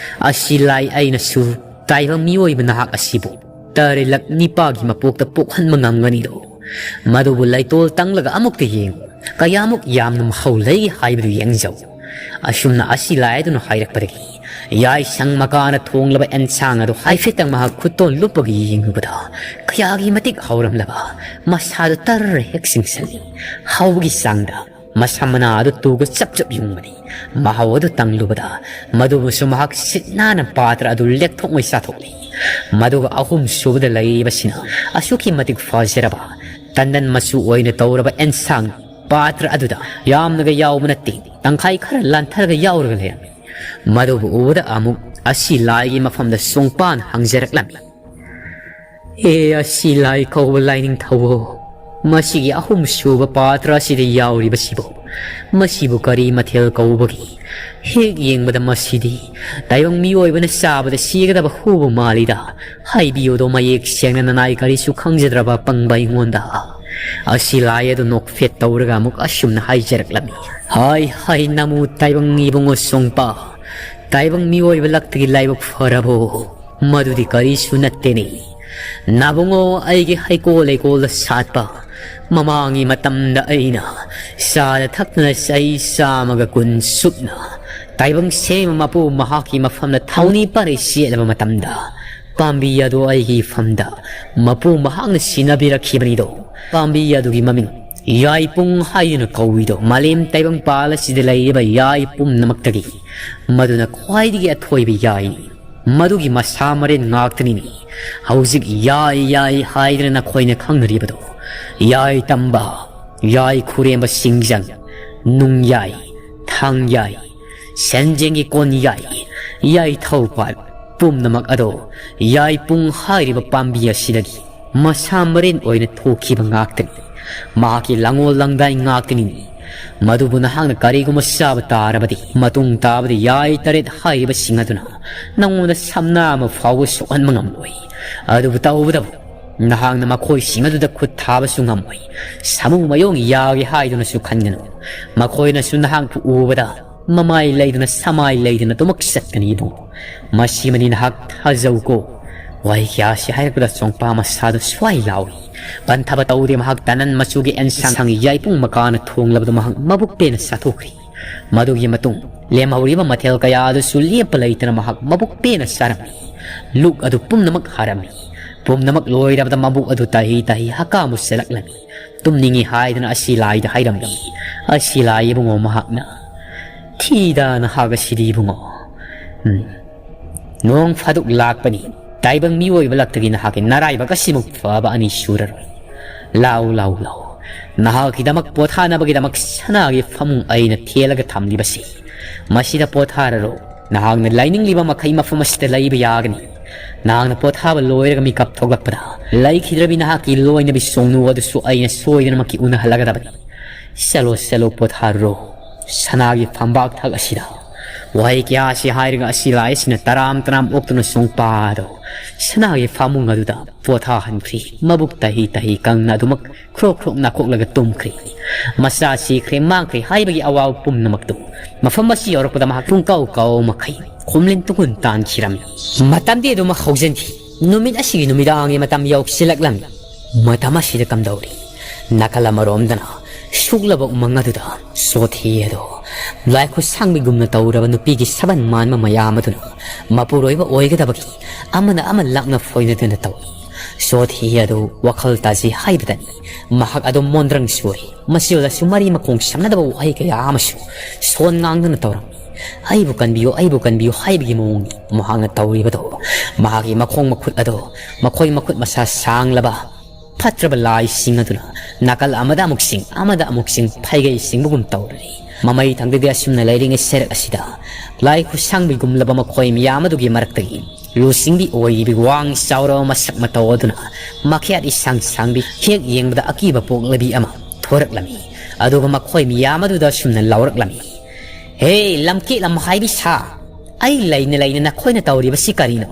ꯑꯁꯤ ꯂꯥꯏ ꯑꯩꯅꯁꯨ ꯇꯥꯏꯕꯪ ꯃꯤꯑꯣꯏꯕ ꯅꯍꯥꯛ ꯑꯁꯤꯕꯨ ꯇꯔꯦꯠꯂꯛ ꯅꯤꯄꯥꯒꯤ ꯃꯄꯣꯛꯇ ꯄꯣꯛꯍꯟꯕ ꯉꯝꯒꯅꯤꯗꯣ꯫ ꯃꯗꯨꯕꯨ ꯂꯩꯇꯣꯜ ꯇꯪꯂꯒ ꯑꯃꯨꯛꯇ ꯌꯦꯡꯉꯨ꯫ ꯀꯌꯥꯃꯨꯛ ꯌꯥꯝꯅ ꯃꯍꯥꯎ ꯂꯩ ꯍꯥꯏꯕꯗꯨ ꯌꯦꯡꯖꯧ꯫" ꯑꯁꯨꯝꯅ ꯑꯁꯤ ꯂꯥꯏ ꯑꯗꯨꯅ ꯍꯥꯏꯔꯛꯄꯗꯒꯤ ꯌꯥꯏꯁꯪ ꯃꯀꯥꯅ ꯊꯣꯡꯂꯕ ꯑꯦꯟꯁꯥꯡ ꯑꯗꯨ ꯍꯥꯏꯐꯦꯠꯇꯪ ꯃꯍꯥꯛ ꯈꯨꯠꯇꯣꯟ ꯂꯨꯞꯄꯒ ꯌꯦꯡꯂꯨꯕꯗ ꯀꯌꯥꯒꯤ ꯃꯇꯤꯛ ꯍꯥꯎꯔꯝꯂꯕ, ꯃꯁꯥꯗꯨ ꯇꯔ ꯍꯦꯛ ꯆꯤꯡꯁꯤꯜꯂꯤ꯫ ꯍꯥꯎꯕꯒꯤ ꯆꯥꯡꯗ ꯃꯁꯝ ꯃꯅꯥ ꯑꯗꯨ ꯇꯨꯒ ꯆꯞ ꯆꯞ ꯌꯨꯡꯕꯅꯤ꯫ ꯃꯍꯥꯎ ꯑꯗꯨ ꯇꯪꯂꯨꯕꯗ ꯃꯗꯨꯕꯨꯁꯨ ꯃꯍꯥꯛ ꯁꯤꯠ ꯅꯥꯟꯅ ꯄꯥꯇ꯭ꯔ ꯑꯗꯨ ꯂꯦꯛꯊꯣꯛꯉꯩ ꯆꯥꯊꯣꯛꯂꯤ꯫ ꯃꯗꯨꯒ ꯑꯍꯨꯝ ꯁꯨꯕꯗ ꯂꯩꯔꯤꯕꯁꯤꯅ ꯑꯁꯨꯛꯀꯤ ꯃꯇꯤꯛ ꯐꯖꯔꯕ ꯇꯟꯗꯟ ꯃꯆꯨ ꯑꯣꯏꯅ ꯇꯧꯔꯕ ꯑꯦꯟꯁꯥꯡ ꯄꯥꯇ꯭ꯔ ꯑꯗꯨꯗ ꯌꯥꯝꯅꯒ ꯌꯥꯎꯕ ꯅꯠꯇꯦ, ꯇꯪꯈꯥꯏ ꯈꯔ ꯂꯥꯟꯊꯔꯒ ꯌꯥꯎꯔꯒ ꯂꯩꯔꯝꯃꯤ꯫ ꯃꯗꯨꯕꯨ ꯎꯕꯗ ꯑꯃꯨꯛ ꯑꯁꯤ ꯂꯥꯏꯒꯤ ꯃꯐꯝꯗ ꯁꯣꯡꯄꯥꯅ ꯍꯪꯖꯔꯛꯂꯝꯃꯤ, "ꯑꯦ, ꯑꯁꯤ ꯂꯥꯏ ꯀꯧꯕ ꯂꯥꯏꯅꯤꯡꯊꯧ, ꯃꯁꯤꯒꯤ ꯑꯍꯨꯝ ꯁꯨꯕ ꯄꯥꯇ꯭ꯔ ꯑꯁꯤꯗ ꯌꯥꯎꯔꯤꯕꯁꯤꯕꯨ, ꯃꯁꯤꯕꯨ ꯀꯔꯤ ꯃꯊꯦꯜ ꯀꯧꯕꯒꯦ? ꯍꯦꯛ ꯌꯦꯡꯕꯗ ꯃꯁꯤꯗꯤ ꯇꯥꯏꯕꯪ ꯃꯤꯑꯣꯏꯕꯅ ꯆꯥꯕꯗ ꯁꯤꯒꯗꯕ ꯍꯨꯕꯨ ꯃꯥꯜꯂꯤꯗ꯫ ꯍꯥꯏꯕꯤꯌꯨꯗꯣ ꯃꯌꯦꯛ ꯁꯦꯡꯅ, ꯅꯅꯥꯏ ꯀꯔꯤꯁꯨ ꯈꯪꯖꯗ꯭ꯔꯕ ꯄꯪꯕ ꯑꯩꯉꯣꯟꯗ"꯫ ꯑꯁꯤ ꯂꯥꯏ ꯑꯗꯨ ꯅꯣꯛꯐꯦꯠ ꯇꯧꯔꯒ ꯑꯃꯨꯛ ꯑꯁꯨꯝꯅ ꯍꯥꯏꯖꯔꯛꯂꯝꯃꯤ, "ꯍꯥꯏ ꯍꯥꯏ, ꯅꯃꯨ ꯇꯥꯏꯕꯪ ꯏꯕꯨꯡꯉꯣ ꯁꯣꯡꯄꯥ, ꯇꯥꯏꯕꯪ ꯃꯤꯑꯣꯏꯕ ꯂꯛꯇꯒꯤ ꯂꯥꯏꯕꯛ ꯐꯔꯕꯣ? ꯃꯗꯨꯗꯤ ꯀꯔꯤꯁꯨ ꯅꯠꯇꯦꯅꯦ꯫ ꯅꯥꯕꯨꯡꯉꯣ, ꯑꯩꯒꯤ ꯍꯩꯀꯣꯜ ꯂꯩꯀꯣꯜꯗ ꯁꯥꯠꯄ, ꯃꯃꯥꯡꯒꯤ ꯃꯇꯝꯗ ꯑꯩꯅ ꯆꯥꯗ ꯊꯛꯇꯅ ꯆꯍꯤ ꯆꯥꯝꯃꯒ ꯀꯨꯟ ꯁꯨꯞꯅ ꯇꯥꯏꯕꯪ ꯁꯦꯝꯕ ꯃꯄꯨ ꯃꯍꯥꯛꯀꯤ ꯃꯐꯝꯗ ꯊꯧꯅꯤ ꯄꯔꯩ ꯆꯦꯠꯂꯕ ꯃꯇꯝꯗ, ꯄꯥꯝꯕꯤ ꯑꯗꯨ ꯑꯩꯒꯤ ꯏꯐꯝꯗ ꯃꯄꯨ ꯃꯍꯥꯛꯅ ꯁꯤꯟꯅꯕꯤꯔꯛꯈꯤꯕꯅꯤꯗꯣ꯫ ꯄꯥꯝꯕꯤ ꯑꯗꯨꯒꯤ ꯃꯃꯤꯡ ꯌꯥꯏꯄꯨꯡ ꯍꯥꯏꯗꯨꯅ ꯀꯧꯏꯗꯣ꯫ ꯃꯥꯂꯦꯝ ꯇꯥꯏꯕꯪꯄꯥꯜ ꯑꯁꯤꯗ ꯂꯩꯔꯤꯕ ꯌꯥꯏ ꯄꯨꯝꯅꯃꯛꯇꯒꯤ ꯃꯗꯨꯅ ꯈ꯭ꯋꯥꯏꯗꯒꯤ ꯑꯊꯣꯏꯕ ꯌꯥꯏꯅꯤ꯫ ꯃꯗꯨꯒꯤ ꯃꯁꯥ ꯃꯔꯦꯟ ꯉꯥꯛꯇꯅꯤꯅꯦ꯫ ꯍꯧꯖꯤꯛ ꯌꯥꯏ ꯌꯥꯏ ꯍꯥꯏꯗꯅ ꯅꯈꯣꯏꯅ ꯈꯪꯅꯔꯤꯕꯗꯣ, ꯌꯥꯏ ꯇꯝꯕ, ꯌꯥꯏ ꯈꯨꯔꯦꯝꯕ ꯁꯤꯡꯖꯪ, ꯅꯨꯡ ꯌꯥꯏ, ꯊꯥꯡ ꯌꯥꯏ, ꯁꯦꯟꯖꯦꯡꯒꯤ ꯀꯣꯟ ꯌꯥꯏ, ꯌꯥꯏ ꯊꯧꯄꯥꯜ, ꯄꯨꯝꯅꯃꯛ ꯑꯗꯣ ꯌꯥꯏꯄꯨꯡ ꯍꯥꯏꯔꯤꯕ ꯄꯥꯝꯕꯤ ꯑꯁꯤꯗꯒꯤ ꯃꯁꯥ ꯃꯔꯦꯟ ꯑꯣꯏꯅ ꯊꯣꯛꯈꯤꯕ ꯉꯥꯛꯇꯅꯤ꯫ ꯃꯍꯥꯛꯀꯤ ꯂꯉꯣꯜ ꯂꯪꯗꯥꯏ ꯉꯥꯛꯇꯅꯤꯅꯤ꯫ ꯃꯗꯨꯕꯨ ꯅꯍꯥꯛꯅ ꯀꯔꯤꯒꯨꯝꯕ ꯆꯥꯕ ꯇꯥꯔꯕꯗꯤ, ꯃꯇꯨꯡ ꯇꯥꯕꯗ ꯌꯥꯏ ꯇꯔꯦꯠ ꯍꯥꯏꯔꯤꯕꯁꯤꯡ ꯑꯗꯨꯅ ꯅꯉꯣꯟꯗ ꯁꯝꯅꯥ ꯑꯃ ꯐꯥꯎꯕ ꯁꯣꯛꯍꯟꯕ ꯉꯝꯂꯣꯏ꯫ ꯑꯗꯨꯕꯨ ꯇꯧꯕꯇꯕꯨ ꯅꯍꯥꯛꯅ ꯃꯈꯣꯏꯁꯤꯡ ꯑꯗꯨꯗ ꯈꯨꯠ ꯊꯥꯕꯁꯨ ꯉꯝꯃꯣꯏ꯫ ꯁꯥꯃꯨ ꯃꯌꯣꯡ ꯌꯥꯒꯦ ꯍꯥꯏꯗꯨꯅꯁꯨ ꯈꯟꯒꯅꯨ꯫ ꯃꯈꯣꯏꯅꯁꯨ ꯅꯍꯥꯛꯄꯨ ꯎꯕꯗ ꯃꯃꯥꯏ ꯂꯩꯗꯅ ꯁꯃꯥꯏ ꯂꯩꯗꯅ ꯑꯗꯨꯃꯛ ꯆꯠꯀꯅꯤ ꯏꯕꯨꯡꯉꯣ꯫ ꯃꯁꯤꯃꯗꯤ ꯅꯍꯥꯛ ꯊꯥꯖꯧꯀꯣ꯫ ꯋꯥꯍꯩ ꯀꯌꯥꯁꯤ ꯍꯥꯏꯔꯛꯄꯗ ꯆꯣꯡꯄꯥ ꯃꯁꯥꯗꯨ ꯁ꯭ꯋꯥꯏ ꯂꯥꯎꯏ꯫ ꯄꯟꯊꯕ ꯇꯧꯗꯦ꯫ ꯃꯍꯥꯛ ꯇꯅꯟ ꯃꯆꯨꯒꯤ ꯑꯦꯟꯁꯥꯡ ꯌꯥꯏꯄꯨꯡ ꯃꯀꯥꯅ ꯊꯣꯡꯂꯕꯗꯨ ꯃꯍꯥꯛ ꯃꯕꯨꯛ ꯄꯦꯟꯅ ꯆꯥꯊꯣꯛꯈ꯭ꯔꯤ꯫ ꯃꯗꯨꯒꯤ ꯃꯇꯨꯡ ꯂꯦꯝꯍꯧꯔꯤꯕ ꯃꯊꯦꯜ ꯀꯌꯥ ꯑꯗꯨꯁꯨ ꯂꯦꯞꯄ ꯂꯩꯇꯅ ꯃꯍꯥꯛ ꯃꯕꯨꯛ ꯄꯦꯟꯅ ꯆꯥꯔꯝꯃꯤ꯫ ꯂꯨꯛ ꯑꯗꯨ ꯄꯨꯝꯅꯃꯛ ꯍꯥꯔꯝꯃꯤ꯫ ꯄꯨꯝꯅꯃꯛ ꯂꯣꯏꯔꯕꯗ ꯃꯕꯨꯛ ꯑꯗꯨ ꯇꯥꯍꯤ ꯇꯥꯍꯤ ꯍꯛꯀꯥ ꯃꯨꯁꯤꯜꯂꯛꯂꯝꯃꯤ꯫ ꯇꯨꯝꯅꯤꯡꯏ ꯍꯥꯏꯗꯅ ꯑꯁꯤ ꯂꯥꯏꯗ ꯍꯥꯏꯔꯝꯃꯤ꯫ ꯑꯁꯤ ꯂꯥꯏ ꯏꯕꯨꯡꯉꯣ ꯃꯍꯥꯛꯅ, "ꯊꯤꯗ ꯅꯍꯥꯛ ꯑꯁꯤꯗꯤ ꯏꯕꯨꯡꯉꯣ꯫ ꯎꯝ, ꯅꯣꯡ ꯐꯥꯗꯣꯛ ꯂꯥꯛꯄꯅꯤ꯫ ꯇꯥꯏꯕꯪ ꯃꯤꯑꯣꯏꯕ ꯂꯛꯇꯒꯤ ꯅꯍꯥꯛꯀꯤ ꯅꯔꯥꯏꯕꯛ ꯑꯁꯤꯃꯨꯛ ꯐꯕ ꯑꯅꯤ ꯁꯨꯔꯔꯣꯏ꯫ ꯂꯥꯎ, ꯂꯥꯎ, ꯂꯥꯎ꯫ ꯅꯍꯥꯛꯀꯤꯗꯃꯛ ꯄꯣꯊꯥꯅꯕꯒꯤꯗꯃꯛ ꯁꯅꯥꯒꯤ ꯐꯃꯨꯡ ꯑꯩꯅ ꯊꯦꯜꯂꯒ ꯊꯝꯂꯤꯕꯁꯤ꯫ ꯃꯁꯤꯗ ꯄꯣꯊꯥꯔꯔꯣ꯫ ꯅꯍꯥꯛꯅ ꯂꯩꯅꯤꯡꯂꯤꯕ ꯃꯈꯩ ꯃꯐꯝ ꯑꯁꯤꯗ ꯂꯩꯕ ꯌꯥꯒꯅꯤ꯫ ꯅꯍꯥꯛꯅ ꯄꯣꯊꯥꯕ ꯂꯣꯏꯔꯒ ꯃꯤꯀꯞ ꯊꯣꯛꯂꯛꯄꯗ ꯂꯩꯈꯤꯗ꯭ꯔꯕꯤ ꯅꯍꯥꯛꯀꯤ ꯂꯣꯏꯅꯕꯤ ꯁꯣꯡꯅꯨ ꯑꯗꯨꯁꯨ ꯑꯩꯅ ꯁꯣꯏꯗꯅꯃꯛꯀꯤ ꯎꯅꯍꯜꯂꯒꯗꯕꯅꯤ꯫ ꯆꯠꯂꯣ, ꯆꯠꯂꯣ, ꯄꯣꯊꯥꯔꯨꯔꯣ꯫ ꯁꯅꯥꯒꯤ ꯐꯝꯕꯥꯛ ꯊꯛ ꯑꯁꯤꯗ ꯋꯥꯍꯩ ꯀꯌꯥ ꯑꯁꯤ ꯍꯥꯏꯔꯒ ꯑꯁꯤꯂꯥꯏ ꯑꯁꯤꯅ ꯇꯔꯥꯝ ꯇꯔꯥꯝ ꯑꯣꯛꯇꯨꯅ ꯁꯣꯡꯄꯥꯗꯣ ꯁꯅꯥꯒꯤ ꯐꯃꯨꯡ ꯑꯗꯨꯗ ꯄꯣꯊꯥꯍꯟꯈ꯭ꯔꯤ꯫ ꯃꯕꯨꯛ ꯇꯍꯤ ꯇꯍꯤ ꯀꯪꯅ ꯑꯗꯨꯃꯛ ꯈ꯭ꯔꯣꯛ ꯈ꯭ꯔꯣꯛ ꯅꯥꯀꯣꯛꯂꯒ ꯇꯨꯝꯈ꯭ꯔꯤ꯫ ꯃꯆꯥ ꯁꯤꯈ꯭ꯔꯦ, ꯃꯥꯡꯈ꯭ꯔꯦ ꯍꯥꯏꯕꯒꯤ ꯑꯋꯥꯕ ꯄꯨꯝꯅꯃꯛꯇꯨ ꯃꯐꯝ ꯑꯁꯤ ꯌꯧꯔꯛꯄꯗ ꯃꯍꯥꯛ ꯄꯨꯡꯀꯥꯎ ꯀꯥꯎ ꯃꯈꯩ ꯈꯣꯝꯂꯤꯟ ꯇꯨꯡꯒꯨꯟ ꯇꯥꯟꯈꯤꯔꯝꯃꯤ꯫ ꯃꯇꯝꯗꯤ ꯑꯗꯨꯃꯛ ꯍꯧꯖꯤꯟꯈꯤ꯫ ꯅꯨꯃꯤꯠ ꯑꯁꯤꯒꯤ ꯅꯨꯃꯤꯗꯥꯡꯒꯤ ꯃꯇꯝ ꯌꯧꯁꯤꯜꯂꯛꯂꯝꯃꯤ꯫ ꯃꯇꯝ ꯑꯁꯤꯗ ꯀꯝꯗꯧꯔꯤ? ꯅꯥꯀꯜ ꯑꯃꯔꯣꯝꯗꯅ ꯁꯨꯛꯂꯕ ꯎꯃꯪ ꯑꯗꯨꯗ ꯆꯣꯊꯤ ꯑꯗꯣ ꯂꯥꯏ ꯈꯨꯠꯁꯥꯡꯕꯤꯒꯨꯝꯅ ꯇꯧꯔꯕ ꯅꯨꯄꯤꯒꯤ ꯁꯕꯟ ꯃꯥꯟꯕ ꯃꯌꯥꯝ ꯑꯗꯨꯅ ꯃꯄꯨꯔꯣꯏꯕ ꯑꯣꯏꯒꯗꯕꯒꯤ ꯑꯃꯅ ꯑꯃ ꯂꯥꯛꯅ ꯐꯣꯏꯅꯗꯨꯅ ꯇꯧꯏ꯫ ꯆꯣꯊꯤ ꯑꯗꯨ ꯋꯥꯈꯜ ꯇꯥꯖꯩ ꯍꯥꯏꯕꯗꯅꯤ꯫ ꯃꯍꯥꯛ ꯑꯗꯨꯝ ꯃꯣꯟꯗ꯭ꯔꯪ ꯆꯨꯔꯤ꯫ ꯃꯁꯤꯗꯁꯨ ꯃꯔꯤ ꯃꯈꯣꯡ ꯁꯝꯅꯗꯕ ꯋꯥꯍꯩ ꯀꯌꯥ ꯑꯃꯁꯨ ꯁꯣꯟ ꯉꯥꯡꯗꯨꯅ ꯇꯧꯔꯝꯃꯤ꯫ "ꯑꯩꯕꯨ ꯀꯟꯕꯤꯌꯨ, ꯑꯩꯕꯨ ꯀꯟꯕꯤꯌꯨ" ꯍꯥꯏꯕꯒꯤ ꯃꯑꯣꯡꯅꯤ ꯃꯍꯥꯛꯅ ꯇꯧꯔꯤꯕꯗꯣ꯫ ꯃꯍꯥꯛꯀꯤ ꯃꯈꯣꯡ ꯃꯈꯨꯠ ꯑꯗꯣ, ꯃꯈꯣꯏ ꯃꯈꯨꯠ ꯃꯁꯥ ꯁꯥꯡꯂꯕ ꯐꯠꯇ꯭ꯔꯕ ꯂꯥꯏꯁꯤꯡ ꯑꯗꯨꯅ ꯅꯥꯀꯜ ꯑꯃꯗ ꯑꯃꯨꯛ ꯆꯤꯡ, ꯑꯃꯗ ꯑꯃꯨꯛ ꯆꯤꯡ ꯐꯩꯒꯩ ꯆꯤꯡꯕꯒꯨꯝ ꯇꯧꯔꯤ꯫ ꯃꯃꯩ ꯊꯪꯗꯗꯤ ꯑꯁꯨꯝꯅ ꯂꯩꯔꯤꯉꯩ ꯁꯔꯛ ꯑꯁꯤꯗ ꯂꯥꯏ ꯈꯨꯠꯁꯥꯡꯕꯤꯒꯨꯝꯂꯕ ꯃꯈꯣꯏ ꯃꯌꯥꯝ ꯑꯗꯨꯒꯤ ꯃꯔꯛꯇꯒꯤ ꯂꯨꯆꯤꯡꯕꯤ ꯑꯣꯏꯔꯤꯕꯤ ꯋꯥꯡ ꯆꯥꯎꯔꯕ ꯃꯁꯛ ꯃꯇꯧ ꯑꯗꯨꯅ ꯃꯈꯌꯥꯠ ꯏꯁꯥꯡ ꯁꯥꯡꯕꯤ, ꯍꯦꯛ ꯌꯦꯡꯕꯗ ꯑꯀꯤꯕ ꯄꯣꯛꯂꯕꯤ ꯑꯃ ꯊꯣꯔꯛꯂꯝꯃꯤ꯫ ꯑꯗꯨꯒ ꯃꯈꯣꯏ ꯃꯌꯥꯝ ꯑꯗꯨꯗ ꯑꯁꯨꯝꯅ ꯂꯥꯎꯔꯛꯂꯝꯃꯤ, "ꯍꯦ, ꯂꯝꯀꯦꯠ ꯂꯝꯍꯥꯏꯕꯤ ꯁꯥ! ꯑꯩ ꯂꯩꯅ ꯂꯩꯅ ꯅꯈꯣꯏꯅ ꯇꯧꯔꯤꯕꯁꯤ ꯀꯔꯤꯅꯣ?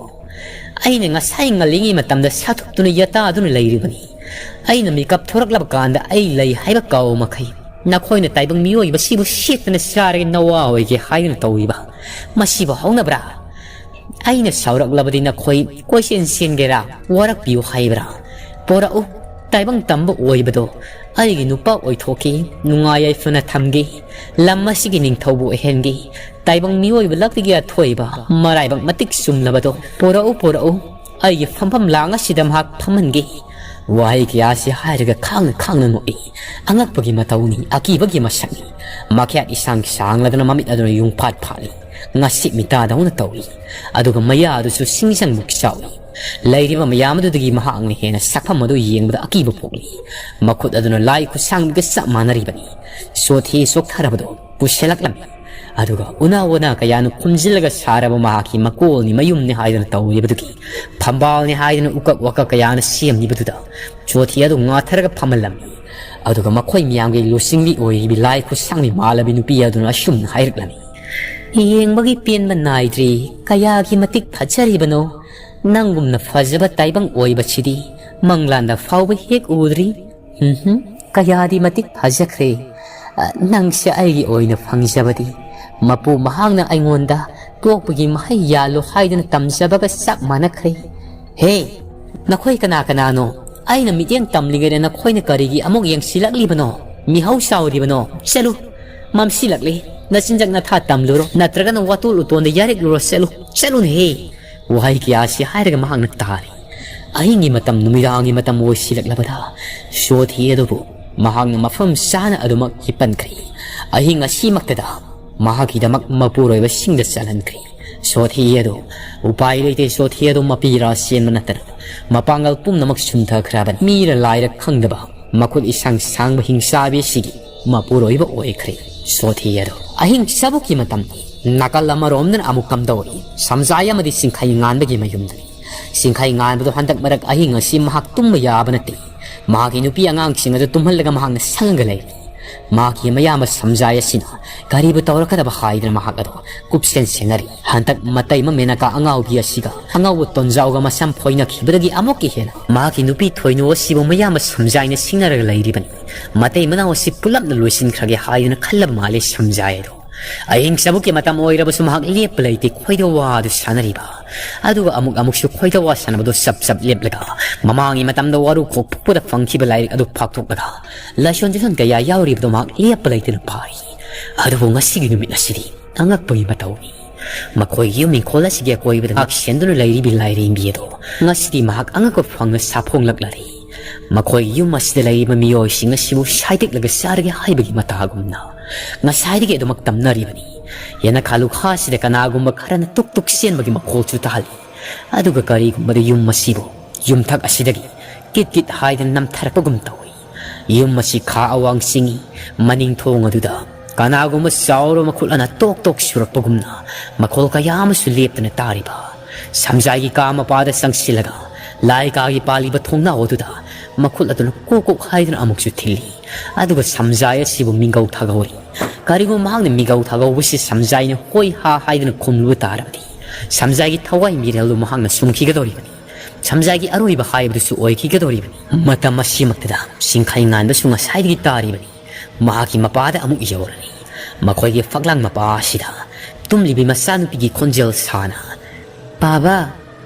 ꯑꯩꯅ ꯉꯁꯥꯏ ꯉꯜꯂꯤꯉꯩ ꯃꯇꯝꯗ ꯁꯥꯊꯨꯞꯇꯨꯅ ꯌꯦꯇꯥꯗꯨꯅ ꯂꯩꯔꯤꯕꯅꯤ꯫ ꯑꯩꯅ ꯃꯤꯀꯞ ꯊꯣꯔꯛꯂꯕ ꯀꯥꯟꯗ ꯑꯩ ꯂꯩ ꯍꯥꯏꯕ ꯀꯥꯎ ꯃꯈꯩ ꯅꯈꯣꯏꯅ ꯇꯥꯏꯕꯪ ꯃꯤꯑꯣꯏꯕꯁꯤꯕꯨ ꯁꯦꯠꯇꯅ ꯆꯥꯔꯒ ꯅꯋꯥ ꯑꯣꯏꯒꯦ ꯍꯥꯏꯗꯨꯅ ꯇꯧꯔꯤꯕ ꯃꯁꯤꯕꯨ ꯍꯧꯅꯕ꯭ꯔꯥ? ꯑꯩꯅ ꯁꯥꯎꯔꯛꯂꯕꯗꯤ ꯅꯈꯣꯏ ꯀꯣꯏꯆꯦꯟ ꯆꯦꯟꯒꯦꯔꯥ? ꯋꯥꯔꯛꯄꯤꯌꯨ ꯍꯥꯏꯕ꯭ꯔꯥ? ꯄꯣꯔꯛꯎ, ꯇꯥꯏꯕꯪ ꯇꯝꯕ ꯑꯣꯏꯕꯗꯣ ꯑꯩꯒꯤ ꯅꯨꯄꯥ ꯑꯣꯏꯊꯣꯛꯀꯦ, ꯅꯨꯡꯉꯥꯏ ꯌꯥꯏꯐꯅ ꯊꯝꯒꯦ, ꯂꯝ ꯑꯁꯤꯒꯤ ꯅꯤꯡꯊꯧꯕꯨ ꯑꯣꯏꯍꯟꯒꯦ, ꯇꯥꯏꯕꯪ ꯃꯤꯑꯣꯏꯕ ꯂꯛꯇꯒꯤ ꯑꯊꯣꯏꯕ ꯃꯔꯥꯏꯕꯛ ꯃꯇꯤꯛ ꯆꯨꯝꯂꯕꯗꯣ ꯄꯣꯔꯛꯎ, ꯄꯣꯔꯛꯎ, ꯑꯩꯒꯤ ꯐꯝꯐꯝ ꯂꯥꯡ ꯑꯁꯤꯗ ꯃꯍꯥꯛ ꯐꯝꯍꯟꯒꯦ"꯫ ꯋꯥꯍꯩ ꯀꯌꯥꯁꯤ ꯍꯥꯏꯔꯒ ꯈꯥꯡꯅ ꯈꯥꯡꯅ ꯅꯣꯛꯏ꯫ ꯑꯉꯛꯄꯒꯤ ꯃꯇꯧꯅꯤ, ꯑꯀꯤꯕꯒꯤ ꯃꯁꯛꯅꯤ꯫ ꯃꯈꯌꯥꯠ ꯏꯁꯥꯡ ꯁꯥꯡꯂꯗꯨꯅ ꯃꯃꯤꯠ ꯑꯗꯨꯅ ꯌꯨꯡꯐꯥꯠ ꯐꯥꯠꯂꯤ꯫ ꯉꯁꯤ ꯃꯤꯇꯥꯗꯧꯅ ꯇꯧꯏ꯫ ꯑꯗꯨꯒ ꯃꯌꯥ ꯑꯗꯨꯁꯨ ꯁꯤꯡꯖꯪꯃꯨꯛ ꯆꯥꯎꯏ꯫ ꯂꯩꯔꯤꯕ ꯃꯌꯥꯝ ꯑꯗꯨꯗꯒꯤ ꯃꯍꯥꯛꯅ ꯍꯦꯟꯅ ꯁꯛꯐꯝ ꯑꯗꯨ ꯌꯦꯡꯕꯗ ꯑꯀꯤꯕ ꯄꯣꯛꯂꯤ꯫ ꯃꯈꯨꯠ ꯑꯗꯨꯅ ꯂꯥꯏ ꯈꯨꯠꯁꯥꯡꯕꯤꯒ ꯆꯞ ꯃꯥꯟꯅꯔꯤꯕꯅꯤ꯫ ꯁꯣꯊꯤ ꯆꯣꯛꯊꯔꯕꯗꯨ ꯄꯨꯁꯤꯜꯂꯛꯂꯝꯃꯤ꯫ ꯑꯗꯨꯒ ꯎꯅꯥ ꯋꯥꯅꯥ ꯀꯌꯥꯅ ꯈꯨꯝꯖꯤꯜꯂꯒ ꯁꯥꯔꯕ ꯃꯍꯥꯛꯀꯤ ꯃꯀꯣꯜꯅꯤ ꯃꯌꯨꯝꯅꯤ ꯍꯥꯏꯗꯨꯅ ꯇꯧꯔꯤꯕꯗꯨꯒꯤ ꯐꯝꯕꯥꯜꯅꯤ ꯍꯥꯏꯗꯨꯅ ꯎꯀꯛ ꯋꯥꯀꯛ ꯀꯌꯥꯅ ꯁꯦꯝꯂꯤꯕꯗꯨꯗ ꯁꯣꯊꯤ ꯑꯗꯨ ꯉꯥꯊꯔꯒ ꯐꯝꯍꯜꯂꯝꯃꯤ꯫ ꯑꯗꯨꯒ ꯃꯈꯣꯏ ꯃꯌꯥꯝꯒꯤ ꯂꯨꯆꯤꯡꯕꯤ ꯑꯣꯏꯔꯤꯕꯤ ꯂꯥꯏ ꯈꯨꯠꯁꯥꯡꯕꯤ ꯃꯥꯂꯕꯤ ꯅꯨꯄꯤ ꯑꯗꯨꯅ ꯑꯁꯨꯝꯅ ꯍꯥꯏꯔꯛꯂꯝꯃꯤ, "ꯌꯦꯡꯕꯒꯤ ꯄꯦꯟꯕ ꯅꯥꯏꯗ꯭ꯔꯤ꯫ ꯀꯌꯥꯒꯤ ꯃꯇꯤꯛ ꯐꯖꯔꯤꯕꯅꯣ꯫ ꯅꯪꯒꯨꯝꯅ ꯐꯖꯕ ꯇꯥꯏꯕꯪ ꯑꯣꯏꯕꯁꯤꯗꯤ ꯃꯪꯂꯥꯟꯗ ꯐꯥꯎꯕ ꯍꯦꯛ ꯎꯗ꯭ꯔꯤ꯫ ꯎꯝꯍꯨꯝ, ꯀꯌꯥꯗꯤ ꯃꯇꯤꯛ ꯐꯖꯈ꯭ꯔꯦ꯫ ꯑ, ꯅꯪꯁꯦ ꯑꯩꯒꯤ ꯑꯣꯏꯅ ꯐꯪꯖꯕꯗꯤ ꯃꯄꯨ ꯃꯍꯥꯛꯅ ꯑꯩꯉꯣꯟꯗ ꯇꯣꯛꯄꯒꯤ ꯃꯍꯩ ꯌꯥꯜꯂꯨ ꯍꯥꯏꯗꯨꯅ ꯇꯝꯖꯕꯒ ꯆꯞ ꯃꯥꯟꯅꯈ꯭ꯔꯦ꯫ ꯍꯦ, ꯅꯈꯣꯏ ꯀꯅꯥ ꯀꯅꯥꯅꯣ? ꯑꯩꯅ ꯃꯤꯠꯌꯦꯡ ꯇꯝꯂꯤꯉꯩꯗ ꯅꯈꯣꯏꯅ ꯀꯔꯤꯒꯤ ꯑꯃꯨꯛ ꯌꯦꯡꯁꯤꯜꯂꯛꯂꯤꯕꯅꯣ? ꯃꯤꯍꯧ ꯆꯥꯎꯔꯤꯕꯅꯣ? ꯆꯠꯂꯨ, ꯃꯝꯁꯤꯜꯂꯛꯂꯤ꯫ ꯅꯆꯤꯟꯖꯥꯛ ꯅꯊꯥ ꯇꯝꯂꯨꯔꯣ, ꯅꯠꯇ꯭ꯔꯒꯅ ꯋꯥꯇꯣꯜ ꯎꯇꯣꯟꯗ ꯌꯥꯔꯤꯛꯂꯨꯔꯣ, ꯆꯠꯂꯨ, ꯆꯠꯂꯨꯅꯦꯍꯦ!" ꯋꯥꯍꯩ ꯀꯌꯥ ꯑꯁꯤ ꯍꯥꯏꯔꯒ ꯃꯍꯥꯛꯅ ꯇꯥꯔꯤ꯫ ꯑꯍꯤꯡꯒꯤ ꯃꯇꯝ, ꯅꯨꯃꯤꯗꯥꯡꯒꯤ ꯃꯇꯝ ꯑꯣꯏꯁꯤꯜꯂꯛꯂꯕꯗ ꯁꯣꯊꯤ ꯑꯗꯨꯕꯨ ꯃꯍꯥꯛꯅ ꯃꯐꯝ ꯆꯥꯅ ꯑꯗꯨꯃꯛ ꯍꯤꯞꯄꯟꯈ꯭ꯔꯦ꯫ ꯑꯍꯤꯡ ꯑꯁꯤꯃꯛꯇꯗ ꯃꯍꯥꯛꯀꯤꯗꯃꯛ ꯃꯄꯨꯔꯣꯏꯕꯁꯤꯡꯗ ꯆꯠꯍꯟꯈ꯭ꯔꯦ꯫ ꯁꯣꯊꯤ ꯑꯗꯨ ꯎꯄꯥꯏ ꯂꯩꯇꯦ꯫ ꯁꯣꯊꯤ ꯑꯗꯨ ꯃꯄꯤꯔꯥ ꯆꯦꯟꯕ ꯅꯠꯇꯅ ꯃꯄꯥꯡꯒꯜ ꯄꯨꯝꯅꯃꯛ ꯁꯨꯝꯊꯈ꯭ꯔꯕꯅꯤ꯫ ꯃꯤꯔ ꯂꯥꯏꯔ ꯈꯪꯗꯕ, ꯃꯈꯨꯠ ꯏꯁꯥꯡ ꯁꯥꯡꯕ ꯍꯤꯡꯆꯥꯕꯤ ꯑꯁꯤꯒꯤ ꯃꯄꯨꯔꯣꯏꯕ ꯑꯣꯏꯈ꯭ꯔꯦ꯫ ꯁꯣꯊꯤ ꯑꯗꯨ ꯑꯍꯤꯡ ꯆꯕꯨꯛꯀꯤ ꯃꯇꯝꯅꯤ꯫ ꯅꯥꯀꯜ ꯑꯃꯔꯣꯝꯗꯅ ꯑꯃꯨꯛ ꯀꯝꯗꯧꯔꯤ? ꯁꯝꯖꯥꯏ ꯑꯃꯗꯤ ꯆꯤꯡꯈꯩ ꯉꯥꯟꯕꯒꯤ ꯃꯌꯨꯝꯗꯅꯤ꯫ ꯆꯤꯡꯈꯩ ꯉꯥꯟꯕꯗꯣ ꯍꯟꯗꯛ ꯃꯔꯛ ꯑꯍꯤꯡ ꯑꯁꯤ ꯃꯍꯥꯛ ꯇꯨꯝꯕ ꯌꯥꯕ ꯅꯠꯇꯦ꯫ ꯃꯍꯥꯛꯀꯤ ꯅꯨꯄꯤ ꯑꯉꯥꯡꯁꯤꯡ ꯑꯗꯨ ꯇꯨꯝꯍꯜꯂꯒ ꯃꯍꯥꯛꯅ ꯁꯪꯉꯒ ꯂꯩꯔꯤ꯫ ꯃꯍꯥꯛꯀꯤ ꯃꯌꯥꯝꯕ ꯁꯝꯖꯥꯏ ꯑꯁꯤꯅ ꯀꯔꯤꯕꯨ ꯇꯧꯔꯛꯀꯗꯕ ꯍꯥꯏꯗꯅ ꯃꯍꯥꯛ ꯑꯗꯨ ꯀꯨꯞꯁꯦꯟ ꯁꯦꯟꯅꯔꯤ꯫ ꯍꯟꯗꯛ ꯃꯇꯩꯃ ꯃꯦꯅꯀꯥ ꯑꯉꯥꯎꯕꯤ ꯑꯁꯤꯒ ꯑꯉꯥꯎꯕ ꯇꯣꯟꯖꯥꯎꯒ ꯃꯁꯝ ꯐꯣꯏꯅꯈꯤꯕꯗꯒꯤ ꯑꯃꯨꯛꯀ ꯍꯦꯟꯅ ꯃꯍꯥꯛꯀꯤ ꯅꯨꯄꯤ ꯊꯣꯏꯅꯨ ꯑꯁꯤꯕꯨ ꯃꯌꯥꯝꯕ ꯁꯝꯖꯥꯏꯅ ꯁꯤꯡꯅꯔꯒ ꯂꯩꯔꯤꯕꯅꯤ꯫ ꯃꯇꯩ ꯃꯅꯥꯎ ꯑꯁꯤ ꯄꯨꯂꯞꯅ ꯂꯣꯏꯁꯤꯟꯈ꯭ꯔꯒꯦ ꯍꯥꯏꯗꯨꯅ ꯈꯜꯂꯕ ꯃꯥꯜꯂꯦ ꯁꯝꯖꯥꯏ ꯑꯗꯨ꯫ ꯑꯍꯤꯡ ꯆꯕꯨꯛꯀꯤ ꯃꯇꯝ ꯑꯣꯏꯔꯕꯁꯨ ꯃꯍꯥꯛ ꯂꯦꯞꯄ ꯂꯩꯇꯦ ꯈꯣꯏꯗꯧ ꯋꯥꯗꯨ ꯁꯥꯟꯅꯔꯤꯕ꯫ ꯑꯗꯨꯒ ꯑꯃꯨꯛ ꯑꯃꯨꯛꯁꯨ ꯈꯣꯏꯗꯧ ꯋꯥ ꯁꯥꯟꯅꯕꯗꯨ ꯆꯞ ꯆꯞ ꯂꯦꯞꯂꯒ ꯃꯃꯥꯡꯒꯤ ꯃꯇꯝꯗ ꯋꯥꯔꯨ ꯀꯣꯛ ꯐꯨꯛꯄꯗ ꯐꯪꯈꯤꯕ ꯂꯥꯏꯔꯤꯛ ꯑꯗꯨ ꯐꯥꯛꯇꯣꯛꯂꯒ ꯂꯥꯏꯁꯣꯟ ꯇꯨꯁꯣꯟ ꯀꯌꯥ ꯌꯥꯎꯔꯤꯕꯗꯨ ꯃꯍꯥꯛ ꯂꯦꯞꯄ ꯂꯩꯇꯅ ꯄꯥꯔꯤ꯫ ꯑꯗꯨꯕꯨ ꯉꯁꯤꯒꯤ ꯅꯨꯃꯤꯠ ꯑꯁꯤꯗꯤ ꯑꯉꯛꯄꯒꯤ ꯃꯇꯧꯅꯤ꯫ ꯃꯈꯣꯏꯒꯤ ꯌꯨꯝ ꯏꯪꯈꯣꯜ ꯑꯁꯤꯒꯤ ꯑꯀꯣꯏꯕꯗ ꯉꯥꯛ ꯁꯦꯟꯗꯨꯅ ꯂꯩꯔꯤꯕꯤ ꯂꯥꯏꯔꯦꯝꯕꯤ ꯑꯗꯣ ꯉꯁꯤꯗꯤ ꯃꯍꯥꯛ ꯑꯉꯛꯄ ꯐꯪꯅ ꯁꯥꯐꯣꯡꯂꯛꯂꯔꯦ꯫ ꯃꯈꯣꯏꯒꯤ ꯌꯨꯝ ꯑꯁꯤꯗ ꯂꯩꯔꯤꯕ ꯃꯤꯑꯣꯏꯁꯤꯡ ꯑꯁꯤꯕꯨ ꯁꯥꯏꯗꯦꯛꯂꯒ ꯆꯥꯔꯒꯦ ꯍꯥꯏꯕꯒꯤ ꯃꯇꯥꯒꯨꯝꯅ ꯉꯁꯥꯏꯗꯒꯤ ꯑꯗꯨꯃꯛ ꯇꯝꯅꯔꯤꯕꯅꯤ꯫ ꯌꯦꯅꯈꯥ ꯂꯨꯈꯥ ꯑꯁꯤꯗ ꯀꯅꯥꯒꯨꯝꯕ ꯈꯔꯅ ꯇꯨꯛ ꯇꯨꯛ ꯆꯦꯟꯕꯒꯤ ꯃꯈꯣꯜꯁꯨ ꯇꯥꯍꯜꯂꯤ꯫ ꯑꯗꯨꯒ ꯀꯔꯤꯒꯨꯝꯕꯗ ꯌꯨꯝ ꯑꯁꯤꯕꯨ ꯌꯨꯝꯊꯛ ꯑꯁꯤꯗꯒꯤ ꯀꯤꯠ ꯀꯤꯠ ꯍꯥꯏꯗꯅ ꯅꯝꯊꯔꯛꯄꯒꯨꯝ ꯇꯧꯏ꯫ ꯌꯨꯝ ꯑꯁꯤ ꯈꯥ ꯑꯋꯥꯡ ꯆꯤꯡꯏ꯫ ꯃꯅꯤꯡ ꯊꯣꯡ ꯑꯗꯨꯗ ꯀꯅꯥꯒꯨꯝꯕ ꯆꯥꯎꯔꯕ ꯃꯈꯨꯠ ꯑꯃꯅ ꯇꯣꯛ ꯇꯣꯛ ꯁꯨꯔꯛꯄꯒꯨꯝꯅ ꯃꯈꯣꯜ ꯀꯌꯥ ꯑꯃꯁꯨ ꯂꯦꯞꯇꯅ ꯇꯥꯔꯤꯕ꯫ ꯁꯝꯖꯥꯏꯒꯤ ꯀꯥ ꯃꯄꯥꯗ ꯆꯪꯁꯤꯜꯂꯒ ꯂꯥꯏ ꯀꯥꯒꯤ ꯄꯥꯜꯂꯤꯕ ꯊꯣꯡꯅꯥꯎ ꯑꯗꯨꯗ ꯃꯈꯨꯠ ꯑꯗꯨꯅ ꯀꯣꯛ ꯀꯣꯛ ꯍꯥꯏꯗꯨꯅ ꯑꯃꯨꯛꯁꯨ ꯊꯤꯜꯂꯤ꯫ ꯑꯗꯨꯒ ꯁꯝꯖꯥꯏ ꯑꯁꯤꯕꯨ ꯃꯤꯡꯒꯧ ꯊꯥꯒꯧꯔꯤ꯫ ꯀꯔꯤꯒꯨꯝꯕ ꯃꯍꯥꯛꯅ ꯃꯤꯡꯒꯧ ꯊꯥꯒꯧꯕꯁꯤ ꯁꯝꯖꯥꯏꯅ "ꯍꯣꯏ ꯍꯥ" ꯍꯥꯏꯗꯨꯅ ꯈꯨꯝꯂꯨꯕ ꯇꯥꯔꯕꯗꯤ, ꯁꯝꯖꯥꯏꯒꯤ ꯊꯋꯥꯏ ꯃꯤꯔꯦꯜꯗꯨ ꯃꯍꯥꯛꯅ ꯁꯨꯝꯈꯤꯒꯗꯧꯔꯤꯕꯅꯤ꯫ ꯁꯝꯖꯥꯏꯒꯤ ꯑꯔꯣꯏꯕ ꯍꯥꯏꯕꯗꯨꯁꯨ ꯑꯣꯏꯈꯤꯒꯗꯧꯔꯤꯕꯅꯤ꯫ ꯃꯇꯝ ꯑꯁꯤꯃꯛꯇꯗ ꯁꯤꯡꯈꯩ ꯉꯥꯟꯕꯁꯨ ꯉꯁꯥꯏꯗꯒꯤ ꯇꯥꯔꯤꯕꯅꯤ꯫ ꯃꯍꯥꯛꯀꯤ ꯃꯄꯥꯗ ꯑꯃꯨꯛ ꯌꯧꯔꯅꯤ꯫ ꯃꯈꯣꯏꯒꯤ ꯐꯛꯂꯥꯡ ꯃꯄꯥ ꯑꯁꯤꯗ ꯇꯨꯝꯂꯤꯕꯤ ꯃꯆꯥꯅꯨꯄꯤꯒꯤ ꯈꯣꯟꯖꯦꯜ ꯁꯥꯅ, "ꯄꯥꯕ,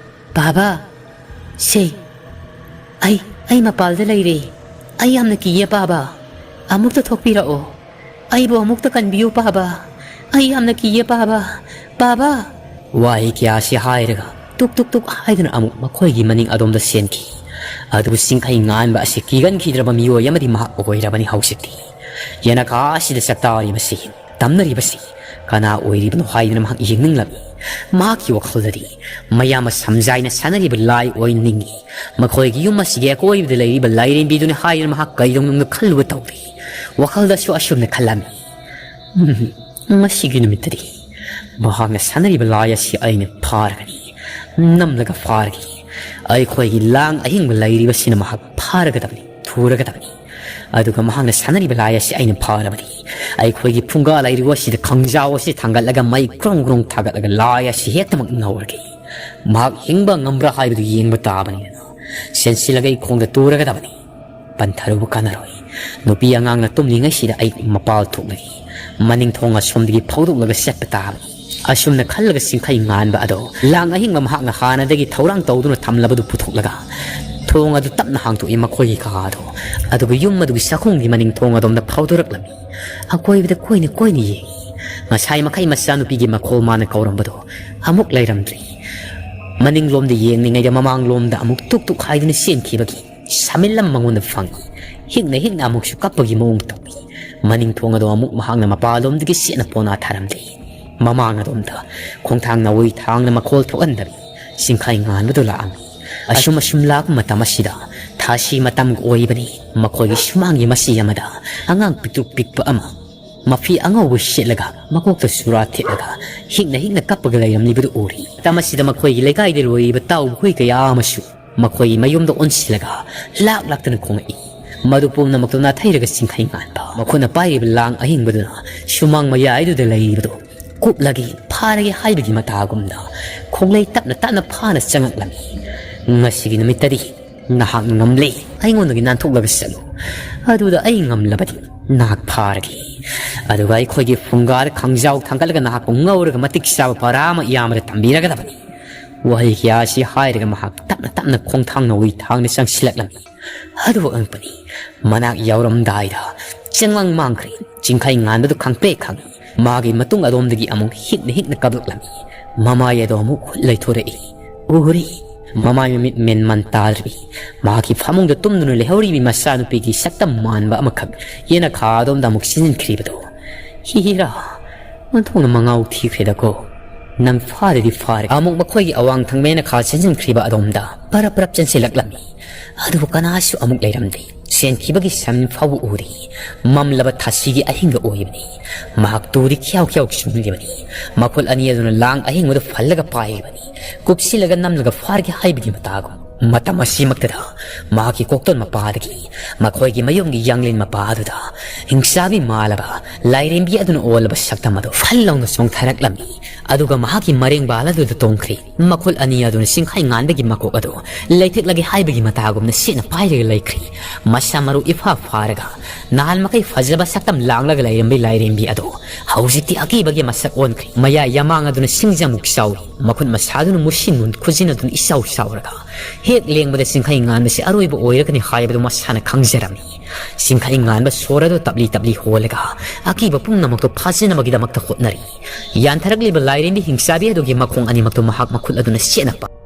ꯄꯥꯕ, ꯁꯦ, ꯑꯩ, ꯑꯩ ꯃꯄꯥꯜꯗ ꯂꯩꯔꯦ꯫ ꯑꯩ ꯌꯥꯝꯅ ꯀꯤꯌꯦ ꯄꯥꯕ꯫ ꯑꯃꯨꯛꯇ ꯊꯣꯛꯄꯤꯔꯛꯑꯣ꯫ ꯑꯩꯕꯨ ꯑꯃꯨꯛꯇ ꯀꯟꯕꯤꯌꯨ ꯄꯥꯕ꯫ ꯑꯩ ꯌꯥꯝꯅ ꯀꯤꯌꯦ ꯄꯥꯕ꯫ ꯄꯥꯕ!" ꯋꯥꯍꯩ ꯀꯌꯥꯁꯤ ꯍꯥꯏꯔꯒ ꯇꯨꯛ ꯇꯨꯛ ꯇꯨꯛ ꯍꯥꯏꯗꯨꯅ ꯑꯃꯨꯛ ꯃꯈꯣꯏꯒꯤ ꯃꯅꯤꯡ ꯑꯗꯣꯝꯗ ꯆꯦꯟꯈꯤ꯫ ꯑꯗꯨꯕꯨ ꯁꯤꯡꯈꯩ ꯉꯥꯟꯕ ꯑꯁꯤ ꯀꯤꯒꯟꯈꯤꯗ꯭ꯔꯕ ꯃꯤꯑꯣꯏ ꯑꯃꯗꯤ ꯃꯍꯥꯛ ꯑꯣꯏꯔꯕꯅꯤ ꯍꯧꯖꯤꯛꯇꯤ꯫ ꯌꯦꯅꯈꯥ ꯑꯁꯤꯗ ꯆꯥꯛꯇꯥꯔꯤꯕꯁꯤ, ꯇꯝꯅꯔꯤꯕꯁꯤ ꯀꯅꯥ ꯑꯣꯏꯔꯤꯕꯅꯣ ꯍꯥꯏꯗꯨꯅ ꯃꯍꯥꯛ ꯌꯦꯡꯅꯤꯡꯂꯝꯃꯤ꯫ ꯃꯍꯥꯛꯀꯤ ꯋꯥꯈꯜꯗꯗꯤ ꯃꯌꯥꯝꯕ ꯁꯝꯖꯥꯏꯅ ꯁꯥꯟꯅꯔꯤꯕ ꯂꯥꯏ ꯑꯣꯏꯅ ꯅꯤꯡꯏ꯫ ꯃꯈꯣꯏꯒꯤ ꯌꯨꯝ ꯑꯁꯤꯒꯤ ꯑꯀꯣꯏꯕꯗ ꯂꯩꯔꯤꯕ ꯂꯥꯏꯔꯦꯝꯕꯤꯗꯨꯅꯤ ꯍꯥꯏꯗꯨꯅ ꯃꯍꯥꯛ ꯀꯩꯗꯧꯅꯨꯡꯗ ꯈꯜꯂꯨꯕ ꯇꯧꯔꯤ꯫ ꯋꯥꯈꯜꯗꯁꯨ ꯑꯁꯨꯝꯅ ꯈꯜꯂꯝꯃꯤ, "ꯎꯝ, ꯉꯁꯤꯒꯤ ꯅꯨꯃꯤꯠꯇꯗꯤ ꯃꯍꯥꯛꯅ ꯁꯥꯟꯅꯔꯤꯕ ꯂꯥꯏ ꯑꯁꯤ ꯑꯩꯅ ꯐꯥꯔꯒꯅꯤ, ꯅꯝꯂꯒ ꯐꯥꯔꯒꯅꯤ꯫ ꯑꯩꯈꯣꯏꯒꯤ ꯂꯥꯡ ꯑꯍꯤꯡꯕ ꯂꯩꯔꯤꯕꯁꯤꯅ ꯃꯍꯥꯛ ꯐꯥꯔꯒꯗꯕꯅꯤ, ꯊꯨꯔꯒꯗꯕꯅꯤ꯫ ꯑꯗꯨꯒ ꯃꯍꯥꯛꯅ ꯁꯥꯟꯅꯔꯤꯕ ꯂꯥꯏ ꯑꯁꯤ ꯑꯩꯅ ꯐꯥꯔꯕꯗꯤ, ꯑꯩꯈꯣꯏꯒꯤ ꯐꯨꯡꯒꯥ ꯂꯩꯔꯤꯕ ꯑꯁꯤꯗ ꯈꯪꯖꯥꯎ ꯑꯁꯤ ꯊꯥꯡꯒꯠꯂꯒ ꯃꯩ ꯀ꯭ꯔꯣꯡ ꯀ꯭ꯔꯣꯡ ꯊꯥꯒꯠꯂꯒ ꯂꯥꯏ ꯑꯁꯤ ꯍꯦꯛꯇꯃꯛ ꯉꯧꯔꯒꯦ꯫ ꯃꯍꯥꯛ ꯍꯤꯡꯕ ꯉꯝꯕ꯭ꯔꯥ ꯍꯥꯏꯕꯗꯨ ꯌꯦꯡꯕ ꯇꯥꯕꯅꯤꯗꯅ꯫ ꯆꯦꯟꯁꯤꯜꯂꯒ ꯑꯩ ꯈꯣꯡꯗ ꯇꯨꯔꯒꯗꯕꯅꯤ꯫ ꯄꯟꯊꯔꯨꯕ ꯀꯥꯟꯅꯔꯣꯏ꯫ ꯅꯨꯄꯤ ꯑꯉꯥꯡꯅ ꯇꯨꯝꯂꯤꯉꯩꯁꯤꯗ ꯑꯩ ꯃꯄꯥꯜ ꯊꯣꯛꯂꯒꯦ꯫ ꯃꯅꯤꯡ ꯊꯣꯡ ꯑꯁꯣꯝꯗꯒꯤ ꯐꯥꯎꯗꯣꯛꯂꯒ ꯆꯠꯄ ꯇꯥꯕꯅꯤ꯫" ꯑꯁꯨꯝꯅ ꯈꯜꯂꯒ ꯁꯤꯡꯈꯩ ꯉꯥꯟꯕ ꯑꯗꯣ ꯂꯥꯡ ꯑꯍꯤꯡꯕ ꯃꯍꯥꯛꯅ ꯍꯥꯟꯅꯗꯒꯤ ꯊꯧꯔꯥꯡ ꯇꯧꯗꯨꯅ ꯊꯝꯂꯕꯗꯨ ꯄꯨꯊꯣꯛꯂꯒ ꯊꯣꯡ ꯑꯗꯨ ꯇꯞꯅ ꯍꯥꯡꯗꯣꯛꯏ ꯃꯈꯣꯏꯒꯤ ꯀꯥ ꯑꯗꯣ꯫ ꯑꯗꯨꯒ ꯌꯨꯝ ꯑꯗꯨꯒꯤ ꯆꯥꯛꯈꯨꯝꯒꯤ ꯃꯅꯤꯡ ꯊꯣꯡ ꯑꯗꯣꯝꯗ ꯐꯥꯎꯗꯣꯔꯛꯂꯝꯃꯤ꯫ ꯑꯀꯣꯏꯕꯗ ꯀꯣꯏꯅ ꯀꯣꯏꯅ ꯌꯦꯡꯏ꯫ ꯉꯁꯥꯏ ꯃꯈꯩ ꯃꯆꯥꯅꯨꯄꯤꯒꯤ ꯃꯈꯣꯜ ꯃꯥꯅ ꯀꯧꯔꯝꯕꯗꯣ ꯑꯃꯨꯛ ꯂꯩꯔꯝꯗ꯭ꯔꯦ꯫ ꯃꯅꯤꯡꯂꯣꯝꯗ ꯌꯦꯡꯂꯤꯉꯩꯗ ꯃꯃꯥꯡꯂꯣꯝꯗ ꯑꯃꯨꯛ ꯇꯨꯛ ꯇꯨꯛ ꯍꯥꯏꯗꯨꯅ ꯆꯦꯟꯈꯤꯕꯒꯤ ꯁꯥꯃꯤꯜ ꯑꯃ ꯃꯉꯣꯟꯗ ꯐꯪꯏ꯫ ꯍꯤꯛꯅ ꯍꯤꯛꯅ ꯑꯃꯨꯛꯁꯨ ꯀꯞꯄꯒꯤ ꯃꯑꯣꯡ ꯇꯧꯏ꯫ ꯃꯅꯤꯡ ꯊꯣꯡ ꯑꯗꯣ ꯑꯃꯨꯛ ꯃꯍꯥꯛꯅ ꯃꯄꯥꯟꯂꯣꯝꯗꯒꯤ ꯆꯦꯠꯅ ꯄꯣꯅꯥ ꯊꯥꯔꯝꯂꯦ꯫ ꯃꯃꯥꯡ ꯑꯗꯣꯝꯗ ꯈꯣꯡꯊꯥꯡ ꯅꯥꯎꯔꯤ ꯊꯥꯡꯅ ꯃꯈꯣꯜ ꯊꯣꯛꯍꯟꯗꯕꯤ ꯆꯤꯡꯈꯩ ꯉꯥꯟꯕꯗꯨ ꯂꯥꯛꯑꯝꯃꯤ꯫ ꯑꯁꯨꯝ ꯑꯁꯨꯝ ꯂꯥꯛꯄ ꯃꯇꯝ ꯑꯁꯤꯗ ꯊꯥꯁꯤ ꯃꯇꯝꯒ ꯑꯣꯏꯕꯅꯤ꯫ ꯃꯈꯣꯏꯒꯤ ꯁꯨꯃꯥꯡꯒꯤ ꯃꯆꯤ ꯑꯃꯗ ꯑꯉꯥꯡ ꯄꯤꯛꯇ꯭ꯔꯨ ꯄꯤꯛꯄ ꯑꯃ ꯃꯐꯤ ꯑꯉꯧꯕ ꯁꯦꯠꯂꯒ ꯃꯀꯣꯛꯇ ꯆꯨꯔꯥ ꯊꯦꯠꯂꯒ ꯍꯤꯛꯅ ꯍꯤꯛꯅ ꯀꯞꯄꯒ ꯂꯩꯔꯝꯂꯤꯕꯗꯨ ꯎꯔꯤ꯫ ꯃꯇꯝ ꯑꯁꯤꯗ ꯃꯈꯣꯏꯒꯤ ꯂꯩꯀꯥꯏꯗ ꯂꯣꯏꯔꯤꯕ ꯇꯥꯎꯕ ꯍꯨꯏ ꯀꯌꯥ ꯑꯃꯁꯨ ꯃꯈꯣꯏꯒꯤ ꯃꯌꯨꯝꯗ ꯑꯣꯟꯁꯤꯜꯂꯒ ꯂꯥꯛ ꯂꯥꯛꯇꯅ ꯈꯣꯡꯂꯛꯏ꯫ ꯃꯗꯨ ꯄꯨꯝꯅꯃꯛꯇꯨ ꯅꯥꯊꯩꯔꯒ ꯆꯤꯡꯈꯩ ꯉꯥꯟꯕ ꯃꯈꯣꯏꯅ ꯄꯥꯏꯔꯤꯕ ꯂꯥꯡ ꯑꯍꯤꯡꯕꯗꯨꯅ ꯁꯨꯃꯥꯡ ꯃꯌꯥꯏꯗꯨꯗ ꯂꯩꯔꯤꯕꯗꯨ ꯀꯨꯞꯂꯒꯦ, ꯐꯥꯔꯒꯦ ꯍꯥꯏꯕꯒꯤ ꯃꯇꯥꯒꯨꯝꯗ ꯈꯣꯡꯂꯩ ꯇꯞꯅ ꯇꯞꯅ ꯐꯥꯅ ꯆꯪꯉꯛꯂꯝꯃꯤ꯫ "ꯉꯁꯤꯒꯤ ꯅꯨꯃꯤꯠꯇꯗꯤ ꯅꯍꯥꯛ ꯉꯝꯂꯦ꯫ ꯑꯩꯉꯣꯟꯗꯒꯤ ꯅꯥꯟꯊꯣꯛꯂꯒ ꯆꯠꯂꯨ꯫ ꯑꯗꯨꯗ ꯑꯩ ꯉꯝꯂꯕꯗꯤ ꯅꯍꯥꯛ ꯐꯥꯔꯒꯦ꯫ ꯑꯗꯨꯒ ꯑꯩꯈꯣꯏꯒꯤ ꯐꯨꯡꯒꯥꯗ ꯈꯥꯡꯖꯥꯎ ꯊꯥꯡꯒꯠꯂꯒ ꯅꯍꯥꯛꯄꯨ ꯉꯧꯔꯒ ꯃꯇꯤꯛ ꯆꯥꯕ ꯄꯔꯥ ꯑꯃ ꯏꯌꯥꯝꯕꯗ ꯇꯝꯕꯤꯔꯒꯗꯕꯅꯤ"꯫ ꯋꯥꯍꯩ ꯀꯌꯥ ꯑꯁꯤ ꯍꯥꯏꯔꯒ ꯃꯍꯥꯛ ꯇꯞꯅ ꯇꯞꯅ ꯈꯣꯡꯊꯥꯡ ꯅꯧꯔꯤ ꯊꯥꯡꯅ ꯆꯪꯁꯤꯜꯂꯛꯂꯝꯃꯤ꯫ ꯑꯗꯨꯕꯨ ꯑꯉꯛꯄꯅꯤ, ꯃꯅꯥꯛ ꯌꯧꯔꯝꯗꯥꯏꯗ ꯆꯦꯡꯂꯪ ꯃꯥꯡꯈ꯭ꯔꯦ꯫ ꯆꯤꯡꯈꯩ ꯉꯥꯟꯕꯗꯨ ꯈꯪꯄ꯭ꯔꯦꯛ ꯈꯪꯏ꯫ ꯃꯥꯒꯤ ꯃꯇꯨꯡ ꯑꯗꯣꯝꯗꯒꯤ ꯑꯃꯨꯛ ꯍꯤꯛꯅ ꯍꯤꯛꯅ ꯀꯞꯂꯛꯂꯝꯃꯤ꯫ ꯃꯃꯥꯏ ꯑꯗꯣ ꯑꯃꯨꯛ ꯍꯨꯠ ꯂꯩꯊꯣꯔꯛꯏ꯫ ꯎꯔꯤ꯫ ꯃꯃꯥꯏ ꯃꯃꯤꯠ ꯃꯦꯟ ꯃꯥꯟ ꯇꯥꯗ꯭ꯔꯤ꯫ ꯃꯍꯥꯛꯀꯤ ꯐꯃꯨꯡꯗ ꯇꯨꯝꯗꯨꯅ ꯂꯩꯍꯧꯔꯤꯕꯤ ꯃꯆꯥꯅꯨꯄꯤꯒꯤ ꯁꯛꯇꯝ ꯃꯥꯟꯕ ꯑꯃꯈꯛ ꯌꯦꯅꯈꯥ ꯑꯗꯣꯝꯗ ꯑꯃꯨꯛ ꯆꯦꯟꯁꯤꯟꯈ꯭ꯔꯤꯕꯗꯨ꯫ "ꯍꯤꯔꯥ, ꯑꯣꯟꯊꯣꯛꯅ ꯃꯉꯥꯎ ꯊꯤꯈ꯭ꯔꯦꯗꯀꯣ꯫ ꯅꯪ ꯐꯥꯔꯗꯤ ꯐꯥꯔꯦ"꯫ ꯑꯃꯨꯛ ꯃꯈꯣꯏꯒꯤ ꯑꯋꯥꯡ ꯊꯪꯕ ꯌꯦꯅꯈꯥ ꯆꯦꯟꯁꯤꯟꯈ꯭ꯔꯤꯕ ꯑꯗꯣꯝꯗ ꯄꯔꯞ ꯄꯔꯞ ꯆꯦꯟꯁꯤꯜꯂꯛꯂꯝꯃꯤ꯫ ꯑꯗꯨꯕꯨ ꯀꯅꯥꯁꯨ ꯑꯃꯨꯛ ꯂꯩꯔꯝꯗꯦ꯫ ꯆꯦꯟꯈꯤꯕꯒꯤ ꯁꯟ ꯐꯥꯎꯕ ꯎꯗꯦ꯫ ꯃꯝꯂꯕ ꯊꯥꯁꯤꯒꯤ ꯑꯍꯤꯡꯒ ꯑꯣꯏꯕꯅꯤ꯫ ꯃꯍꯥꯛ ꯇꯨꯗꯤ ꯈ꯭ꯌꯥꯎ ꯈ꯭ꯌꯥꯎ ꯆꯨꯡꯂꯤꯕꯅꯤ꯫ ꯃꯈꯨꯠ ꯑꯅꯤ ꯑꯗꯨꯅ ꯂꯥꯡ ꯑꯍꯤꯡꯕꯗꯨ ꯐꯜꯂꯒ ꯄꯥꯏꯔꯤꯕꯅꯤ꯫ ꯀꯨꯞꯁꯤꯜꯂꯒ ꯅꯝꯂꯒ ꯐꯥꯔꯒꯦ ꯍꯥꯏꯕꯒꯤ ꯃꯇꯥꯒꯨꯝ꯫ ꯃꯇꯝ ꯑꯁꯤꯃꯛꯇꯗ ꯃꯍꯥꯛꯀꯤ ꯀꯣꯛꯇꯣꯟ ꯃꯄꯥꯗꯒꯤ ꯃꯈꯣꯏꯒꯤ ꯃꯌꯨꯝꯒꯤ ꯌꯥꯡꯂꯦꯟ ꯃꯄꯥ ꯑꯗꯨꯗ ꯍꯤꯡꯆꯥꯕꯤ ꯃꯥꯜꯂꯕ ꯂꯥꯏꯔꯦꯝꯕꯤ ꯑꯗꯨꯅ ꯑꯣꯜꯂꯕ ꯁꯛꯇꯝ ꯑꯗꯨ ꯐꯜ ꯂꯥꯎꯅ ꯆꯣꯡꯊꯔꯛꯂꯝꯃꯤ꯫ ꯑꯗꯨꯒ ꯃꯍꯥꯛꯀꯤ ꯃꯔꯦꯡꯕꯥꯜ ꯑꯗꯨꯗ ꯇꯣꯡꯈ꯭ꯔꯤ꯫ ꯃꯈꯨꯠ ꯑꯅꯤ ꯑꯗꯨꯅ ꯆꯤꯡꯈꯩ ꯉꯥꯟꯕꯒꯤ ꯃꯀꯣꯛ ꯑꯗꯨ ꯂꯩꯊꯦꯛꯂꯒꯦ ꯍꯥꯏꯕꯒꯤ ꯃꯇꯥꯒꯨꯝꯅ ꯁꯦꯠꯅ ꯄꯥꯏꯔꯒ ꯂꯩꯈ꯭ꯔꯤ꯫ ꯃꯁꯥ ꯃꯔꯨ ꯏꯐꯥ ꯐꯥꯔꯒ ꯅꯍꯥꯟ ꯃꯈꯩ ꯐꯖꯕ ꯁꯛꯇꯝ ꯂꯥꯡꯂꯒ ꯂꯩꯔꯝꯕꯤ ꯂꯥꯏꯔꯦꯝꯕꯤ ꯑꯗꯨ ꯍꯧꯖꯤꯛꯇꯤ ꯑꯀꯤꯕꯒꯤ ꯃꯁꯛ ꯑꯣꯟꯈ꯭ꯔꯦ꯫ ꯃꯌꯥ ꯌꯥꯃꯥꯡ ꯑꯗꯨꯅ ꯁꯤꯡꯖꯃꯨꯛ ꯆꯥꯎꯏ꯫ ꯃꯈꯨꯠ ꯃꯁꯥꯗꯨꯅ ꯃꯨꯁꯤꯟ ꯃꯨꯟ ꯈꯨꯖꯤꯟ ꯑꯗꯨꯅ ꯏꯆꯥꯎ ꯆꯥꯎꯔꯒ ꯍꯦꯛ ꯂꯦꯡꯕꯗ ꯆꯤꯡꯈꯩ ꯉꯥꯟꯕꯁꯤ ꯑꯔꯣꯏꯕ ꯑꯣꯏꯔꯒꯅꯤ ꯍꯥꯏꯕꯗꯨ ꯃꯁꯥꯅ ꯈꯪꯖꯔꯝꯃꯤ꯫ ꯆꯤꯡꯈꯩ ꯉꯥꯟꯕ ꯁꯣꯔ ꯑꯗꯨ ꯇꯞꯂꯤ ꯇꯞꯂꯤ ꯍꯣꯜꯂꯒ ꯑꯀꯤꯕ ꯄꯨꯝꯅꯃꯛꯇꯨ ꯐꯥꯖꯤꯟꯅꯕꯒꯤꯗꯃꯛꯇ ꯍꯣꯠꯅꯔꯤ꯫ ꯌꯥꯟꯊꯔꯛꯂꯤꯕ ꯂꯥꯏꯔꯦꯝꯕꯤ ꯍꯤꯡꯆꯥꯕꯤ ꯑꯗꯨꯒꯤ ꯃꯈꯣꯡ ꯑꯅꯤꯃꯛꯇꯨ ꯃꯍꯥꯛ ꯃꯈꯨꯠ ꯑꯗꯨꯅ ꯆꯦꯠꯅ ꯄꯥꯏ꯫